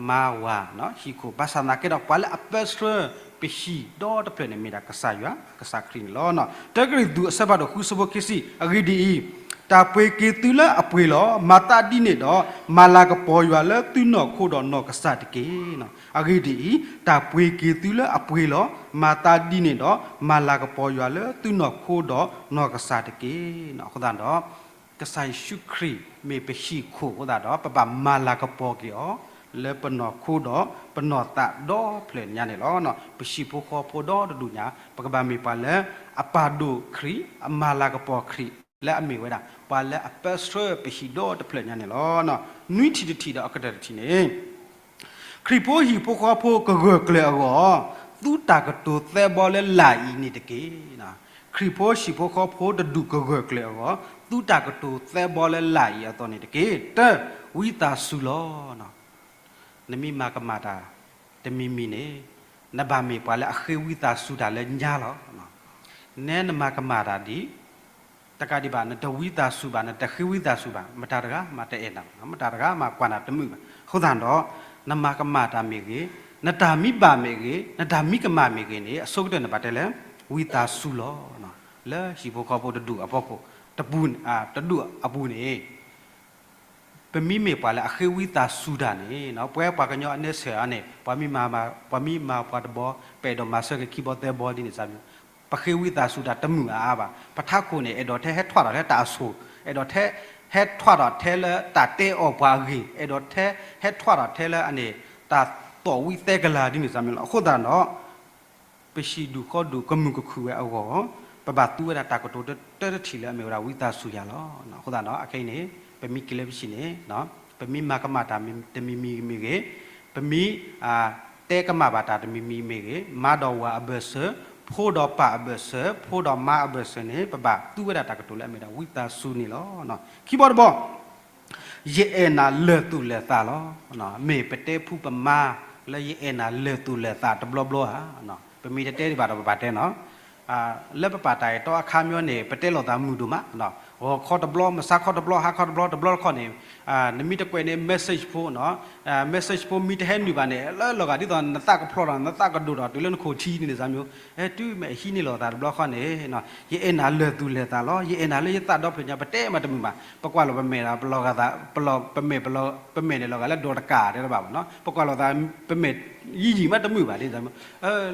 မါဝၤ ဟံၣ်ခိၣ်, ဘၣ်ဆၣ်သနာ်က့ဒီး ပှၤလၢအပၢဆှၢပဟံၣ်ဒီတဖျၢၣ်န့ၣ် မ့ၢ်ဒၣ်ကစၢ်ယွၤ, ကစၢ်ခရံာ်န့ၣ်လီၤ. တၢကရံၣ်သူး အဆၢဖးဒိၣ်ဃု အဆၢဖိခံဆံ, အဂ့ၢ်ဒ်အံၤ, တၢ်ပှ့ၤက့ၤသုလၢအပှ့ၤလီၤ. မၤသးဒ်န့ၣ်ဒီး မၤလၤကပီၤယွၤလၢသုနီၢ်ခိဒီးနီၢ်ကစၢ်တက့ၢ်. အဂ့ၢ်ဒ်အံၤ, တၢ်ပှ့ၤက့ၤသုလၢအပှ့ၤလီၤ. မၤသးဒ်န့ၣ်ဒီး မၤလၤကပီၤယွၤလၢသုနီၢ်ခိဒီးနီၢ်ကစၢ်တက့ၢ်. အဃိသတးဒီး ကစၢ်ယ့ၣ်ၡူးခရံာ်မ့ၢ်ပဟံၣ်ခိၣ်အဃိသတးဒီး ပဘၣ်မၤလၤကပီၤက့ၤအီၤ လၢပနီၢ်ခိဒီးပနီၢ်သးဒီဖျၢၣ်ညါန့ၣ်လီၤ. ပဟံၣ်ဖိဃီဖိဒီတဒူၣ်ညါ ပကဘၣ်မ့ၢ်ပှၤလၢအပာ်ဒိၣ်ခရံာ်, အမၤလၤကပီၤခရံာ် လၢအမ့ၢ်ဝဲဒၣ် ပှၤလၢအပၢဆှၢပဟံၣ်ဒီတဖျၢၣ်ညါန့ၣ်လီၤ. နွံထံၣ်တထံၣ်ဒီးအကတၢၢ်တထံၣ်န့ၣ် ခရံာ်ဖိဟံၣ်ဖိဃီဖိကဂၢၢ်ကျၢၤအဂီၢ်, သူတၢ်ကတိၤသၢဘီလၢလာ်အံၤန့ၣ်တက့ၢ်. ခရံာ်ဖိဟံၣ်ဖိဃီဖိတဒူၣ်ကဂၢၢ်ကျၢၤအဂီၢ်, သူတၢ်ကတိၤသၢဘီလၢလာ်အံၤအသိးန့ၣ်တက့ၢ်. တၢ, ဝံသးစူၤလီၤ. နမ့ၢ်မၤကမၣ်တၢ်တမံၤမံၤန့ၣ် နဘၣ်မ့ၢ်ပှၤလၢအဃ့ဝံသးစူၤတၢ်လၢညါလီၤ. နဲနမၤကမၣ်တၢ်ဒ် တကးဒံးဘၣ် နတဝံသးစူၤဘၣ်, နတဃ့ဝံသးစူၤဘၣ်, မတၤတဂၤမးတအဲၣ်နၤဘၣ်, မတၤတဂၤမးကွၢ်နၤတမုာ်ဘၣ်. အဃိသတးဒီး နမၤကမၣ်တၢ်မ့ၢ်ဂ့ၤ, နတၢ်မံဘၣ်မ့ၢ်ဂ့ၤ, နတၢ်မံကမၣ်မ့ၢ်ဂ့ၤန့ၣ် အဆိကတၢၢ်န့ၣ်ဘၣ်တဲလၢ ဝံသးစူၤလီၤ. လၢဟံၣ်ဖိဃီဖိတဒူၣ်အဖီခိၣ် တပူၤ တဒူၣ်အပူၤန့ၣ် ပမ့မ့ၢ်ပှၤလၢအဃ့ဝံသးစူၤတၢ်န့ၣ် ပဝဲပှၤကညီအနဲဆၢၣ်အါန့ၣ် ပှၤမ့ၢ်မၤပှၤတဘီ ပအဲၣ်ဒိးမၤဆၢက့ၤခံဘီသၢဘီဒ်န့ၣ် ပဃ့ဝံသးစူၤတၢ်တမုာ်အါအါဘၣ်. ပထးခိၣ်န့ၣ် အဲၣ်ဒိးထဲဟဲထွဲထီၣ်ထဲတၢ်အဆိၣ်, အဲၣ်ဒိးထဲဟဲထွဲထီၣ်ထဲလၢတၢ်တဲအီၣ်ပှၤအဂ့ၢ်, အဲၣ်ဒိးထဲဟဲထွဲထီၣ်ထဲလၢအန့ၣ် တၢ်သီၣ်ဝံသဲကလၤဒ်န့ၣ် အဃိသတးဒီး ပဟံၣ်ဒူၣ်ဃီဒူၣ်ကမုာ်ကခုၣ်ဝဲအဂီၢ် ပဘၣ်သူဝဲဒၣ်တၢ်ကတိၤတၢတထံၣ်လၢအမ့ၢ်ဝဲဒၣ်ဝံသးစူၤယၤလီၤ. အဃိသတးဒီး အခဲအံၤန့ၣ် ပမ့ၢ်က့ၤလၢပဟံၣ်န့ၣ် ပမ့ၢ်မၤကမၣ်တၢ်တမံၤမံၤမ့ၢ်ဂ့ၤ, ပမ့ၢ် တဲကမၣ်ဘၣ်တၢ်တမံၤမံၤမ့ၢ်ဂ့ၤ, မါဒီးဝၤအဘၢၣ်စၢၤ, ဖိဒီးပၢ်အဘၢၣ်စၢၤ, ဖိဒီးမါအဘၢၣ်စၢၤန့ၣ် ပဘၣ်သူဝဲဒၣ်တၢ်ကတိၤလၢအမ့ၢ်ဒၣ်ဝံသးစူၤန့ၣ်လီၤ. ခံဘီတဘီ ယအဲၣ်နၤလၢာ်သူၣ်လၢာ်သးလီၤ. မ့ၢ်ပတဲဖူပမါလၢယအဲၣ်နၤလၢာ်သူၣ်လၢာ်သးတဘျီဘျီဧါ. ပမ့ၢ်တတဲဒံးဘၣ်ဒီးပဘၣ်တဲနီၤ. လၢပပာ်တၢ်အဲၣ်တီအခါမ့ၢ်န့ၣ် ပတဲလိာ်သးမုာ်ဒိၣ်မး, ဂီၤခီတဘျီ, မုၢ်ဆါခီတဘျီ, ဟါခီတဘျီ, တဘျီတခီန့ၣ် နမ့ၢ်တကွဲးန့ၣ် message ဖိနီၤ, message ဖိမ့ၢ်တဟဲနုာ်ဘၣ်န့ၣ် လၢလီၤဂာ်ဒ်သိးနသးကဖျိးဒီး နသးကဒိၣ်ဒီးတုၤလၢနခိၣ်ထံးန့ၣ်န့ၣ် မ့ၢ် အဲ တုၤမ့ၢ်အဟံးန့ၢ်လိာ်သးတဘျီဃီန့ၣ် ယအဲၣ်နၤလၢာ်သူၣ်လၢာ်သးလီၤ, ယအဲၣ်နၤလၢယသးဒီဖျၢၣ်ညါ, ပတဲမးတမုာ်ဘၣ်. ပကွၢ်လိာ်ပမဲာ်ဒီး ပလီၤဂာ်သး, ပလီၤ, ပမဲာ်, ပမဲာ်န့ၣ်လီၤဂာ်လၢဒိးတကးတဲတဘၣ်ဘၣ်နီၤ. ပကွၢ်လိာ်သး ပမဲာ်ယံာ်ယံာ်မးတမုာ်ဘၣ်. ဒ်သိး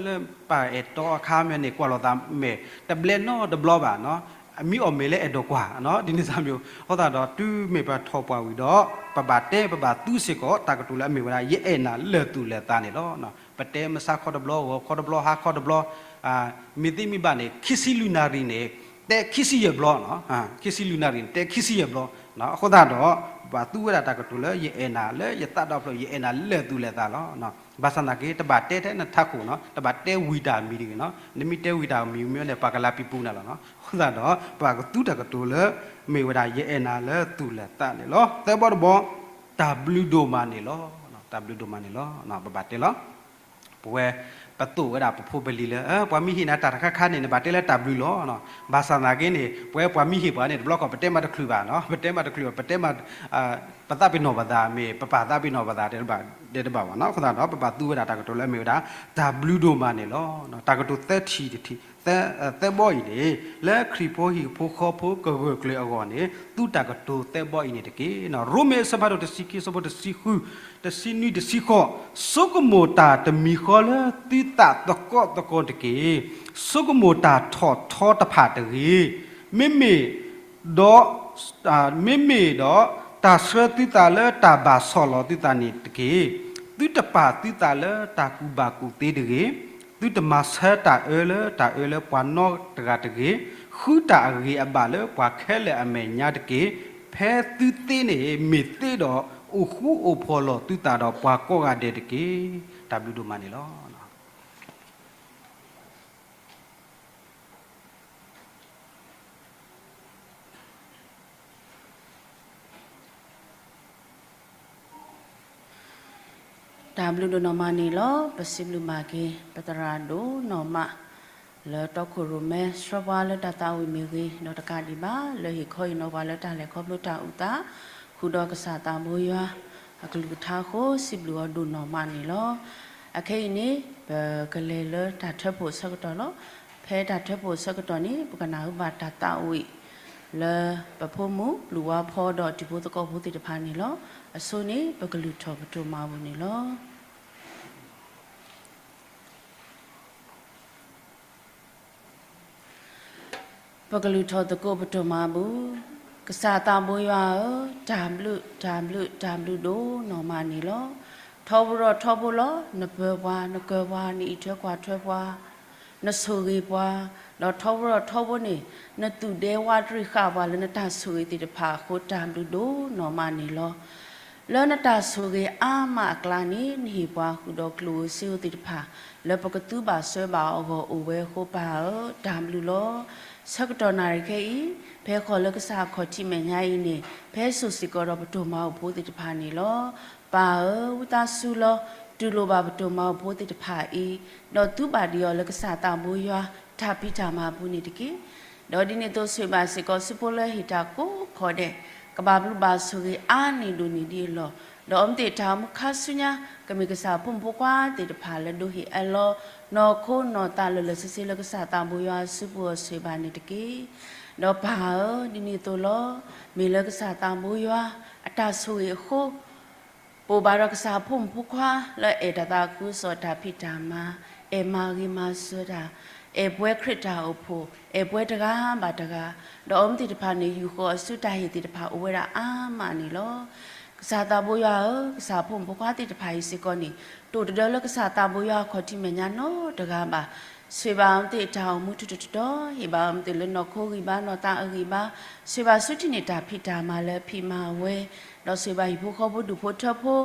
လၢပပာ်အဲၣ်တီအခါမ့ၢ်န့ၣ် ကွၢ်လိာ်သးမဲာ်တဘျဲနီတဘျီဘၣ်နီၤ. အမ့ၢ်အီၣ်မ့ၢ်လၢအဲၣ်ဒိးကွၢ်နီၤ, ဒ်န့ၣ်စၢ်မ့ၢ်. အဃိသတးဒီး တုၤမ့ၢ်ပထီၣ်ပှၢ်ဝံၤဒီး ပဘၣ်တဲပဘၣ်သူစ့ၢ်ကီး တၢ်ကတိၤလၢအမ့ၢ်ဝဲဒၣ် ယအဲၣ်နၤလၢာ်သူၣ်လၢာ်သးန့ၣ်လီၤ. ပတဲမုၢ်ဆါခီတဘျီ, ဂီၤခီတဘျီ, ဟါခီတဘျီ, မ့ၢ်သ့မ့ၢ်ဘၣ်န့ၣ် ခံဆံလွံၢ်နၣ်ရံၣ်န့ၣ် တဲခံဆံယဲၢ်ဘျီ, ခံဆံလွံၢ်နၣ်ရံၣ်န့ၣ် တဲခံဆံယဲၢ်ဘျီ. အဃိသတးဒီး ပဘၣ်သူဝဲဒၣ်တၢ်ကတိၤလၢ ယအဲၣ်နၤလၢယသးဒီဖျၢၣ်, ယအဲၣ်နၤလၢသူၣ်လၢသးလီၤ. ဘၣ်ဆၣ်သနာ်က့ တဘၣ်တဲထဲနထးခိၣ်နီၤ, တဘၣ်တဲဝံၤတၢ်မံၤတဂ့ၤနီၤ. နမ့ၢ်တဲဝံၤတၢ်မံၤမ့ၢ်န့ၣ် ပှၤကလၤပံာ်ပူၤနၤလီၤနီၤ. အဃိသတးဒီး ပဘၣ်ကသူတၢ်ကတိၤလၢ မ့ၢ်ဝဲဒၣ် ယအဲၣ်နၤလၢသူၣ်လၢသးန့ၣ်လီၤ. သၢဘီတဘီ, တၢ်ဘျုးဒိၣ်မးန့ၣ်လီၤ. တၢ်ဘျုးဒိၣ်မးန့ၣ်လီၤ. ပဘၣ်တဲလီၤ ပဝဲ ပသိၣ်ဝဲဒၣ်ပဖိပလံၤလၢ ပှၤမ့ၢ်ဟ့ၣ်နၤတၢ်တခါခါန့ၣ် နဘၣ်တဲလၢတၢ်ဘျုးလီၤ.ဘၣ်ဆၣ်သနာ်က့န့ၣ် ပဝဲပှၤမ့ၢ်ဟ့ၣ်ပှၤန့ၣ် တဘျီခီၣ် ပတဲမးတချုးဘၣ်, ပတဲမးတချုးဘၣ်, ပတဲမး ပသးပ့ၤနီၣ်ပသး မ့ၢ်ပပာ်သးပ့ၤနီၣ်ပသး တဲတဘၣ်ဘၣ်နီၤ. အဃိသတးဒီး ပဘၣ်သူဝဲဒၣ်တၢ်ကတိၤလၢအမ့ၢ်ဝဲဒၣ် တၢ်ဘျုးဒိၣ်မးန့ၣ်လီၤ. တၢ်ကတိၤသၢထံၣ်တထံၣ်, သၢဘီအံၤန့ၣ် လၢခရံာ်ဖိဟံၣ်ဖိဃီဖိကဂၢၢ်ကျၢၤအဂီၢ်န့ၣ် သူတၢ်ကတိၤသၢဘီအံၤန့ၣ်တက့ၢ်. ရိမ့ၤအဆၢဖးဒိၣ်တဆံခံ အဆၢဖိတဆံဃု, တဆံနွံတဆံဃိး, ဆိကမိၣ်တၢ်တမံၤဃီလၢသုသးသကိးသကိးတက့ၢ်. ဆိကမိၣ်တၢ်ထီၣ်ထီတဖၣ်တဂ့ၤ. မ့မ့ၢ်ဒီး မ့မ့ၢ်ဒီး တၢ်ဆှၢသုသးလၢတၢ်ဘၣ်ဆီၣ်လီၤသုသးန့ၣ်တက့ၢ်. သုတပာ်သုသးလၢတၢ်ကူၣ်ဘၣ်ကူၣ်သ့တဂ့ၤ. သုတမၤဆၢတၢ်အၢလၢတၢ်အၢလၢပှၤနီတဂၤတဂ့ၤ. ဃုတၢ်အဂ့ၤအဘၣ်လၢပှၤခဲလၢာ်အမဲာ်ညါတက့ၢ်. ဖဲသုသ့န့ၣ်မ့ၢ်သ့ဒီး အိၣ်ဃူအိၣ်ဖိးလီၤသုသးဒီးပှၤကိးဂၤဒဲးတက့ၢ်. တၢ်ဘျုးဒိၣ်မးန့ၣ်လီၤ. တၢ်ဘျုးဒိၣ်နီၢ်မးန့ၣ်လီၤ. ပစံးဘျုးဘၣ်က့ၤ ပသရၣ်ဒိၣ်နီၢ်မး လၢတီခိၣ်ရိၣ်မဲ ဆှၢပှၤလၢတၢ်သးဝံၣ်မ့ၢ်ဂ့ၤ, ဒီးတကးဒံးဘၣ် လၢဟ့ၣ်ခီဟ့ၣ်နီၤပှၤလၢတၢ်လဲၤခီဖျိတၢ်အုၣ်သး ဃုာ်ဒီးကစၢ်သးဘိယွၤ အကလုၢ်ကထါအဃိ စံးဘျုးအီၤဒိၣ်နီၢ်မးန့ၣ်လီၤ. အခဲအံၤန့ၣ် ပကလဲၤလၢတၢ်ထၢဖှိၣ်အဆၢကတီၢ်လီၤ. ဖဲတၢ်ထၢဖှိၣ်အဆၢကတီၢ်န့ၣ် ပကနၢ်ဟူဘၣ်တၢ်သးဝံၣ် လၢပဖိမုၣ်ပျုၢ်ဝါဖီဒီးတံၤဖိသကိးဖိသ့ၣ်တဖၣ်န့ၣ်လီၤ. အဆိန့ၣ် ပကလုၢ်ထီၣ်ပဒိၣ်မးပူၤန့ၣ်လီၤ. ပကလုၢ်ထီၣ်သကိးပဒိၣ်မးပူၤ, ကစၢ်သးဘိယွၤဧၢ, တၢ်ဘျုး တၢ်ဘျုး တၢ်ဘျုးဒိၣ်နီၢ်မးန့ၣ်လီၤ. ထီဘိဒီးထီဘိလီၤ. နပၢၤပှၤ, နကၢၤပှၤ, နအံးထွဲကွၢ်ထွဲပှၤ, နဆိၣ်ဂ့ၤပှၤ, ဒီးထီဘိဒီးထီဘိန့ၣ် နသူၣ်ဒဲဝးတရံးဃာ်ပှၤလၢနတၢ်ဆိၣ်ဂ့ၤသ့ၣ်တဖၣ်အဃိ တၢ်ဘျုးဒိၣ်နီၢ်မးန့ၣ်လီၤ. လၢနတၢ်ဆိၣ်ဂ့ၤအါမးအကျါန့ၣ် နဟ့ၣ်ပှၤဃုာ်ဒီးကျိၣ်ဧိၤစ့ဧိၤသ့ၣ်တဖၣ် လၢပကသူဘၣ်ဆှၢဘၣ်အီၤအဂီၢ်အိၣ်ဝဲအဃိပၢ်ဧၢ, တၢ်ဘျုးလီၤ. ဆၢကတီၢ်နၣ်ရံၣ်ခဲအံၤ ဖဲဃီၤလၢကစၢ်အခီၣ်ထံးမဲာ်ညါအံၤန့ၣ် ဖဲစိၢ်စ့ၢ်ကီးဒီးပဒိၣ်မးအုၣ်ဖိသ့ၣ်တဖၣ်န့ၣ်လီၤ. ပၢ်ဧၢ, ဝံသးစူၤလီၤ. တူၢ်လိာ်ဘၣ်ပဒိၣ်မးအုၣ်ဖိသ့ၣ်တဖၣ်အံၤ, ဒီးသူဘၣ်ဒံးအီၤလၢကစၢ်သးဘိယွၤ တၢ်ဖံးတၢ်မၤအပူၤန့ၣ်တက့ၢ်. ဒီးဒ်န့ၣ်အသိးဆိၣ်ဂ့ၤဘၣ်စ့ၢ်ကီးဆူဖိလၢဟ့ၣ်တၢ်ကိးခီဒဲး, ကဘၣ်ဘျုးဘၣ်ဆိၣ်ဂ့ၤအါန့ၢ်ဒိၣ်န့ၢ်ဒံးအလီၢ်, ဒီးအီၤမ့ၢ်သ့ၣ်တၢ်အိၣ်မူခါဆူညါ ကမ့ၢ်ကစၢ်ဖိမုၣ်ဖိခွါသ့ၣ်တဖၣ်လၢဒိးဟ့ၣ်အလီၤ နီၢ်ခိနီၢ်သးလၢာ်လၢာ်ဆ့ဆ့လၢကစၢ်သးဘိယွၤအစုပူၤအီၤဆိၣ်ဂ့ၤဘၣ်န့ၣ်တက့ၢ်. ဒီးပၢ်ဧၢ, ဒ်န့ၣ်အသိးလီၤ. မ့ၢ်လၢကစၢ်သးဘိယွၤ အတၢ်ဆိၣ်ဂ့ၤအဃိ ပအိၣ်ဘၣ်ဒီးကစၢ်ဖိမုၣ်ဖိခွါလၢအဲၣ်တၢ်သးခုကစီၣ်တၢ်ဖံးတၢ်မၤ, အဲၣ်မၤဂ့ၤမၤစၢၤတၢ်, အဲၣ်ပှဲၤခရံာ်တၢ်အိၣ်ဖှိၣ်, အဲၣ်ပှဲၤတဂၤဘၣ်တဂၤ, ဒီးအီၤမ့ၢ်သ့ၣ်တဖၣ်န့ၣ် ယူာ်ဃီၤအီၤဆူတၢ်ဟ့ၣ်သ့ၣ်တဖၣ်အိၣ်ဝဲဒၣ်အါမးန့ၣ်လီၤ. ကစၢ်သးဘိယွၤဧၢ, ကစၢ်ဖိမုၣ်ဖိခွါသ့ၣ်တဖၣ်အံၤစ့ၢ်ကီးန့ၣ် တအိၣ်တဒၢလၢကစၢ်သးဘိယွၤအခီၣ်ထံးမဲာ်ညါနီတဂၤဘၣ်. ဆိၣ်ဂ့ၤဘၣ်အီၤမ့ၢ်သ့ၣ်တၢ်အိၣ်မူထူးထူးတီၤတီၤ, ဟ့ၣ်ဘၣ်အီၤမ့ၢ်သ့ၣ်လၢနီၢ်ခိဂံၢ်ဘါနီၢ်သးအဂံၢ်ဘါ, ဆိၣ်ဂ့ၤဘၣ်ဆူထံၣ်န့ၢ်တၢ်ဖံးတၢ်မၤလၢဖံးမၤဝဲ, ဒီးဆိၣ်ဂ့ၤဘၣ်ဟံၣ်ဖိဃီဖိဒူၣ်ဖိထၢဖိ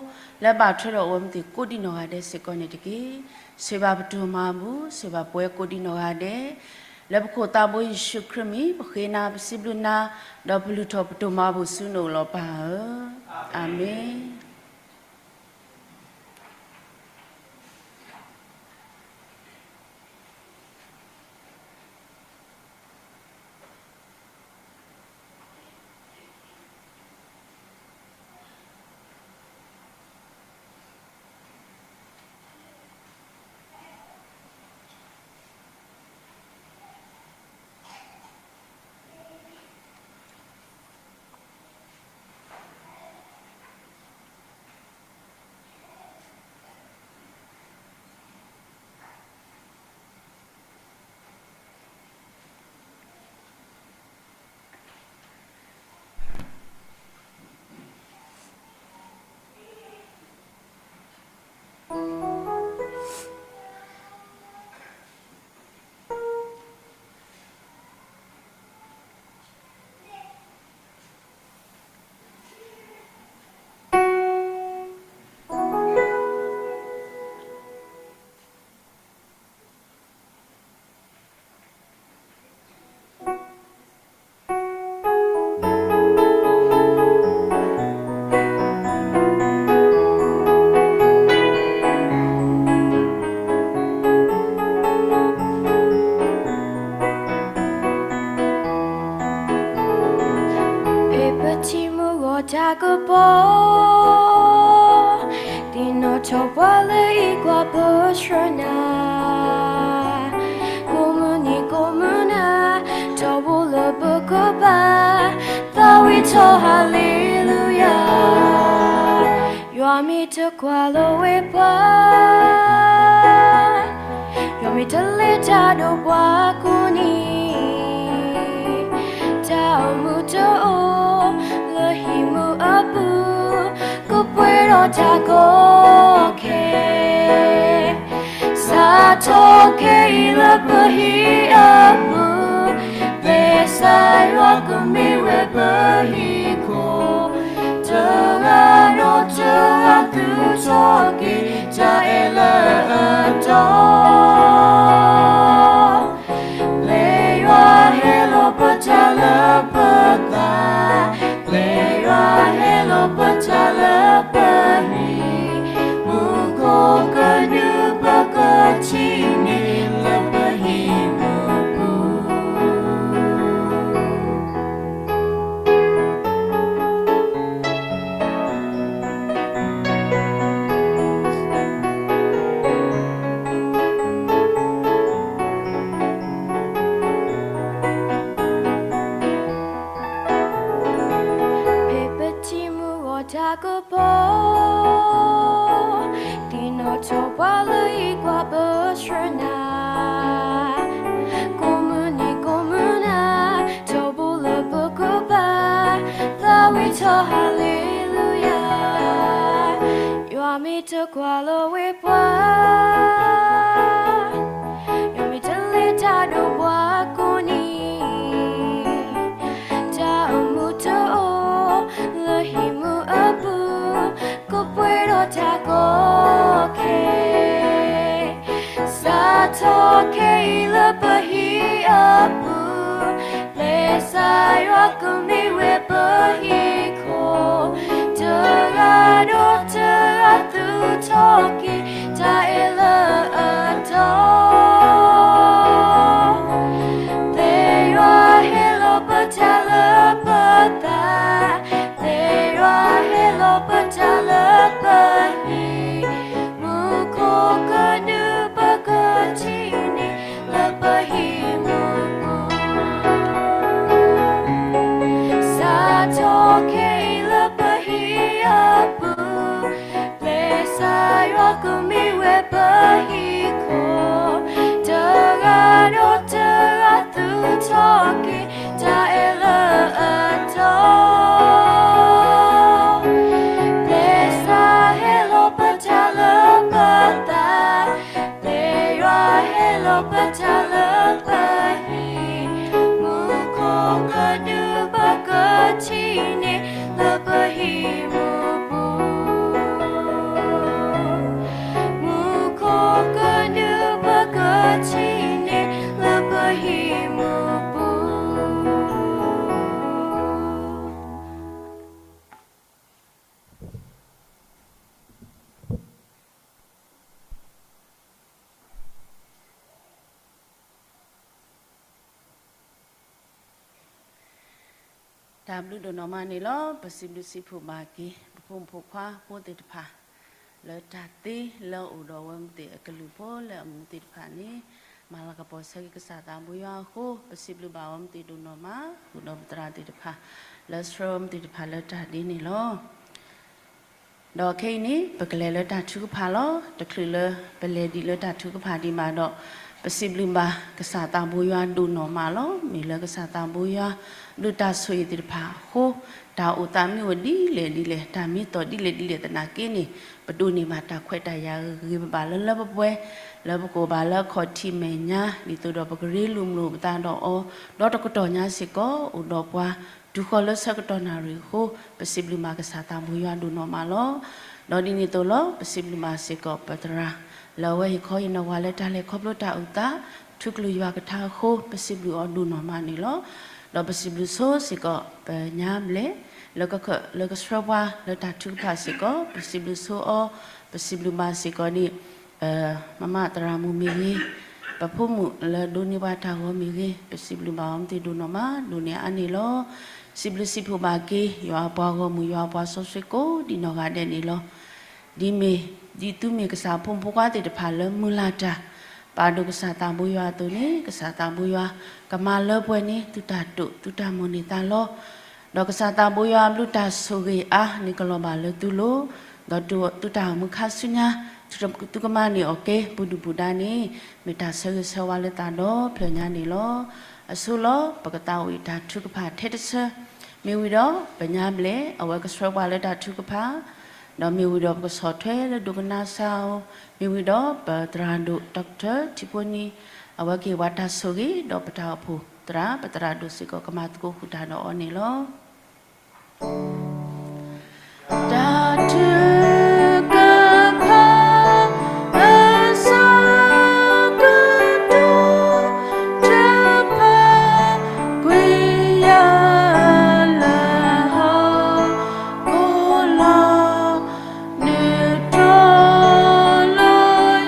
လၢဘၣ်ထွဲဒီးအဝဲမ့ၢ်သ့ၣ်ကိးဒံနီၢ်ဂၤဒဲးစ့ၢ်ကီးန့ၣ်တက့ၢ်. ဆိၣ်ဂ့ၤဘၣ်ပဒိၣ်မးအပူၤ, ဆိၣ်ဂ့ၤဘၣ်ပဝဲကိးဒံနီၢ်ဂၤဒဲး, လၢပခိၣ်သးဘိယ့ၣ်ၡူးခရံာ်မံၤ ပဃ့နၤ ပစံးဘျုးနၤ, ဒီးပလုၢ်ထီၣ်ပဒိၣ်မးအပူၤဆူနအိၣ်လီၤပၢ်ဧၢ, အၤမ့ၣ်. ပဆှၢနၤ, ကိးမုၢ်နံၤကိးမုၢ်နၤ, ထီဘိလၢပကဘၣ်, သးဝံၣ်ထီၣ် Hallelujah, ယွၤမ့ၢ်တကွၢ်လီၤဝဲပှၤ, ယွၤမ့ၢ်တလ့ၤတၢ်ဒီးပှၤကိးနံၤ, တၢ်အိၣ်မူတအိၣ်လၢဟံၣ်မူအပူၤ, ကပှဲၤဒီးတၢ်ကီခဲ, စးထီၣ်ခဲအံၤလၢပဟံၣ်အပူၤ, ပျဲစၢ်ယွၤကမ့ၢ်ဝဲပဟံၣ်ခိၣ်, တဂၤဒီးတဂၤသူၣ်ထီၣ်က့ၤ တၢ်အဲၣ်လၢအတီ ပျဲယွၤဟဲလီၤပတၢ်လၢပသး, ပျဲယွၤဟဲလီၤပတၢ်လၢပဟံၣ်, မူခိၣ်ကနုာ်ပကထံၣ်န့ၢ်လၢပဟံၣ်မူပူၤ. ဖဲပထံၣ်မုၢ်ဂီၤတၢ်ကပီၤ, သ့ၣ်နီၣ်ထီၣ်ပှၤလၢဟံၣ်ကွၢ်ပဆှၢနၤ, ကိးမုၢ်နံၤကိးမုၢ်နၤ, ထီဘိလၢပကဘၣ်, သးဝံၣ်ထီၣ် Hallelujah, ယွၤမ့ၢ်တကွၢ်လီၤဝဲပှၤ, ယွၤမ့ၢ်တလ့ၤတၢ်ဒီးပှၤကိးနံၤ, တၢ်အိၣ်မူတအိၣ်လၢဟံၣ်မူအပူၤ, ကပှဲၤဒီးတၢ်ကီခဲ, စးထီၣ်ခဲအံၤလၢပဟံၣ်အပူၤ, ပျဲစၢ်ယွၤကမ့ၢ်ဝဲပဟံၣ်ခိၣ်, တဂၤဒီးတဂၤသူၣ်ထီၣ်က့ၤ တၢ်အဲၣ်လၢအတီ ပျဲယွၤဟဲလီၤပတၢ်လၢပသး, ပျဲယွၤဟဲလီၤပတၢ်လၢပဟံၣ်, မူခိၣ်ကနုာ်ပကထံၣ်န့ၢ်လၢပဟံၣ်မူပူၤ, စးထီၣ်ခဲအံၤလၢပဟံၣ်အပူၤ, ပျဲစၢ်ယွၤကမ့ၢ်ဝဲပဟံၣ်ခိၣ်, တဂၤဒီးတဂၤသူၣ်ထီၣ်က့ၤ တၢ်အဲၣ်လၢအတီ ပျဲစၢ်ဟဲလီၤပတၢ်လၢပသး, ပျဲယွၤဟဲလီၤပတၢ်လၢပဟံၣ်, မူခိၣ်ကနုာ်ပကထံၣ်န့ၢ်လၢပဟံၣ်မူပူၤ, မူခိၣ်ကနုာ်ပကထံၣ်န့ၢ်လၢပဟံၣ်မူပူၤ. တၢ်ဘျုးဒိၣ်နီၢ်မးန့ၣ်လီၤ. ပစံးဘျုးစံးဖှိၣ်ဘၣ်က့ၤ ပဖိမုၣ်ဖိခွါဖိသ့ၣ်တဖၣ် လၢတၢ်သ့လၢအအိၣ်ဒီးအဝဲသ့ၣ်အကလုၢ်ဖိလၢအမူသ့ၣ်တဖၣ်န့ၣ်, မၤလၤကပီၤဆၢက့ၤကစၢ်သးဘိယွၤအဃိ, ပစံးဘျုးဘၣ်အဝဲသ့ၣ်ဒိၣ်နီၢ်မး, ဃုာ်ဒီးပသရၣ်သ့ၣ်တဖၣ် လၢဆှၢအဝဲသ့ၣ်တဖၣ်လၢတၢ်ဒ်န့ၣ်လီၤ. ဒီးခဲအံၤန့ၣ် ပကလဲၤလၢတၢ်ထုကဖၣ်လီၤ. တချုးလၢပလဲၤဒံးလၢတၢ်ထုကဖၣ်ဒံးဘၣ်ဒီး, ပစံးဘျုးဘၣ်ကစၢ်သးဘိယွၤဒိၣ်နီၢ်မးလီၤ. မ့ၢ်လၢကစၢ်သးဘိယွၤဘျုးတၢ်ဆိၣ်ဂ့ၤသ့ၣ်တဖၣ်အဃိ, တၢ်အိၣ်သးမ့ၢ်အိၣ်ဒ်လဲၣ်ဒ်လဲၣ်, တၢ်မ့ၢ်သီၣ်ဒ်လဲၣ်ဒ်လဲၣ်သနာ်က့န့ၣ်, ပဒိးန့ၢ်ဘၣ်တၢ်ခွဲးတၢ်ယာ်ဂ့ၤဂ့ၤဘၣ်ဘၣ်လၢလၢပှဲၤပှဲၤ, လၢပကအိၣ်ဘၣ်လၢအခီၣ်ထံးမဲာ်ညါ, ဒ်သိးဒီးပကရ့လိာ်မုာ်လိာ်ပသးဒီးအီၤ, ဒီးတကတီၢ်ညါစ့ၢ်ကီး အိၣ်ဒီးပှၤ တုၤဃီၤလၢဆၢကတီၢ်နၣ်ရံၣ်အဃိ, ပစံးဘျုးဘၣ်ကစၢ်သးဘိယွၤဒိၣ်နီၢ်မးလီၤ. ဒီးဒ်န့ၣ်အသိးလီၤ, ပစံးဘျုးဘၣ်စ့ၢ်ကီးပသရၣ်, လၢအဝဲဟ့ၣ်ခီဟ့ၣ်နီၤဝဲလၢတၢ်လဲၤခီဖျိတၢ်အိၣ်သး, ထုးကလုၢ်ယွၤကထါအဃိ, ပစံးဘျုးအီၤဒိၣ်နီၢ်မးန့ၣ်လီၤ. ဒီးပစံးဘျုးဆိစ့ၢ်ကီး ပညါဘျဲၣ်, လၢကခၢၣ်လၢကဆှၢပှၤလၢတၢ်ထုကဖၣ်စ့ၢ်ကီး, ပစံးဘျုးဆိအီၤ, ပစံးဘျုးဘၣ်စ့ၢ်ကီးန့ၣ် မမသရၣ်မုၣ်မ့ၢ်ဂ့ၤ, ပဖိမုၣ်လၢဒိးန့ၢ်ပှၤတၢ်ဂီၤမ့ၢ်ဂ့ၤ, ပစံးဘျုးဘၣ်အီၤသ့ၣ်ဒိၣ်နီၢ်မး, ဒိၣ်န့ၢ်အါန့ၣ်လီၤ. စံးဘျုးစံးဖှိၣ်ဘၣ်က့ၤ ယွၤအပှၤဂီၢ်မုၢ် ယွၤအပှၤစီဆှံကိးဒံးနီၢ်ဂၤဒဲးန့ၣ်လီၤ. ဒ်မ့ၢ် ဒ်သုမ့ၢ်ကစၢ်ဖိမုၣ်ဖိခွါသ့ၣ်တဖၣ်လၢမုၢ်လၢ်တၢ် ပာ်ဒိၣ်ကစၢ်သးဘိယွၤအသိးန့ၣ် ကစၢ်သးဘိယွၤ ကမၤလၢပှဲၤန့ၢ် သုတၢ်တိာ် သုတၢ်မိၣ်န့ၢ်သးလီ ဒီးကစၢ်သးဘိယွၤအဘျုးတၢ်ဆိၣ်ဂ့ၤအါန့ၣ် ကလီၤဘၣ်လၢသုလိၤ, ဒီးသုတၢ်အိၣ်မူခါဆူညါ သုကမၤန့ၢ်အီၣ်က့ၤ ပူၤဒုၣ်ပူၤဒါန့ၣ် မ့ၢ်တၢ်ဆၢဂ့ၤဆၢဝါလၢသးဒီဖျၢၣ်ညါန့ၣ်လီၤ. အဆိလီၤ ပကသးအိၣ်အံၤတၢ်ထုကဖၣ်ထဲတဆၢ, မ့ၢ်ဝံၤဒီး ပညါဘျဲၣ် အဝဲကဆှၢပှၤလၢတၢ်ထုကဖၣ် ဒီးမ့ၢ်ဝံၤဒီးပကဆီၣ်ထွဲလၢဒိကနၣ်စၢ်အီၤ, မ့ၢ်ဝံၤဒီးပသရၣ်ဒိၣ် Doctor ထံဖိနံၤ အဝဲကဟ့ၣ်ပှၤတၢ်ဆိၣ်ဂ့ၤ ဒီးပတၢ်အိၣ်ဖှိၣ်သရၣ် ပသရၣ်ဒိၣ်စ့ၢ်ကီးကမၤသကိးဃုာ်တၢ်ဒီးအီၤန့ၣ်လီၤ. တၢ်ထုကဖၣ် အဆၢကတီၢ် ထုကဖၣ်ကွံာ်ယၤလၢဟီၣ်ခိၣ်လီၤ. နုာ်ထီၣ်လီၤ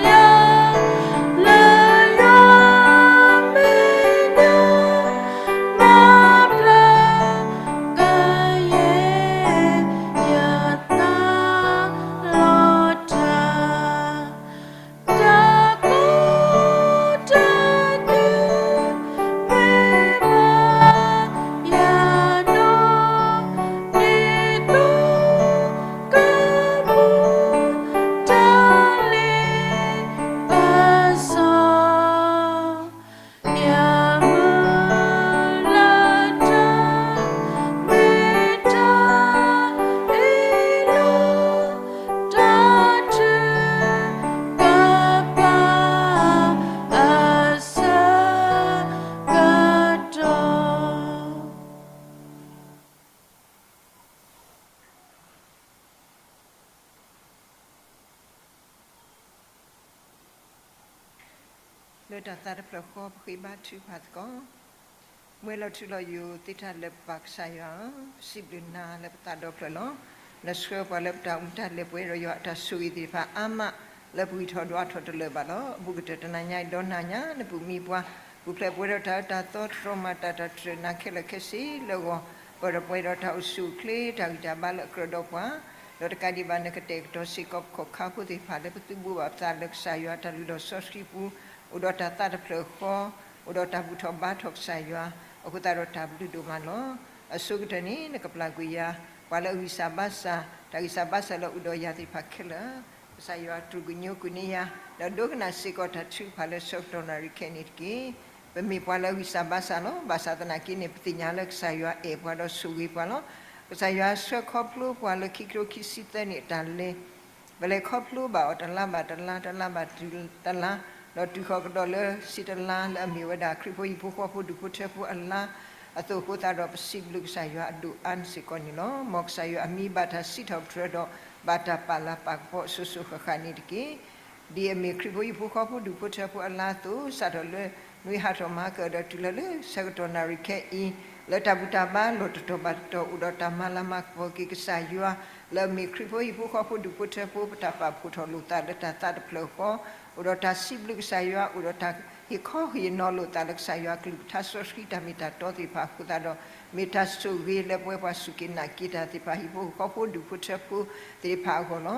ယၤ လၢယွၤမဲာ်ညါ မၤဖျါကယဲၢ်ယသးလီၤတၢ် တၢ်ကိးတၢ်ဂီၤ မ့ၢ်ဘၣ်ယၤနီၢ် ဒ်သိးကမူ တၢ်လ့ပစီ ယမုၢ်လၢ်တၢ် မ့ၢ်တၢ်အ့ၣ်လိာ် တၢ်ထုကဖၣ် အဆၢကတီၢ် လၢတၢ်သးတဖျၢၣ်ဃီ ပဃ့ဘါထုကဖၣ်သကိး. မူဝဲလီၤထူလီၤယိာ် သ့တၢ်လၢပပၢ်ကစၢ်ယွၤဧၢ, ပစံးဘျုးနၤလၢပသးဒီဖျၢၣ်လီၤ. နဆှၢပှၤလၢပတၢ်အိၣ်မူတၢ်လဲၤပှဲၤဒီးယွၤအတၢ်ဆိၣ်ဂ့ၤသ့ၣ်တဖၣ်အါမး လၢပဂံၢ်ထီၣ်ဒွးထီၣ်တလၢာ်ဘၣ်လီၤ. အဘူးကတၢၢ်တနၤညါအံၤ ဒီနၤညါ နပူၤမံပှၤ ပူၤဖျဲးပှဲၤဒီးတၢ်အၢတၢ်သီ တတြီမၤတၢ် တၢ်တြၢၢ်နၤခဲလၢာ်ခဲဆ့လၢအဂီၢ် ပၢၢ်ထီၣ်ပှဲၤဒီးတၢ်အိၣ်ဆူၣ်အိၣ်ချ့ တၢ်ဂံၢ်တၢ်ဘါလၢအကြၢးဒီးပှၤ ဒီးတကးဒံးဘၣ် နကတဲာ်ကတီၤစ့ၢ်ကီးပခိၣ်ခါဖိသ့ၣ်တဖၣ်လၢပသုးဘူးဘၣ်ပသးလၢကစၢ်ယွၤတၢ်လုၢ်လီၢ်စီဆှံပူၤ အိၣ်ဒီးတၢ်သးတဖျၢၣ်ဃီ အိၣ်ဒီးတၢ်ဘူၣ်ထီၣ်ဘါထီၣ်ကစၢ်ယွၤ အဃိသတးဒီးတၢ်ဘျုးဒိၣ်မးလီၤ. အဆိကတၢၢ်န့ၣ် နကပျၢ်ကွံာ်ယၤ ပှၤလၢအဂံၢ်စၢ်ဘါစၢ် တၢ်ဂံၢ်စၢ်ဘါစၢ်လၢအအိၣ်ဒီးယၤသ့ၣ်တဖၣ်ခဲလၢာ် ကစၢ်ယွၤတြူၢ်ကညိကွံာ်န့ၢ်ယၤ ဒီးဒိကနၣ်စ့ၢ်ကီးတၢ်ထုကဖၣ်လၢဆၢကတီၢ်နၣ်ရံၣ်ခဲအံၤန့ၣ်တက့ၢ်. ပမ့ၢ်ပှၤလၢအဂံၢ်စၢ်ဘါစၢ်လီၤ. ဘၣ်ဆၣ်သနာ်က့န့ၣ် ပသ့ၣ်ညါလၢကစၢ်ယွၤအဲၣ်ပှၤဒီးဆိၣ်ဂ့ၤပှၤလီၤ. ကစၢ်ယွၤဆှၢခီဖျိပှၤလၢခံကထိခံဆံသၢနံၣ်အတၢ်လဲၤ ပလဲၤခီဖျိဘၣ်အီၤတလါဘၣ်တလါ တလါဘၣ်တလါ ဒီးတုၤဃီၤကဒီးလၢစံးတလါလၢအမ့ၢ်ဝဲဒၣ်ခရံာ်ဖိဟံၣ်ဖိဃီဖိဒူၣ်ဖိထၢဖိအလါအသိးအဃိသတးဒီး ပစံးဘျုးကစၢ်ယွၤအဒိၣ်အါစ့ၢ်ကီးန့ၣ်လီၤ. မ်ကစၢ်ယွၤအမံၤဘၣ်တၢ်စံးထီၣ်ပတြၢၤဒီး ဘၣ်တၢ်ပာ်လၤပာ်ကပီၤအစိၤစိၤဃၣ်ဃၣ်န့ၣ်တက့ၢ်. ဒ်အမ့ၢ်ခရံာ်ဖိဟံၣ်ဖိဃီဖိဒူၣ်ဖိထၢဖိအလါအသိး စးထီၣ်လၢနွံဟးထီၣ်မၤကၢၢ်ဒီးတုၤလီၤလၢဆၢကတီၢ်နၣ်ရံၣ်ခဲအံၤ လၢတၢ်ဘူၣ်တၢ်ဘါလီၢ်တတီၤဘၣ်တတီၤ အိၣ်ဒီးတၢ်မၤလၤမၤကပီၤက့ၤကစၢ်ယွၤ လၢအမ့ၢ်ခရံာ်ဖိဟံၣ်ဖိဃီဖိဒူၣ်ဖိထၢဖိ ပတၢ်ပာ်ဖှိၣ်ထီၣ်လိာ်သးလၢတၢ်သးတဖျၢၣ်ဃီ အိၣ်ဒီးတၢ်စံးဘျုးကစၢ်ယွၤ အိၣ်ဒီးတၢ်ဟ့ၣ်ခီဟ့ၣ်နီၤလိာ်သးလၢကစၢ်ယွၤအကလုၢ်ကထါစီဆှံတၢ်မ့ၢ်တၢ်တီသ့ၣ်တဖၣ်အဃိသတးဒီး မ့ၢ်တၢ်ဆိၣ်ဂ့ၤလၢပဝဲပှၤစူၢ်က့ၤနာ်က့ၤတၢ်သ့ၣ်တဖၣ် ဟံၣ်ဖိဃီဖိဒူၣ်ဖိထၢဖိသ့ၣ်တဖၣ်အဂီၢ်လီၤ.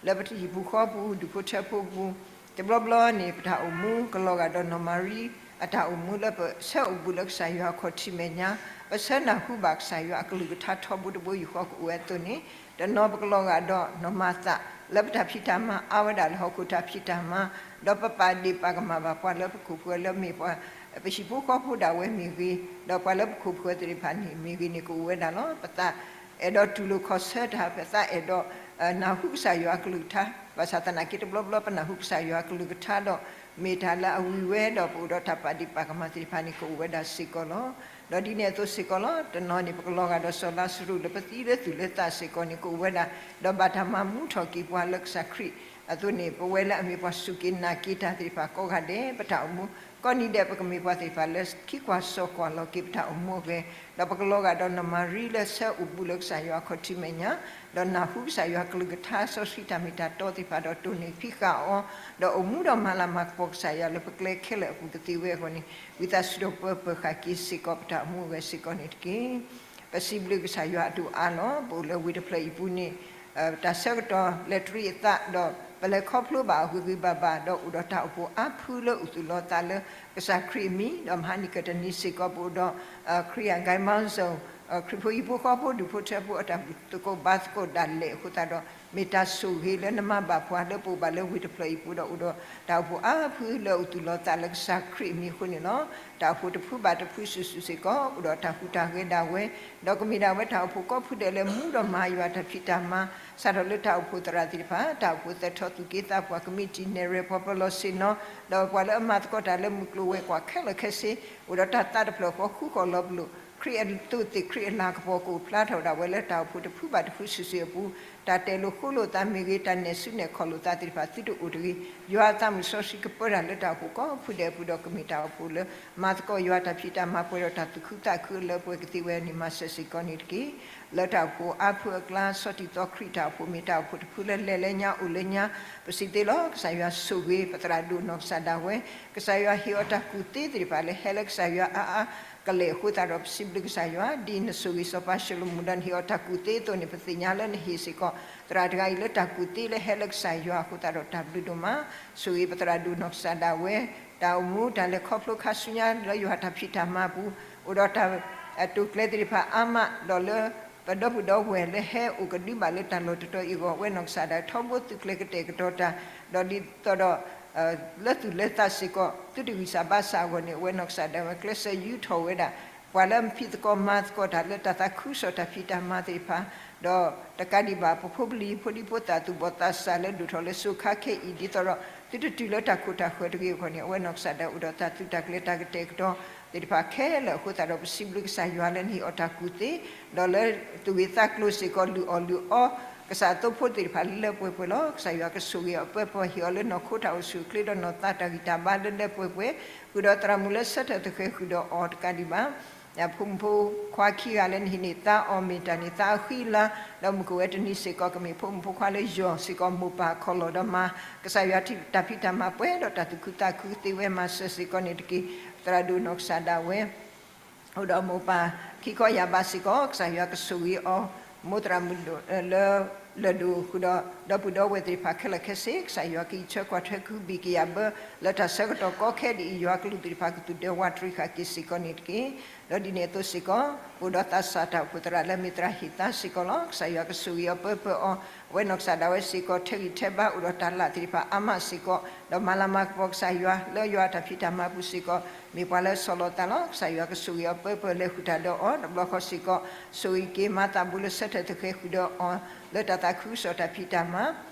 လၢပဟံၣ်ပူၤဃီပူၤဒူၣ်ဖိထၢဖိပူၤ တဘျီဘျီန့ၣ် ပတၢ်အိၣ်မူကလီၤဂာ်ဒီးနီၢ်မၤရံအတၢ်အိၣ်မူလၢပဆၢအိၣ်ဘူးလၢကစၢ်ယွၤအခီၣ်ထံးမဲာ်ညါ ပဆၢနၢ်ဟူဘၣ်ကစၢ်ယွၤအကလုၢ်ကထါထီဘိတဘိယူၢ်ဃီကအိၣ်ဝဲအသိးန့ၣ် တနီၤပကလီၤဂာ်ဒီးနီၢ်မၤသး လၢပတၢ်ဖံးတၢ်မၤအါဝဲဒၣ်လၢဟီၣ်ခိၣ်တၢ်ဖံးတၢ်မၤ ဒီးပပာ်ဒ့ၣ်ပာ်ကမၣ်ဘၣ်ပှၤလၢပခိၣ်ပဃၢၤလၢမ့ၢ်ပှၤ ပဟံၣ်ဖိဃီဖိဒၣ်ဝဲမ့ၢ်ဂ့ၤ ဒီးပှၤလၢပခိၣ်ပဃၢၤသ့ၣ်တဖၣ်န့ၣ်မ့ၢ်ဂ့ၤန့ၣ် ကအိၣ်ဝဲဒၣ်လီၤ. ပသးအဲၣ်ဒိးတူၢ်လိာ်ခီၣ်ဆၢတၢ် ပသးအဲၣ်ဒိး နၢ်ဟူကစၢ်ယွၤအကလုၢ်ကထါ ဘၣ်ဆၣ်သနာ်က့တဘျီဘျီပနၢ်ဟူကစၢ်ယွၤအကလုၢ်ကထါဒီး မ့ၢ်တၢ်လၢအဝံၤဝဲဒီးပအိၣ်ဒီးတၢ်ပာ်ဒ့ၣ်ပာ်ကမၣ်သ့ၣ်တဖၣ်န့ၣ် ကအိၣ်ဝဲဒၣ်စ့ၢ်ကီးလီၤ. ဒီးဒ်န့ၣ်အသိးစ့ၢ်ကီးလီၤ. တနီၤန့ၣ် ပကလီၤဂာ်ဒီးစီၤလါစရူးလၢပသံလၢသူၣ်လၢသးစ့ၢ်ကီးန့ၣ် ကအိၣ်ဝဲဒၣ် ဒီးဘၣ်တၢ်မၤမူထီၣ်က့ၤပှၤလၢကစၢ်ခရံာ်အသိးန့ၣ် ပဝဲလၢအမ့ၢ်ပှၤစူၢ်က့ၤနာ်က့ၤတၢ်သ့ၣ်တဖၣ်ကိးဂၤဒဲး ပတၢ်အိၣ်မူ ကိးနံၤဒဲး ပကမ့ၢ်ပှၤသ့ၣ်တဖၣ်လၢခံကွၢ်စီကွၢ်လီၤက့ၤပတၢ်အိၣ်မူအဂ့ၢ် ဒီးပကလီၤဂာ်ဒီးနီၢ်မၤရံလၢဆၢအိၣ်ဘူးလၢကစၢ်ယွၤအခီၣ်ထံးမဲာ်ညါ ဒီးနၢ်ဟူကစၢ်ယွၤကလုၢ်ကထါစီဆှံတၢ်မ့ၢ်တၢ်တီသ့ၣ်တဖၣ်ဒီးတိၢ်နီၣ်ဖံးဃာ်အီၤ ဒီးအိၣ်မူဒီးမၤလၤမၤကပီၤကစၢ်ယွၤလၢပကျဲခဲလၢာ်အပူၤကသ့ဝဲအဂီၢ်န့ၣ် ဝံသးစူၤဒီးပၢပၢၤဃာ်က့ၤစ့ၢ်ကီးပတၢ်အိၣ်မူအဂ့ၢ်စ့ၢ်ကီးန့ၣ်တက့ၢ်. ပစံးဘျုးကစၢ်ယွၤအဒိၣ်အါလီၤ. ပအိၣ်လၢဝ့ၢ်တဖျၢၣ်အံၤပူၤန့ၣ် တၢ်ဆၢကတီၢ်လဲၤတရံးအသး ဒီးပလဲၤခီဖျိဘၣ်အဂ့ၤဂ့ၤဘၣ်ဘၣ် ဒီးအိၣ်ဒီးတၢ်အိၣ်ဖှိၣ်အါဖုလၢအိၣ်သူၣ်လီၤသးလၢကစၢ်ခရံာ်အမံၤ, ဒီးမဟါနံၣ်ကတၢၢ်နံၤစ့ၢ်ကီး ပအိၣ်ဒီး ခရံာ်အဂဲၤမီစိၤ ခရံာ်ဖိဟံၣ်ဖိဃီဖိဒူၣ်ဖိထၢဖိအတၢ်ဘူၣ်သကိးဘါသကိးဒၣ်လဲာ်အဃိသတးဒီး မ့ၢ်တၢ်ဆိၣ်ဂ့ၤလၢနမၤဘၣ်ပှၤလၢပအိၣ်ဘၣ်လၢဝ့ၢ်တဖျၢၣ်အံၤပူၤဒီး အိၣ်ဒီးတၢ်အိၣ်ဖှိၣ်အါဖုလၢအိၣ်သူၣ်လီၤသးလၢကစၢ်ခရံာ်အမံၤအဃိန့ၣ်လီၤ. တၢ်အိၣ်ဖှိၣ်တဖုဘၣ်တဖုစုာ်စုာ်စ့ၢ်ကီး အိၣ်ဒီးတၢ်ဟူးတၢ်ဂဲၤဒၣ်ဝဲ, ဒီးကမ့ၢ်ဒၣ်ဝဲတၢ်အိၣ်ဖှိၣ်ကိးဖုဒဲးလၢမူဒီးမၤယွၤတၢ်ဖံးတၢ်မၤ စးထီၣ်လၢတၢ်အိၣ်ဖှိၣ်သရၣ်သ့ၣ်တဖၣ်, တၢ်အိၣ်ဖှိၣ်သဲးထီၣ်သူၣ်က့သးပှၢ်ကမံးတံာ် နဲၣ်ရွဲၣ်ပှၤပၢၤလီၢ်ဆ့ၣ်နီၤ, ဒီးပှၤလၢအမၤသကိးတၢ်လၢမုၢ်ကျိၤဝဲၤကွာ်ခဲလၢာ်ခဲဆ့, အိၣ်ဒီးတၢ်သးတဖျၢၣ်ဃီဃူဃီလီၤပလိာ်, ခရံာ်အသိးသ့ၣ်ခရံာ်အလၤကပီၤကအိၣ်ဖျါထီၣ်ဝဲဒၣ်ဝဲလၢတၢ်အိၣ်ဖှိၣ်တဖုဘၣ်တဖုစုာ်စုာ်အပူၤ, တၢ်တဲာ်လိာ်ဃိလိာ်သးမ့ၢ်ဂ့ၤ, တၢ်နဲၣ်စုနဲၣ်ခီၣ်လိာ်သးသ့ၣ်တဖၣ်သုတအိၣ်တဂ့ၤ, ယွၤအသးမုၢ်စီဆှံကပၢတၢ်လၢတၢ်အိၣ်ဖှိၣ်ကိးဖုဒဲးအပူၤဒီးကမ့ၢ်တၢ်အိၣ်ဖှိၣ်လၢ မၤသကိးယွၤတၢ်ဖံးတၢ်မၤပှဲၤဒီးတၢ်သူၣ်ခုသးခုအလၢအပှဲၤကသ့ဝဲန့ၣ် မၤစၢၤစ့ၢ်ကီးန့ၣ်တက့ၢ်. လၢတၢ်အိၣ်ဖှိၣ်အါဖုအကျါ ဆီၣ်တံၢ်သီခရံာ်တၢ်အိၣ်ဖှိၣ်မ့ၢ်တၢ်အိၣ်ဖှိၣ်တဖုလၢလဲၤလၢညါအိၣ်လၢညါ, ပစံးသ့လီၤ. ကစၢ်ယွၤဆိၣ်ဂ့ၤပသရၣ်ဒိၣ်နီၢ်ကစၢ်ဒၣ်ဝဲ, ကစၢ်ယွၤဟ့ၣ်အီၤတၢ်ကူၣ်သ့သ့ၣ်တဖၣ်လၢဟဲလၢကစၢ်ယွၤအါအါကလဲာ်အဃိသတးဒီး ပစံးဘျုးကစၢ်ယွၤ ဒ်နဆိၣ်ဂ့ၤစီၤပၤၡလိၤမိၣ်ဒီးနဟ့ၣ်အီၤတၢ်ကူၣ်သ့အသိးန့ၣ် ပသ့ၣ်ညါလၢနဟ့ၣ်စ့ၢ်ကီး သရၣ်တဂၤအံၤလၢတၢ်ကူၣ်သ့လၢဟဲလၢကစၢ်ယွၤအဃိသတးဒီးတၢ်ဘျုးဒိၣ်မး, ဆိၣ်ဂ့ၤပသရၣ်ဒိၣ်နီၢ်ကစၢ်ဒၣ်ဝဲ, တၢ်အိၣ်မူတၢ်လဲၤခီဖျိခါဆူညါလၢယွၤတၢ်ဖံးတၢ်မၤအပူၤ, အိၣ်ဒီးတၢ် အတိာ်ကျဲသ့ၣ်တဖၣ်အါမး ဒီးလၢ ပဒီပုၢ်ဒီဝဲၢ်လၢဟဲအိၣ်ကဒုဘၣ်လၢတၢ်လီၢ်တတီၤအံၤအဂီၢ် အဝဲနီၢ်ကစၢ်ဒၣ်ဝဲထီဘိသုးကျဲၤကတဲာ်ကတီၤတၢ်, ဒီးဒ်သိးဒီး လၢသူၣ်လၢသးစ့ၢ်ကီး သုတဂံၢ်စၢ်ဘါစၢ်အဂီၢ်န့ၣ် အဝဲနီၢ်ကစၢ်ဒၣ်ဝဲကျဲးစၢးယူထီၣ်ဝဲဒၣ် ပှၤလၢအဖံးသကိးမၤသကိးတၢ်လၢတၢ်သးခုကစီၣ်တၢ်ဖံးတၢ်မၤသ့ၣ်တဖၣ်, ဒီးတကးဒံးဘၣ် ပဖိပလံၤဖိဒံဖိသၣ်သူၣ်ဘီၣ်သးစၢ်လၢဒိၣ်ထီၣ်လၢစိၤခါခဲအံၤ ဒ်သိးဒီးသုတတုၤလၢတၢ်ခိၣ်တၢ်ဃၢၤတဂ့ၤအဂီၢ်န့ၣ် အဝဲနီၢ်ကစၢ်ဒၣ်ဝဲအိၣ်ဒီးတၢ်သုးတၢ်ကျဲၤတၢ်ကတဲာ်ကတီၤသ့ၣ်တဖၣ်ခဲလၢာ်အဃိသတးဒီး ပစံးဘျုးကစၢ်ယွၤလၢနဟ့ၣ်အီၤတၢ်ကူၣ်သ့, ဒီးလၢသူၣ်ဂ့ၢ်သးကျိၤစ့ၢ်ကီး လုၢ်အီၣ်လုၢ်အီ ကစၢ်အသိဖိသ့ၣ်တဖၣ်လၢလၢပှဲၤပှဲၤလီၤ. ကစၢ်ယွၤကဆိၣ်ဂ့ၤအီၤပၢပၢၤ ဟ့ၣ်အီၤလၢနီၢ်ခိတၢ်အိၣ်ဆူၣ်အိၣ်ချ့ဒီးနီၢ်သးတၢ်ဂံၢ်တၢ်ဘါလၢလၢပှဲၤပှဲၤ, ဃုာ်ဒီးသရၣ်မုၣ်လၢဆၢထၢၣ်သဃဲၤဃုာ်ဒီးအီၤတကးဒံးဘၣ် ဖိမုၣ်ဖိခွါခံဂၤလၢနဟံးန့ၢ်သါအီၤ မ့ၢ်တၢ်န့ၢ်သါအဃံအလၤ, ဒီးမုၢ်ကအိၣ်ဝဲတနံၤစ့ၢ်ကီး ကမ့ၢ်ဖိမုၣ်ဖိခွါလၢယီၤစ့ၢ်ကီး မိၢ်ပၢ်ခီၣ်လီၢ်ဒီးမၤ ကစၢ်ယွၤတၢ်ဖံးတၢ်မၤပှဲၤဒီးတၢ်သူၣ်ခုသးခုသ့ဝဲ မၤစၢၤစ့ၢ်ကီးန့ၣ်တက့ၢ်. သရၣ်ဒိၣ်နီၢ်ကစၢ်ဒၣ်ဝဲ အိၣ်ဒီးမိၢ်ပၢ်ခံခီယၢ်ဘးစ့ၢ်ကီး ကစၢ်ယွၤကဆိၣ်ဂ့ၤအီၤ, မိၢ်သရၣ်မုၣ်ဒိၣ်လၢ လၢၢ်ဒိၣ်ဃုာ်ဒီး ဒီပုၢ်ဒီဝဲၢ်သ့ၣ်တဖၣ်ခဲလၢာ်ခဲဆ့ ကစၢ်ယွၤကဟံးဆၢကွၢ်ထွဲကဟုဘံၣ်ကယာ်ဘၢ လၢတၢ်ဆၢကတီၢ်ကီခဲဒ်အံၤ ယွၤကလူးသ့ၣ်တဖၣ်ကသူၣ်ဒဲဝးတရံးဃာ်က့ၤစ့ၢ်ကီးန့ၣ်တက့ၢ်. ဒီးဒ်န့ၣ်အသိးစ့ၢ်ကီး အိၣ်ဒီးသးစၢ်တၢ်အိၣ်ဖှိၣ်သရၣ်လၢအမ့ၢ်သရၣ်ဟ့ၣ်သါစ့ၢ်ကီးလီၤ. ကစၢ်ယွၤကဆိၣ်ဂ့ၤအီၤပၢပၢၤအီၤ, အဝဲနီၢ်ကစၢ်ဒၣ်ဝဲစ့ၢ်ကီး ထဲးဂံၢ်ထဲးဘါအိၣ်ဒီးတၢ်လၢ်သ့ၣ်တဖၣ်အါမးစ့ၢ်ကီး ဒီးမၤလၤမၤကပီၤကစၢ်ယွၤ လၢယွၤအတၢ်ဖံးတၢ်မၤပူၤစ့ၢ်ကီး မ့ၢ်ပှၤလၢအဆီၣ်လီၤသးလီၤ. ကစၢ်ယွၤကဆိၣ်ဂ့ၤအီၤပၢပၢၤ လဲၤဃုာ်တၢ်ဒီးအီၤ တဘျီဃီစ့ၢ်ကီး ဆိၣ်ဂ့ၤက့ၤမၤသးဘူးလၢဆၢထၢၣ်သဃဲၤဃုာ်ဒီးအီၤ လၢတၢ်သးခုကစီၣ်တၢ်ဖံးတၢ်မၤ,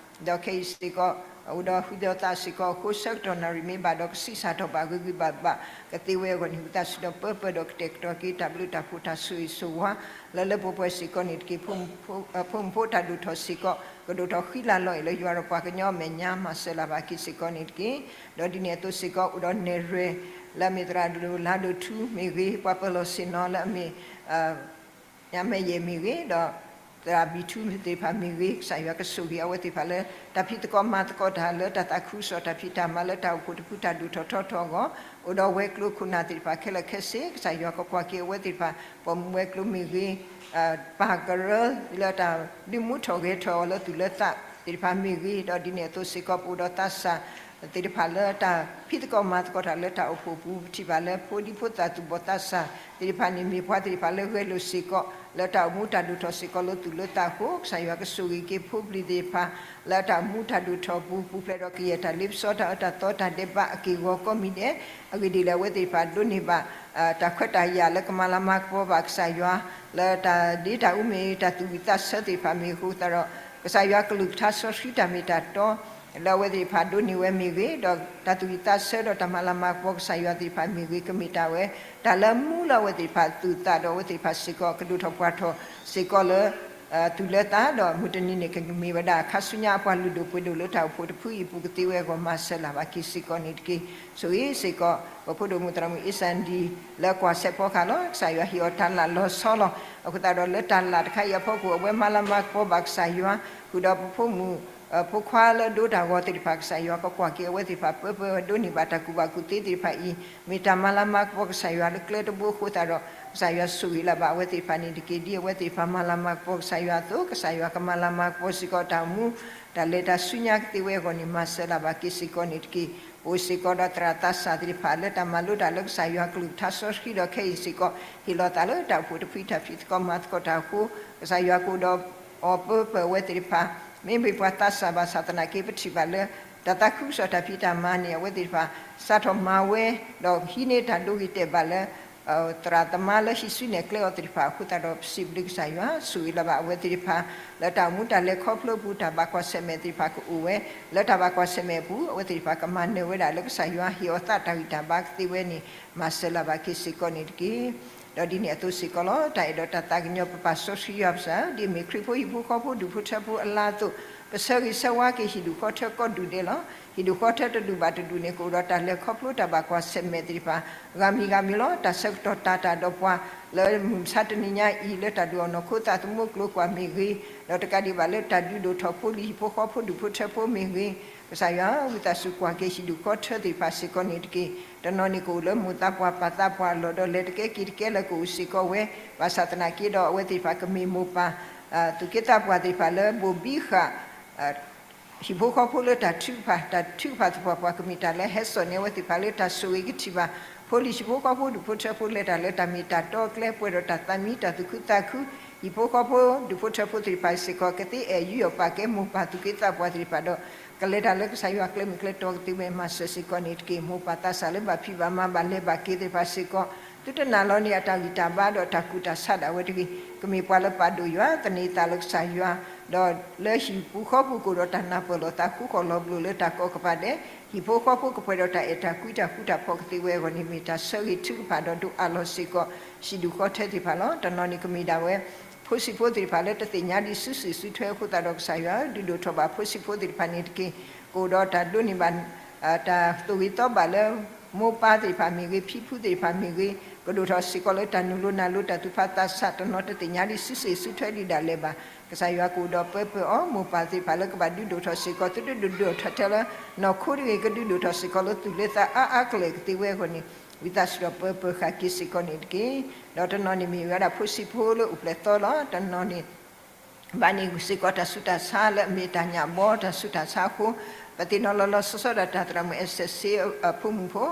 ဒီးခဲအံၤစ့ၢ်ကီး အိၣ်ဒီးဃုာ်ဒီးသးစ့ၢ်ကီးအဃိ ဆၢကတီၢ်နၣ်ရံၣ်မ့ၢ်ဘၣ်ဒီး ကဆံးစၢ်ထီၣ်ဘၣ်ဂ့ၤဂ့ၤဘၣ်ဘၣ်ကသ့ဝဲအဂီၢ်န့ၣ် ဝံသးစူၤဒီးပၢပၢၤဒီးကတဲာ်ကတီၤက့ၤတၢ်ဘျုးတၢ်ဖှိၣ်တၢ်ဆိၣ်ဂ့ၤဆိၣ်ဝါ လၢလၢပှဲၤပှဲၤစ့ၢ်ကီးန့ၣ်တက့ၢ်. ဖိမုၣ်ဖိတၢ်ဒိၣ်ထီၣ်စ့ၢ်ကီး ကဒိၣ်ထီၣ်ဃံလၤလီၤအံၤလၢယွၤဒီးပှၤကညီအမဲာ်ညါ မၤစၢၤလၢ်ဘၣ်က့ၤစ့ၢ်ကီးန့ၣ်တက့ၢ်. ဒီးဒ်န့ၣ်အသိးစ့ၢ်ကီး အိၣ်ဒီးနဲၣ်ရွဲၣ် လၢအမ့ၢ်သရၣ်ဒိၣ်လါဒိၣ်ထူမ့ၢ်ဂ့ၤ, ပှၤပၢၤလီၢ်ဆ့ၣ်နီၤလၢအမ့ၢ် ညါမဲာ်ယဲၢ်မ့ၢ်ဂ့ၤ, ဒီးသရၣ်ဘံၣ်ထူသ့ၣ်တဖၣ်မ့ၢ်ဂ့ၤ, ကစၢ်ယွၤကဆိၣ်ဂ့ၤအဝဲသ့ၣ်တဖၣ်လၢ တၢ်ဖံးသကိးမၤသကိးတၢ်လၢတၢ်သးခုကစီၣ်တၢ်ဖံးတၢ်မၤလၢတၢ်အိၣ်ဖှိၣ်တဖုတၢ်ဒိၣ်ထီၣ်ထီထီၣ်အဂီၢ်, အိၣ်ဒီးဝဲၤကျိၤခိၣ်နၢ်သ့ၣ်တဖၣ်ခဲလၢာ်ခဲဆ့ ကစၢ်ယွၤကကွၢ်က့ၤအဝဲသ့ၣ်တဖၣ် ပိာ်မုၣ်ဝဲၤကျိၤမ့ၢ်ဂ့ၤ, ပၢ်ကရၢလၢတၢ်ဒုးမူထီၣ်ဂဲၤထီၣ်အီၤလၢသူၣ်လၢသးသ့ၣ်တဖၣ်မ့ၢ်ဂ့ၤ, ဒီးဒ်န့ၣ်အသိးစ့ၢ်ကီး ပအိၣ်ဒီးသးစၢ်သ့ၣ်တဖၣ်လၢတၢ်ဖံးသကိးမၤသကိးတၢ်လၢတၢ်အိၣ်ဖှိၣ်ပူၤ ပထံၣ်ဘၣ်လၢဖိဒံဖိသၣ်သူၣ်ဘီၣ်သးစၢ်သ့ၣ်တဖၣ်န့ၣ် မ့ၢ်ပှၤသ့ၣ်တဖၣ်လၢဂဲၤလိာ်စ့ၢ်ကီး လၢတၢ်အိၣ်မူတၢ်ဒိၣ်ထီၣ်စ့ၢ်ကီးလၢသူၣ်လၢသးအဃိ ကစၢ်ယွၤကဆိၣ်ဂ့ၤက့ၤဖိပျံၤသ့ၣ်တဖၣ် လၢတၢ်အိၣ်မူတၢ်ဒိၣ်ထီၣ်ပူၤ ပူၤဖျဲးဒီးကယဲၢ်တၢ်လ့ပစီတၢ်အၢတၢ်သီတၢ်ဒဲးဘးအက့ၢ်အဂီၤကိးမံၤဒဲး, အဂ့ၢ်ဒ်လဲၣ် အဝဲသ့ၣ်တဖၣ်ဒိးန့ၢ်ဘၣ် တၢ်ခွဲးတၢ်ယာ်လၢကမၤလၤမၤကပီၤဘၣ်ကစၢ်ယွၤ လၢတၢ်ဒ့တၢ်အူမ့ၢ်ဂ့ၤ တၢ်သူၣ်ဝံၣ်သးဆၢသ့ၣ်တဖၣ်မ့ၢ်အဃိသတးဒီး ကစၢ်ယွၤကလုၢ်ကထါစီဆှံတၢ်မ့ၢ်တၢ်တီ လၢအဝဲသ့ၣ်တဖၣ်ဒိးန့ၢ်ဝဲမ့ၢ်ဂ့ၤ, ဒီးတၢ်သူၣ်ဝံၣ်သးဆၢဒီးတၢ်မၤလၤမၤကပီၤကစၢ်ယွၤသ့ၣ်တဖၣ်မ့ၢ်ဂ့ၤ ကမ့ၢ်တၢ်ဝဲ တၢ်လၢမူလၢအဝဲသ့ၣ်တဖၣ်သူၣ်သးဒီးအဝဲသ့ၣ်တဖၣ်စ့ၢ်ကီး ကဒိၣ်ထီၣ်ပှၢ်ထီၣ်စ့ၢ်ကီးလၢ သူၣ်လၢသး ဒီးမုၢ်တနံၤန့ၣ် ကမ့ၢ်ဝဲဒၣ်ခါဆူညါအပှၤလုၢ်ဒိၣ်ပှ့ၤဒိၣ်လၢတၢ်အိၣ်ဖှိၣ်တဖုအံၤအပူၤကသ့ဝဲအဂီၢ် မၤစၢၤလၢ်ဘၣ်က့ၤစ့ၢ်ကီးန့ၣ်တက့ၢ်. ဆိၣ်ဂ့ၤစ့ၢ်ကီး ပဖိဒိၣ်မုၣ်သရၣ်မုၣ်အ့စၣ်ဒံ လၢကွၢ်စဲးဖီကဟၣ်လီၤ. ကစၢ်ယွၤဟ့ၣ်အီၤတၢ်လၢလီၤဆီလီၤ. အဃိသတးဒီးလၢတၢ်လၢတခါအံၤအဖီခိၣ် အဝဲမၤလၤမၤကပီၤဘၣ်ကစၢ်ယွၤ ဃုာ်ဒီးပဖိမုၣ် ဖိခွါလၢအဒိတၢ်ဂီၤသ့ၣ်တဖၣ် ကစၢ်ယွၤကကွၢ်က့ၤအဝဲသ့ၣ်တဖၣ် ပၢပၢဒိးန့ၢ်ဘၣ်တၢ်ကူၣ်ဘၣ်ကူၣ်သ့သ့ၣ်တဖၣ်အံၤ မ့ၢ်တၢ်မၤလၤမၤကပီၤကစၢ်ယွၤလၢကျဲတဘိအဃိသတးဒီး ကစၢ်ယွၤဆိၣ်ဂ့ၤလၢ်ဘၣ်အဝဲသ့ၣ်တဖၣ်န့ၣ်တက့ၢ်. ဒ်အဝဲသ့ၣ်တဖၣ်မၤလၤမၤကပီၤကစၢ်ယွၤအသိး ကစၢ်ယွၤကမၤလၤမၤကပီၤစ့ၢ်ကီးတၢ်အိၣ်မူ တၢ်လဲၤတၢ်ဆူညါကသ့ဝဲအဂီၢ်န့ၣ် မၤစၢၤလၢ်ဘၣ်က့ၤစ့ၢ်ကီးန့ၣ်တက့ၢ်. ပအိၣ်စ့ၢ်ကီးဒီးသရၣ်သးစၢ်သ့ၣ်တဖၣ် လၢတၢ်မၤလိတၢ်လၢကစၢ်ယွၤကလုၢ်ကထါစီဆှံဒီးခဲအံၤစ့ၢ်ကီး ဟ့ၣ်လီၤသးလၢတၢ်အိၣ်ဖှိၣ်တဖုတၢ်ဖံးသကိးမၤသကိးတၢ်အဃိ ကစၢ်ယွၤကအိၣ်ဒီးအီၤပၢပၢအဝဲသ့ၣ်တဖၣ် မ့မ့ၢ်ပှၤသးစၢ်ဘၣ်ဆၣ်သနာ်က့ ပထံၣ်ဘၣ်လၢ တၢ်သးခုကစီၣ်တၢ်ဖံးတၢ်မၤန့ၣ် အဝဲသ့ၣ်တဖၣ် စးထီၣ်မၤဝဲ ဒီးဟံးန့ၢ်တၢ်ဒိဂ့ၤတဲာ်ဘၣ်လၢ သရၣ်သမါလၢဟံးစုနဲၣ်ကျဲအီၤသ့ၣ်တဖၣ်အဃိသတးဒီး ပစံးဘျုးကစၢ်ယွၤ ဆိၣ်ဂ့ၤလၢ်ဘၣ်အဝဲသ့ၣ်တဖၣ် လၢတၢ်အိၣ်မူတၢ်လဲၤခီဖျိအပူၤ တၢ်ဘၣ်ကွၢ်ဆၢၣ်မဲာ်သ့ၣ်တဖၣ်ကအိၣ်ဝဲ လၢတၢ်ဘၣ်ကွၢ်ဆၢၣ်မဲာ်အပူၤ အဝဲသ့ၣ်တဖၣ်ကမၤနၢၤဝဲဒၣ်လၢကစၢ်ယွၤဟ့ၣ်အီၤသးတၢ်ဂံၢ်တၢ်ဘါကသ့ဝဲန့ၣ် မၤစၢၤလၢ်ဘၣ်က့ၤစ့ၢ်ကီးန့ၣ်တက့ၢ်. ဒီးဒ်န့ၣ်အသိးစ့ၢ်ကီးလီၤ. တၢ်အဲၣ်ဒိးတၢ်သးကညီၤပပၢ်စီဆှံယွၤပစၢ် ဒ်အမ့ၢ်ခရံာ်ဖိဟံၣ်ဖိဃီဖိဒူၣ်ဖိထၢဖိအလါအသိး ပဆၢဂ့ၤဆၢဝါက့ၤဟံၣ်ဒူၣ်ဃီထၢကိးဒူၣ်ဒဲးလီၤ. ဟံၣ်ဒူၣ်ဃီထၢတဒူၣ်ဘၣ်တဒူၣ်န့ၣ် ကအိၣ်ဒီးတၢ်လဲၤခီဖျိတၢ်ဘၣ်ကွၢ်ဆၢၣ်မဲာ်သ့ၣ်တဖၣ် ဂၤမံၤဂၤမံၤလီၤ. တၢ်ဆၢကတီၢ်တၢ်တၢ်ဒီးပှၤ လၢမုၢ်မဆါတနံၤညါအံၤ လၢတၢ်ဒုးအီၣ်နီၢ်ခိသးသမူကျိၤကွၢ်မ့ၢ်ဂ့ၤ, ဒီးတကးဒံးဘၣ်လၢတၢ်ဒုးဒိၣ်ထီၣ်ဖိလံၤဟံၣ်ဖိဃီဖိဒူၣ်ဖိထၢဖိမ့ၢ်ဂ့ၤ, ကစၢ်ယွၤ ဝံသးစူၤကွၢ်က့ၤဟံၣ်ဒူၣ်ဃီထၢသ့ၣ်တဖၣ်စ့ၢ်ကီးန့ၣ်တက့ၢ်. တနီၤန့ၣ်ကအိၣ်လၢမိၢ်သးပှၢ်ပၢ်သးပှၢ်အလီၢ်ဒီးလဲၤတကဲက့ၤတကဲလၢကအိၣ်စ့ၢ်ကီးဝဲ, ဘၣ်ဆၣ်သနာ်က့ဒီးအဝဲသ့ၣ်တဖၣ်ကမ့ၢ်မိၢ်ပၢ် သူၣ်က့သးပှၢ်သ့ၣ်တဖၣ်လၢဘိၣ်ဘံဃာ် ဟံၣ်ဖိဃီဖိလၢတၢ်ထုကဖၣ်, တၢ်ထုကဖၣ်သပှၢ်ပှၢ်ကမ့ၢ်တၢ်လၢဟဲစိာ်န့ၢ်အဝဲသ့ၣ်တဖၣ်လၢတၢ်ဆိၣ်ဂ့ၤကထံၣ်ဘၣ်, ဖိလံၤဟံၣ်ဖိဃီဖိဒူၣ်ဖိထၢဖိလဲၤတၢ်လၢတၢ်မ့ၢ်တၢ်တီကျဲပှဲၤဒီးတၢ်သးမံတၢ်သူၣ်ခုသးခု, ဟံၣ်ဖိဃီဖိဒူၣ်ဖိထၢဖိသ့ၣ်တဖၣ်စ့ၢ်ကီး ကသ့အဲၣ်ယူးယီၣ်ပာ်ကဲမိၢ်ပၢ်သူၣ်က့သးပှၢ်သ့ၣ်တဖၣ်ဒီး ကလဲၤတၢ်လၢကစၢ်ယွၤကျဲမုၢ်ကျဲတီကသ့ဝဲမၤစၢၤစ့ၢ်ကီးန့ၣ်တက့ၢ်. မိၢ်ပၢ်သးစၢ်လၢဘၣ်ဖံးဘၣ်မၤဘၣ်လဲၤဘၣ်က့ၤသ့ၣ်တဖၣ်စ့ၢ်ကီး သုတနာ်လီၤန့ၢ်အတၢ်ဂံၢ်တၢ်ဘါဒီးအတၢ်ကူၣ်တၢ်ဆးဒၣ်ဝဲတဂ့ၤ. ကမ့ၢ်ပှၤလၢပာ်ဒိၣ်ယွၤ သန့ၤသးလၢကစၢ်ယွၤ, ဒီးလၢဟံၣ်ပူၤဃီပူၤကအိၣ်ဒီးတၢ်နၢ်ပၢၢ်လိာ်သးဃူဃီၣ်လီၤဘျိးလၢတၢ်ကိးကပၤဒဲး, ဟံၣ်ဖိဃီဖိကပှဲၤဒီးတၢ်အဲၣ်တၢ်ကွံတၢ်ဃူတၢ်ဖိးကသ့ဝဲအဂီၢ်န့ၣ် မ့ၢ်တၢ်ဆၢဂ့ၤထုကဖၣ်ဒီးဒိးအးလီၤစ့ၢ်ကီး ဟံၣ်ဒူၣ်ဃီထၢသ့ၣ်တဖၣ်လီၤ. တနီၤန့ၣ်ကမ့ၢ်ဒၣ်ဝဲ ဖိဆံးဖိသ့ၣ်တဖၣ်လၢတသ့ၣ်ညါဒံးစုစ့ၣ်စုထွဲအဃိသတးဒီးကစၢ်ယွၤ ဒုးဒိၣ်ထီၣ်ဘၣ်ဖိဆံးဖိသ့ၣ်တဖၣ်န့ၣ်တက့ၢ်. ကအိၣ်ဒီးတၢ်ဒိးန့ၢ်ဘၣ် တၢ်သိၣ်ဂ့ၤသီဘၣ်လၢ မိၢ်ပၢ်သ့ၣ်တဖၣ်မ့ၢ်ဂ့ၤ ဖံဖုသ့ၣ်တဖၣ်မ့ၢ်ဂ့ၤ ကဒိၣ်ထီၣ်စ့ၢ်ကီးလၢတၢ်နုာ်လိၤနၢ်လိၤ တၢ်သူၣ်ဖးသးဆး တနီၤတသ့ၣ်ညါဒံးစုစ့ၣ်စုထွဲဒံးဒၣ်လဲာ်ဘၣ်. ကစၢ်ယွၤကအိၣ်ဒီးပၢပၢအီၤ မိၢ်ပၢ်သ့ၣ်တဖၣ်လၢကဘၣ်ဒုးဒိၣ်ထီၣ်စ့ၢ်ကီး သုတဒုးဒိၣ်ထီၣ်ထဲလၢ နီၢ်ခိတဂ့ၤ ကဒုးဒိၣ်ထီၣ်စ့ၢ်ကီးလၢသူၣ်လၢသးအါအါကလဲာ်ကသ့ဝဲအဂီၢ်န့ၣ် ဝံသးစူၤဒီးပၢပၢဃာ်က့ၤစ့ၢ်ကီးန့ၣ်တက့ၢ်. ဒီးတနီၤန့ၣ်မ့ၢ်ဝဲဒၣ်ဖိဆံးဖိလၢအိၣ်ဖျဲၣ်သီလီၤ. တနီၤန့ၣ် ဘၣ်န့ၢ်စ့ၢ်ကီးတၢ်ဆူးတၢ်ဆါလၢအမ့ၢ်တၢ်ညၣ်ဘီတၢ်ဆူးတၢ်ဆါအဃိ ပသ့ၣ်နီၣ်လီၤလီၤဆီဆီဒၣ်တၢ်သရၣ်မုၣ် အဲၣ်စဲးစ့ အဖိမုၣ်ဖိ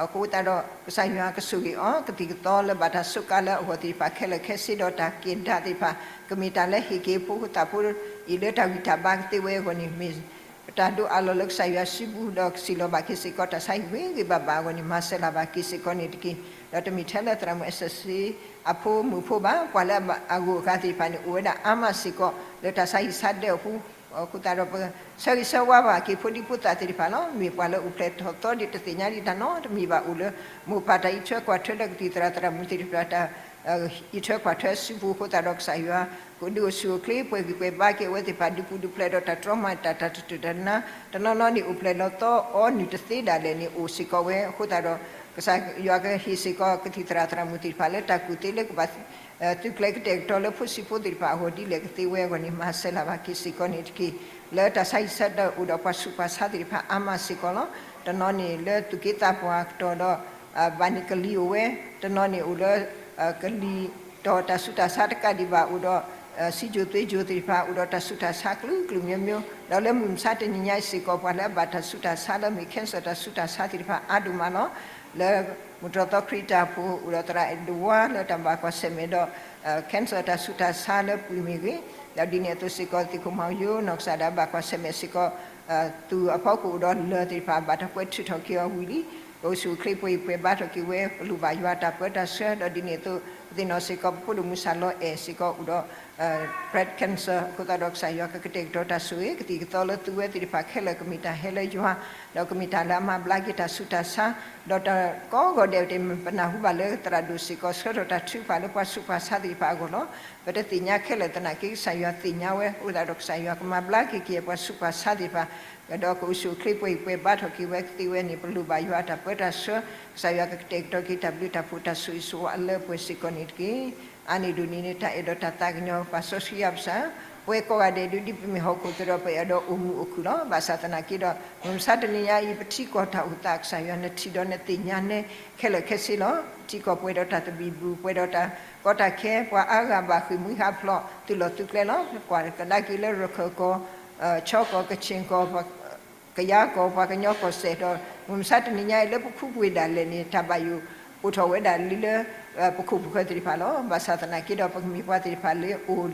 အဃိသတးဒီး ကစၢ်ယွၤကဆိၣ်ဂ့ၤအီၤ ကသံၣ်ကသီလၢဘၣ်တၢ်စူးကါလၢအဂီၢ်သ့ၣ်တဖၣ်ခဲလၢာ်ခဲဆ့ဒီးတၢ်ကဲဒၣ်သ့ၣ်တဖၣ် ကမ့ၢ်တၢ်လၢဟ့ၣ်က့ၤဖိသၣ်ဖိအံၤလၢတၢ်ဂံၢ်တၢ်ဘါကသ့ဝဲအဂီၢ်န့ၣ် မ့ၢ် ပတၢ်ဒိးအးလီၤလၢကစၢ်ယွၤစုပူၤ ဒီးကစံးလီၤဘၣ်က့ၤစ့ၢ်ကီးတၢ်ဆါဟံၣ်ဂ့ၤဂ့ၤဘၣ်ဘၣ်အဂီၢ်န့ၣ် မၤစၢၤလၢ်ဘၣ်က့ၤစ့ၢ်ကီးန့ၣ်တက့ၢ်. ဒီးတမ့ၢ်ထဲလၢသရၣ်မုၣ် အဲၣ်စဲးစ့ အဖိမုၣ်ဖိဘၣ် ပှၤလၢအဂုၤအဂၤသ့ၣ်တဖၣ်န့ၣ် အိၣ်ဝဲဒၣ်အါမးစ့ၢ်ကီး လၢတၢ်ဆါဟံၣ်ဆါဒၢအပူၤ အဃိသတးဒီး ပဆၢဂ့ၤဆၢဝါဘၣ်က့ၤဖိဒံဖိသၣ်သ့ၣ်တဖၣ်လီၤ. မ့ၢ်ပှၤလၢအိၣ်ဖျဲၣ်ထီၣ်သီဒံးတသ့ၣ်ညါဒံးတၢ်နီတမံၤဘၣ်အိၣ်လၢ မိၢ်ပၢ်တၢ်အံးထွဲကွၢ်ထွဲဒီးကသံၣ်သရၣ်သရၣ်မုၣ်သ့ၣ်တဖၣ်တၢ် အံးထွဲကွၢ်ထွဲစုပူၤအဃိသတးဒီးကစၢ်ယွၤ ကဒုးအိၣ်ဆူၣ်အိၣ်ချ့ပှဲၤဂံၢ်ပှဲၤဘါက့ၤအဝဲသ့ၣ်တဖၣ်ဒုးပူၤဒုးဖျဲးဒီးတၢ်တြီမၤတၢ်တၢ်တတုာ်တၢ်နါ တနီၤနီၤန့ၣ်အိၣ်ဖျဲၣ်လီၤသီအီနုၢ်တသ့ဒၣ်လဲာ်န့ၣ်အိၣ်စ့ၢ်ကီးဝဲအဃိသတးဒီး ကစၢ်ယွၤကဟ့ၣ်စ့ၢ်ကီးကသံၣ်သရၣ်သရၣ်မုၣ်သ့ၣ်တဖၣ်လၢတၢ်ကူၣ်သ့လၢကဘၣ် သုးကျဲၤကတဲာ်ကတီၤလၢဖိဆံးဖိသ့ၣ်တဖၣ်အဂီၢ်ဒ်လဲၣ်ကသ့ဝဲအဂီၢ်န့ၣ် မၤစၢၤလၢ်ဘၣ်က့ၤစ့ၢ်ကီးန့ၣ်တက့ၢ်. လၢတၢ်ဆါဟံၣ်ဆါဒၢအိၣ်ဒီးပှၤဆူးပှၤဆါသ့ၣ်တဖၣ်အါမးစ့ၢ်ကီးလီၤ. တနီၤန့ၣ်လၢသူၣ်က့သးပှၢ်ကတီၢ်ဒီး ဘၣ်န့ၢ်ကလံၤအိၣ်ဝဲ, တနီၤန့ၣ်အိၣ်လၢ ကလံၤတီၢ်တၢ်ဆူးတၢ်ဆါတကးဒံးဘၣ်အိၣ်ဒီး စံးကိၤသွ့ကိၤသ့ၣ်တဖၣ် အိၣ်ဒီးတၢ်ဆူးတၢ်ဆါကလုာ်ကလုာ်မျိုးမျိုး ဒီးလၢမုၢ်မဆါတနံၤညါအံၤစ့ၢ်ကီး ပှၤလၢအဘၣ်တၢ်ဆူးတၢ်ဆါလၢမ့ၢ် cancer တၢ်ဆူးတၢ်ဆါသ့ၣ်တဖၣ်အါဒိၣ်မးလီၤ. လၢမုၢ်တြီၢ်သီခရံာ်တၢ်ဖှိၣ် အိၣ်ဒီးသရၣ်အဲၣ်ဒိးဝါလၢတၢ်ဘၣ်ကွၢ်ဆၢၣ်မဲာ်ဒီး cancer တၢ်ဆူးတၢ်ဆါလၢပှံၤမ့ၢ်ဂ့ၤ, ဒီးဒ်န့ၣ်အသိးစ့ၢ်ကီး သုးခိၣ်မီၤယိနီၢ်ကစၢ်ဒၣ်ဘၣ်ကွၢ်ဆၢၣ်မဲာ်စ့ၢ်ကီး သူၣ်အဖီခိၣ်အိၣ်ဒီးလၢၢ်သ့ၣ်တဖၣ် ဘၣ်တၢ်ကွဲးထုးထီၣ်က့ၤအီၤဝံၤလံ. ပအိၣ်ဆူၣ်အိၣ်ချ့ပှဲၤဂံၢ်ပှဲၤဘါထီၣ်က့ၤဝဲ ပလိၣ်ဘၣ်ယွၤတၢ်ပၢတၢ်ဆှၢ ဒီးဒ်န့ၣ်အသိး ပသ့ၣ်နီၣ်စ့ၢ်ကီး ပဖိဒိၣ်မုၣ်စၢ်လီၤအဲၣ်စ့ၢ်ကီးအိၣ်ဒီး breast cancer အဃိသတးဒီး ကစၢ်ယွၤကကတဲာ်ကတီၤတၢ်ဆိၣ်ဂ့ၤ ကသံၣ်ကသီလၢသုဝဲသ့ၣ်တဖၣ်ခဲလၢာ် ကမ့ၢ်တၢ်ဟဲလၢယွၤ ဒီးကမ့ၢ်တၢ်လၢအမၤဘျါက့ၤတၢ်ဆူးတၢ်ဆါ ဒီးတၢ်ကိးဂီၤဒဲး ပနၢ်ဟူဘၣ်လၢသရၣ်ဒိၣ်စ့ၢ်ကီး ဆှၢထီၣ်တၢ်ထုကဖၣ်လၢပှၤဆူးပှၤဆါသ့ၣ်တဖၣ်အဂီၢ်လီၤ. ပတသ့ၣ်ညါခဲလၢာ်သနာ်က့ ကစၢ်ယွၤသ့ၣ်ညါဝဲ အဃိသတးဒီး ကစၢ်ယွၤကမၤဘျါက့ၤက့ၤပှၤဆူးပှၤဆါသ့ၣ်တဖၣ် ဒီးကအိၣ်ဆူၣ်အိၣ်ချ့ပှဲၤဂံၢ်ပှဲၤဘါထီၣ်က့ၤဝဲကသ့ဝဲန့ၣ် ပလိၣ်ဘၣ်ယွၤအတၢ်ပၢတၢ်ဆှၢ ကစၢ်ယွၤကကတဲာ်ကတီၤက့ၤတၢ်ဘျုးတၢ်ဖှိၣ်တၢ်ဆိၣ်ဂ့ၤဆိၣ်ဝါအလၢပှဲၤစ့ၢ်ကီးန့ၣ်တက့ၢ်. အါန့ၢ်ဒိၣ်န့ၢ်န့ၣ် တၢ်အဲၣ်ဒိးတၢ်သးကညီၤ ပာ်စီဆှံယွၤပစၢ်, ပဝဲကိးဂၤဒဲးဒုး ဒ်ပမ့ၢ်ဟီၣ်ခိၣ်သတးဒီး ပအဲၣ်ဒိးအိၣ်မုာ်အိၣ်ခုၣ်လီၤ. ဘၣ်ဆၣ်သနာ်က့ဒီး မုၢ်မဆါတနံၤညါအံၤ ပထံကီၢ်တၢ်အိၣ်သး ကစၢ်ယွၤနထံၣ်ဒီးနသ့ၣ်ညါနဲခဲလၢာ်ခဲဆ့လီၤ. ထံကီၢ်ပှဲၤဒီးတၢ်သဘံၣ်ဘုၣ် ပှဲၤဒီးတၢ်ကီတၢ်ခဲ ပှၤအါဂၤဘၣ်ဃ့ၢ်မှံဟးဖျိး သုးလီၢ်သုးကျဲလီၤ. ကွၢ်ကဒါက့ၤလၢရခၢၣ်ကီၢ် ခၠီကီၢ် ကခ့ၣ်ကီၢ် ကယၤကီၢ် ပှၤကညီကီၢ်စဲၣ်ဒီး မုၢ်မဆါတနံၤညါအံၤ လၢပခူပှ့ၤဒၣ်လဲာ်န့ၣ် တၢ်ဘၣ်ယိၣ်အိၣ်ထီၣ်ဝဲဒၣ်လံလၢ ပခိၣ်ပဃၢၤသ့ၣ်တဖၣ်လီၤ. ဘၣ်ဆၣ်သနာ်က့ဒီး ပကမ့ၢ်ပှၤသ့ၣ်တဖၣ်လၢ အိၣ်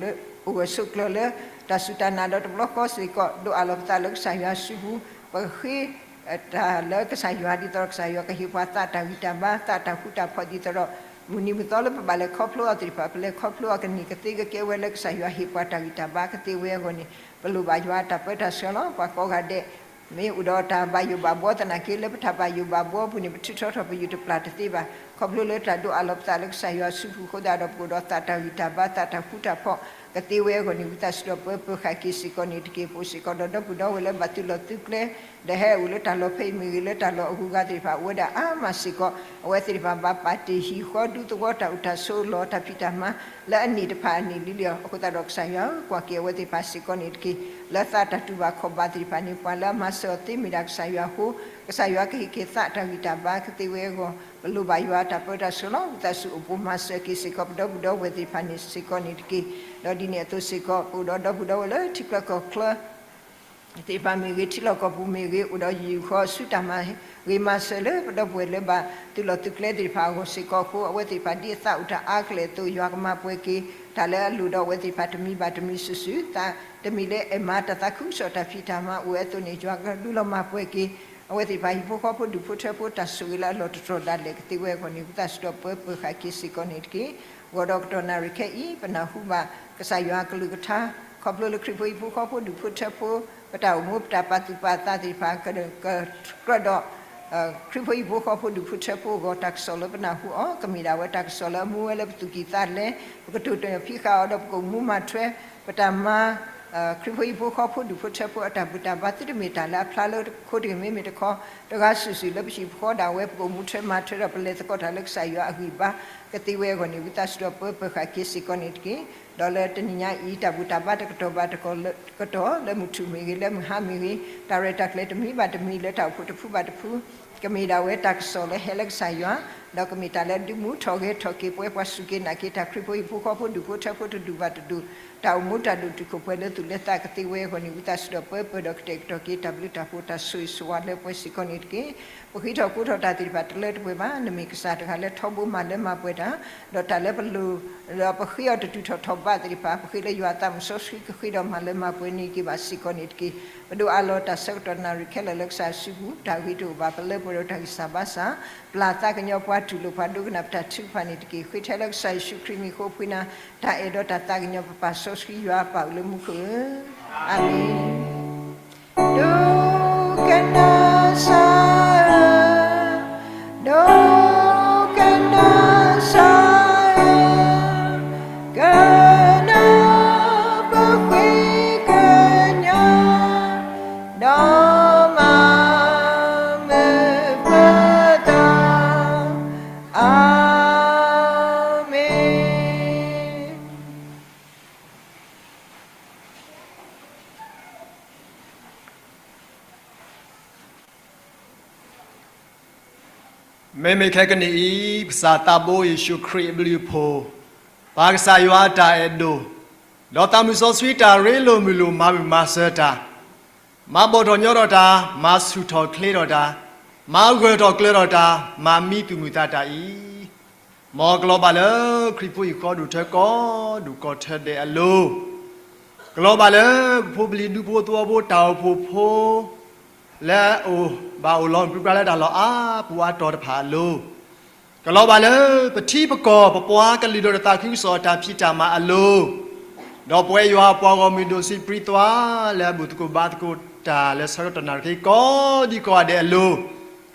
ဂၢၢ်ဆိးကျၢၤလၢ တၢ်စူၢ်တၢ်နာ်ဒီးတဘျီဃီစ့ၢ်ကီး ဒိးအးလီၤပသးလၢကစၢ်ယွၤစုပူၤ ပကဃ့ တၢ်လၢကစၢ်ယွၤ ဒ်သိးဒီးကစၢ်ယွၤကဟ့ၣ်ပှၤသးတၢ်ဂံၢ်တၢ်ဘါ သးတၢ်ဃူတၢ်ဖိးဒ်သိးဒီး မုၢ်နံၤမုၢ်သီလၢပဘၣ်လဲၤခီဖျိအီၤသ့ၣ်တဖၣ် ပလဲၤခီဖျိအီၤကန့ၢ်ကသ့ကကဲဝဲလၢကစၢ်ယွၤဟ့ၣ်ပှၤတၢ်ဂံၢ်တၢ်ဘါကသ့ဝဲအဂီၢ်န့ၣ် ပလိၣ်ဘၣ်ယွၤတၢ်ပၢတၢ်ဆှၢလီၤ. ပှၤကိးဂၤဒဲး မ့ၢ်အိၣ်ဒီးတၢ်ဘၣ်ယိၣ်ဘၣ်ဘှီသနာ်က့ လၢပတၢ်ဘၣ်ယိၣ်ဘၣ်ဘှီအပူၤန့ၣ် ပထုးထီထီၣ်ပယုၢ်တပျၢ်တသ့ဘၣ်. ခီဖျိလၢတၢ်ဒိးအးလီၤပသးလၢကစၢ်ယွၤစုပူၤအဃိသတးဒီး ပကအိၣ်ဒီးသးတၢ်ဂံၢ်တၢ်ဘါ သးတၢ်ဃူတၢ်ဖိးကသ့ဝဲအဂီၢ်န့ၣ် ဝံသးစူၤဒီးပၢပၢဃာ်က့ၤစ့ၢ်ကီးန့ၣ်တက့ၢ်. ပအိၣ်စ့ၢ်ကီးဒီးဒီပုၢ်ဒီဝဲၢ်လၢဘၣ်သုးလီၢ်သုးကျဲ ဒီးဟဲအိၣ်လၢတၢ်လီၢ်ဖဲအံၤမ့ၢ်ဂ့ၤ လၢတၢ်လီၢ်အဂုၤအဂၤသ့ၣ်တဖၣ် အိၣ်ဝဲဒၣ်အါမးစ့ၢ်ကီး အဝဲသ့ၣ်တဖၣ်ဘၣ်ပာ်တ့ၢ်ဟံၣ်ဃီဒူသဝီတၢ်အိၣ်တၢ်ဆိးလီၤတၢ်ဖံးတၢ်မၤ လၢအန့ၢ်တဖၣ်အန့ၢ်လံလံအဃိသတးဒီးကစၢ်ယွၤ ကွၢ်က့ၤအဝဲသ့ၣ်တဖၣ်စ့ၢ်ကီးန့ၣ်တက့ၢ်. လၢသးတၢ်တူၢ်ဘၣ်ခီၣ်ဘၣ်သ့ၣ်တဖၣ်န့ၣ် ပှၤလၢအမၤစၢၤအီၤသ့မ့ၢ်ဒၣ်ကစၢ်ယွၤအဃိ ကစၢ်ယွၤကဟ့ၣ်က့ၤသးတၢ်ဂံၢ်တၢ်ဘါကသ့ဝဲအဂီၢ် ပလိၣ်ဘၣ်ယွၤတၢ်ပၢတၢ်ဆှၢလီၤ. ဝံသးစူၤအိၣ်ပိၢ်မၤစၢၤက့ၤစ့ၢ်ကီးပဒီပုၢ်ဒီဝဲၢ်သ့ၣ်တဖၣ်န့ၣ်စ့ၢ်ကီးန့ၣ်တက့ၢ်. ဒီးဒ်န့ၣ်အသိးစ့ၢ်ကီး ပအိၣ်ဒီးဒီပုၢ်ဒီဝဲၢ်လၢထံချၢကီၢ်ချၢ သ့ၣ်တဖၣ်မ့ၢ်ဂ့ၤ ထံလီၢ်ကီၢ်ပူၤမ့ၢ်ဂ့ၤ အိၣ်ဒီးယုၢ်ဃီအစုတၢ်မၤဂ့ၤမၤစၢၤလၢပဒီပုၢ်ဝဲၢ်လၢဘၣ်သုးလီၢ်သုးကျဲသ့ၣ်တဖၣ်အဂီၢ်စ့ၢ်ကီးအဃိ အဝဲသ့ၣ်တဖၣ်ဒ်အသးအိၣ်တၢ်အါကလဲာ်အသိး ယွၤကမၤပှဲၤက့ၤ တၢ်လၢအလိၣ်ဒီးအဝဲသ့ၣ်တဖၣ်တမံၤဘၣ်တမံၤစုာ်စုာ် တမံၤလၢအဲၣ်မၤတၢ်သးခုကစီၣ်တၢ်ဖံးတၢ်မၤအိၣ်ဝဲအသိးန့ၣ် ယွၤကဒုးလီၤမၤပှဲၤက့ၤ အဝဲသ့ၣ်တဖၣ်ဟံၣ်ဖိဃီဖိဒူၣ်ဖိထၢဖိတၢ်ဆိၣ်ဂ့ၤလၢအလီၢ်တတီၤဒၣ်လဲာ်ကသ့ဝဲအဂီၢ်န့ၣ် ဝံသးစူၤဒီးပၢပၢဃာ်က့ၤစ့ၢ်ကီးန့ၣ်တက့ၢ်. ဂီၢ်ဒီးကတီၢ်နၣ်ရံၣ်ခဲအံၤ ပနၢ်ဟူဘၣ် ကစၢ်ယွၤအကလုၢ်ကထါ ခီဖျိလၢခရံာ်ဖိဟံၣ်ဖိဃီဖိဒူၣ်ဖိထၢဖိ ပတၢ်အိၣ်မူပတၢ်ပာ်သူၣ်ပာ်သးသ့ၣ်တဖၣ် ကကြၢးဒီး ခရံာ်ဖိဟံၣ်ဖိဃီဖိဒူၣ်ဖိထၢဖိအဂီၢ် တၢ်ကစီၣ်လၢပနၢ်ဟူအီၤ ကမ့ၢ်ဒၣ်ဝဲတၢ်ကစီၣ်လၢအမူဝဲလၢပသူၣ်ကံၢ်သးလဲ, ပကတိၢ်နီၣ်ဖံးဃာ်အီၤဒီးပကအိၣ်မူမၤထွဲ ပတၢ်မၤ ခရံာ်ဖိဟံၣ်ဖိဃီဖိဒူၣ်ဖိထၢဖိအတၢ်ဘူၣ်တၢ်ဘါ သုတမ့ၢ်တၢ်လၢအဖျါလၢခိတဂ့ၤ မ့မ့ၢ်တခီ တဂၤစုာ်စုာ်လၢပဟံၣ်ပဃီဒၣ်ဝဲ ပကအိၣ်မူထွဲမၤထွဲဒီးပလဲၤသကိးတၢ်လၢကစၢ်ယွၤအဂံၢ်ဘါ ကသ့ဝဲအဂီၢ်န့ၣ် ဝံသးစူၤဒီးပၢပၢဃာ်က့ၤစ့ၢ်ကီးန့ၣ်တက့ၢ်. ဒီးလၢတနံၤညါအံၤ တၢ်ဘူၣ်တၢ်ဘါတကတီၢ်ဘၣ်တကတီၢ် လၢမုၢ်ထူၣ်မ့ၢ်ဂ့ၤ လၢမုၢ်ဟါမ့ၢ်ဂ့ၤ တၢ်ရဲၣ်တၢ်ကျဲၤတမံၤဘၣ်တမံၤ လၢတၢ်အိၣ်ဖှိၣ်တဖုဘၣ်တဖု ကမ့ၢ်ဒၣ်ဝဲတၢ်ကစီၣ်လၢဟဲလၢကစၢ်ယွၤ, ဒီးကမ့ၢ်တၢ်လၢဒုးမူထီၣ်ဂဲၤထီၣ်က့ၤပဝဲပှၤစူၢ်က့ၤနာ်က့ၤတၢ်ခရံာ်ဖိဟံၣ်ဖိဃီဖိဒူၣ်ဖိထၢဖိတဒူၣ်ဘၣ်တဒူၣ်, တၢ်အိၣ်မူတၢ်ဒိၣ်တုာ်ခိၣ်ပှဲၤလၢသူၣ်လၢသးကသ့ဝဲအဂီၢ်န့ၣ် ဝံသးစူၤဒီးပၢပၢဒီးကတဲာ်ကတီၤက့ၤတၢ်ဘျုးတၢ်ဖှိၣ်တၢ်ဆိၣ်ဂ့ၤဆိၣ်ဝါလၢပှဲၤစ့ၢ်ကီးန့ၣ်တက့ၢ်. ပဃ့ထီၣ်ဃိထီၣ်တၢ်သ့ၣ်တဖၣ်တလၢတပှဲၤဘၣ် နမ့ၢ်ကစၢ်တဂၤလၢထီဘိမၤလၢမၤပှဲၤတၢ်, ဒီးတၢ်လၢပလိၤ ဒီးပဃ့အီၤတတုၤထီၣ်ထီၣ်ဘးသ့ၣ်တဖၣ် ပဃ့လၢယွၤအသးမုၢ်စီဆှံကဃ့ဒီးမၤလၢမၤပှဲၤန့ၢ်က့ၤဘၣ်စ့ၢ်ကီးန့ၣ်တက့ၢ်. ပဒိးအးလီၤတၢ်ဆၢကတီၢ်နၣ်ရံၣ်ခဲလၢာ်လၢကစၢ်ယွၤစုပူၤ တၢ်ဂ့ၤတအိၣ်ဘၣ်ပလၢပှဲၤဒီးတၢ်ဂံၢ်စၢ်ဘါစၢ်, ပျၢ်သးကညီၤပှၤတူၢ်လိာ်ပှၤဒိကနၣ်ပတၢ်ထုကဖၣ်န့ၣ်တက့ၢ်. ဃ့ထဲလၢကစၢ်ယ့ၣ်ၡူးခရံာ်မံၤဃိဖှံနၤ တၢ်အဲၣ်ဒီးတၢ်သးကညီၤပပၢ်စီဆှံယွၤအပၢ်အိၣ်လၢမူခိၣ်ဧၢ, အၤမ့ၣ်. ဒိကနၣ်စၢ်ဧၢ, ဒိကနၣ်စၢ်ဧၢ, ကနၣ်ပဃ့ကညး, ဒီးမၤမုာ်ပသး, အၤမ့ၣ်. မ့မ့ၢ်ခဲကနံၣ်အံၤ ပကစၢ်သးဘိယ့ၣ်ၡူးခရံာ်အဘျုးအဖှိၣ်, ပၢ်ကစၢ်ယွၤအတၢ်အဲၣ်ဒိၣ်, ဒီးသးမုၢ်စီဆှံတၢ်ရ့လိာ်မုာ်လိာ်မၤမုာ်မၤစၢၤတၢ်, မၤဘီၣ်ထီၣ်ညီထီၣ်တၢ်, မၤဆူၣ်ထီၣ်ချ့ထီၣ်တၢ်, မၤဂၢၢ်ထီၣ်ကျၢၤထီၣ်တၢ်, မၤမံသူၣ်မုာ်သးတၢ်အံၤ, မ်ကလီၤဘၣ်လၢခရံာ်ဖိဟံၣ်ဃီဒူၣ်ထၢကီၢ်ဒူၣ်ကီၢ်ထၢဒဲးအလိၤ, ကလီၤဘၣ်လၢပဖိပလံၤဒူဖိသဝီဖိတၢ်အိၣ်ဖှိၣ်ဖိ လၢအအိၣ်ဘၣ်အိၣ်လီၤပြံပြါလၢတၢ်လီၢ်အါပူၤအါတီၤတဖၣ်အလိၤ, ကလီၤဘၣ်လၢပထံပကီၢ်ပပှၤကလုာ်ဒိၣ်တၢ်သးခုကစီၣ်တၢ်ဖံးတၢ်မၤအလိၤ, ဒီးပဝဲယွၤအပှၤဂီၢ်မုၢ်ဒိၣ်စံးပြံသွါလၢအဘူၣ်သကိးဘါသကိးတၢ်လၢဆၢကတီၢ်နၣ်ရံၣ်ခဲအံၤကိးဒံကိးဂၤဒဲးအလိၤ,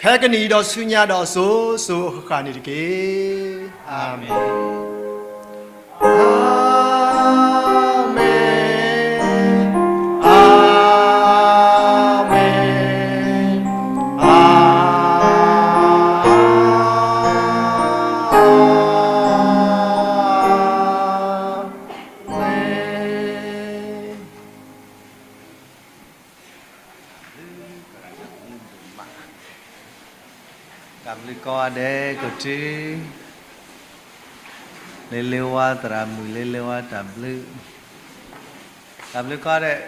ခဲကနံၣ်အံၤဒီးဆူညါဒီးအစိၤစိၤအဃၣ်ဃၣ်န့ၣ်တက့ၢ်. အၤမ့ၣ်, အၤမ့ၣ်, အၤမ့ၣ်, အၤ တၢ်ဘျုးကိးဂၤဒဲး ကီၢ်ထံ, လ့လ့ဝါသရၣ်မုၣ် လ့လ့ဝါတၢ်ဘျုး, တၢ်ဘျုးကိးဂၤဒဲး,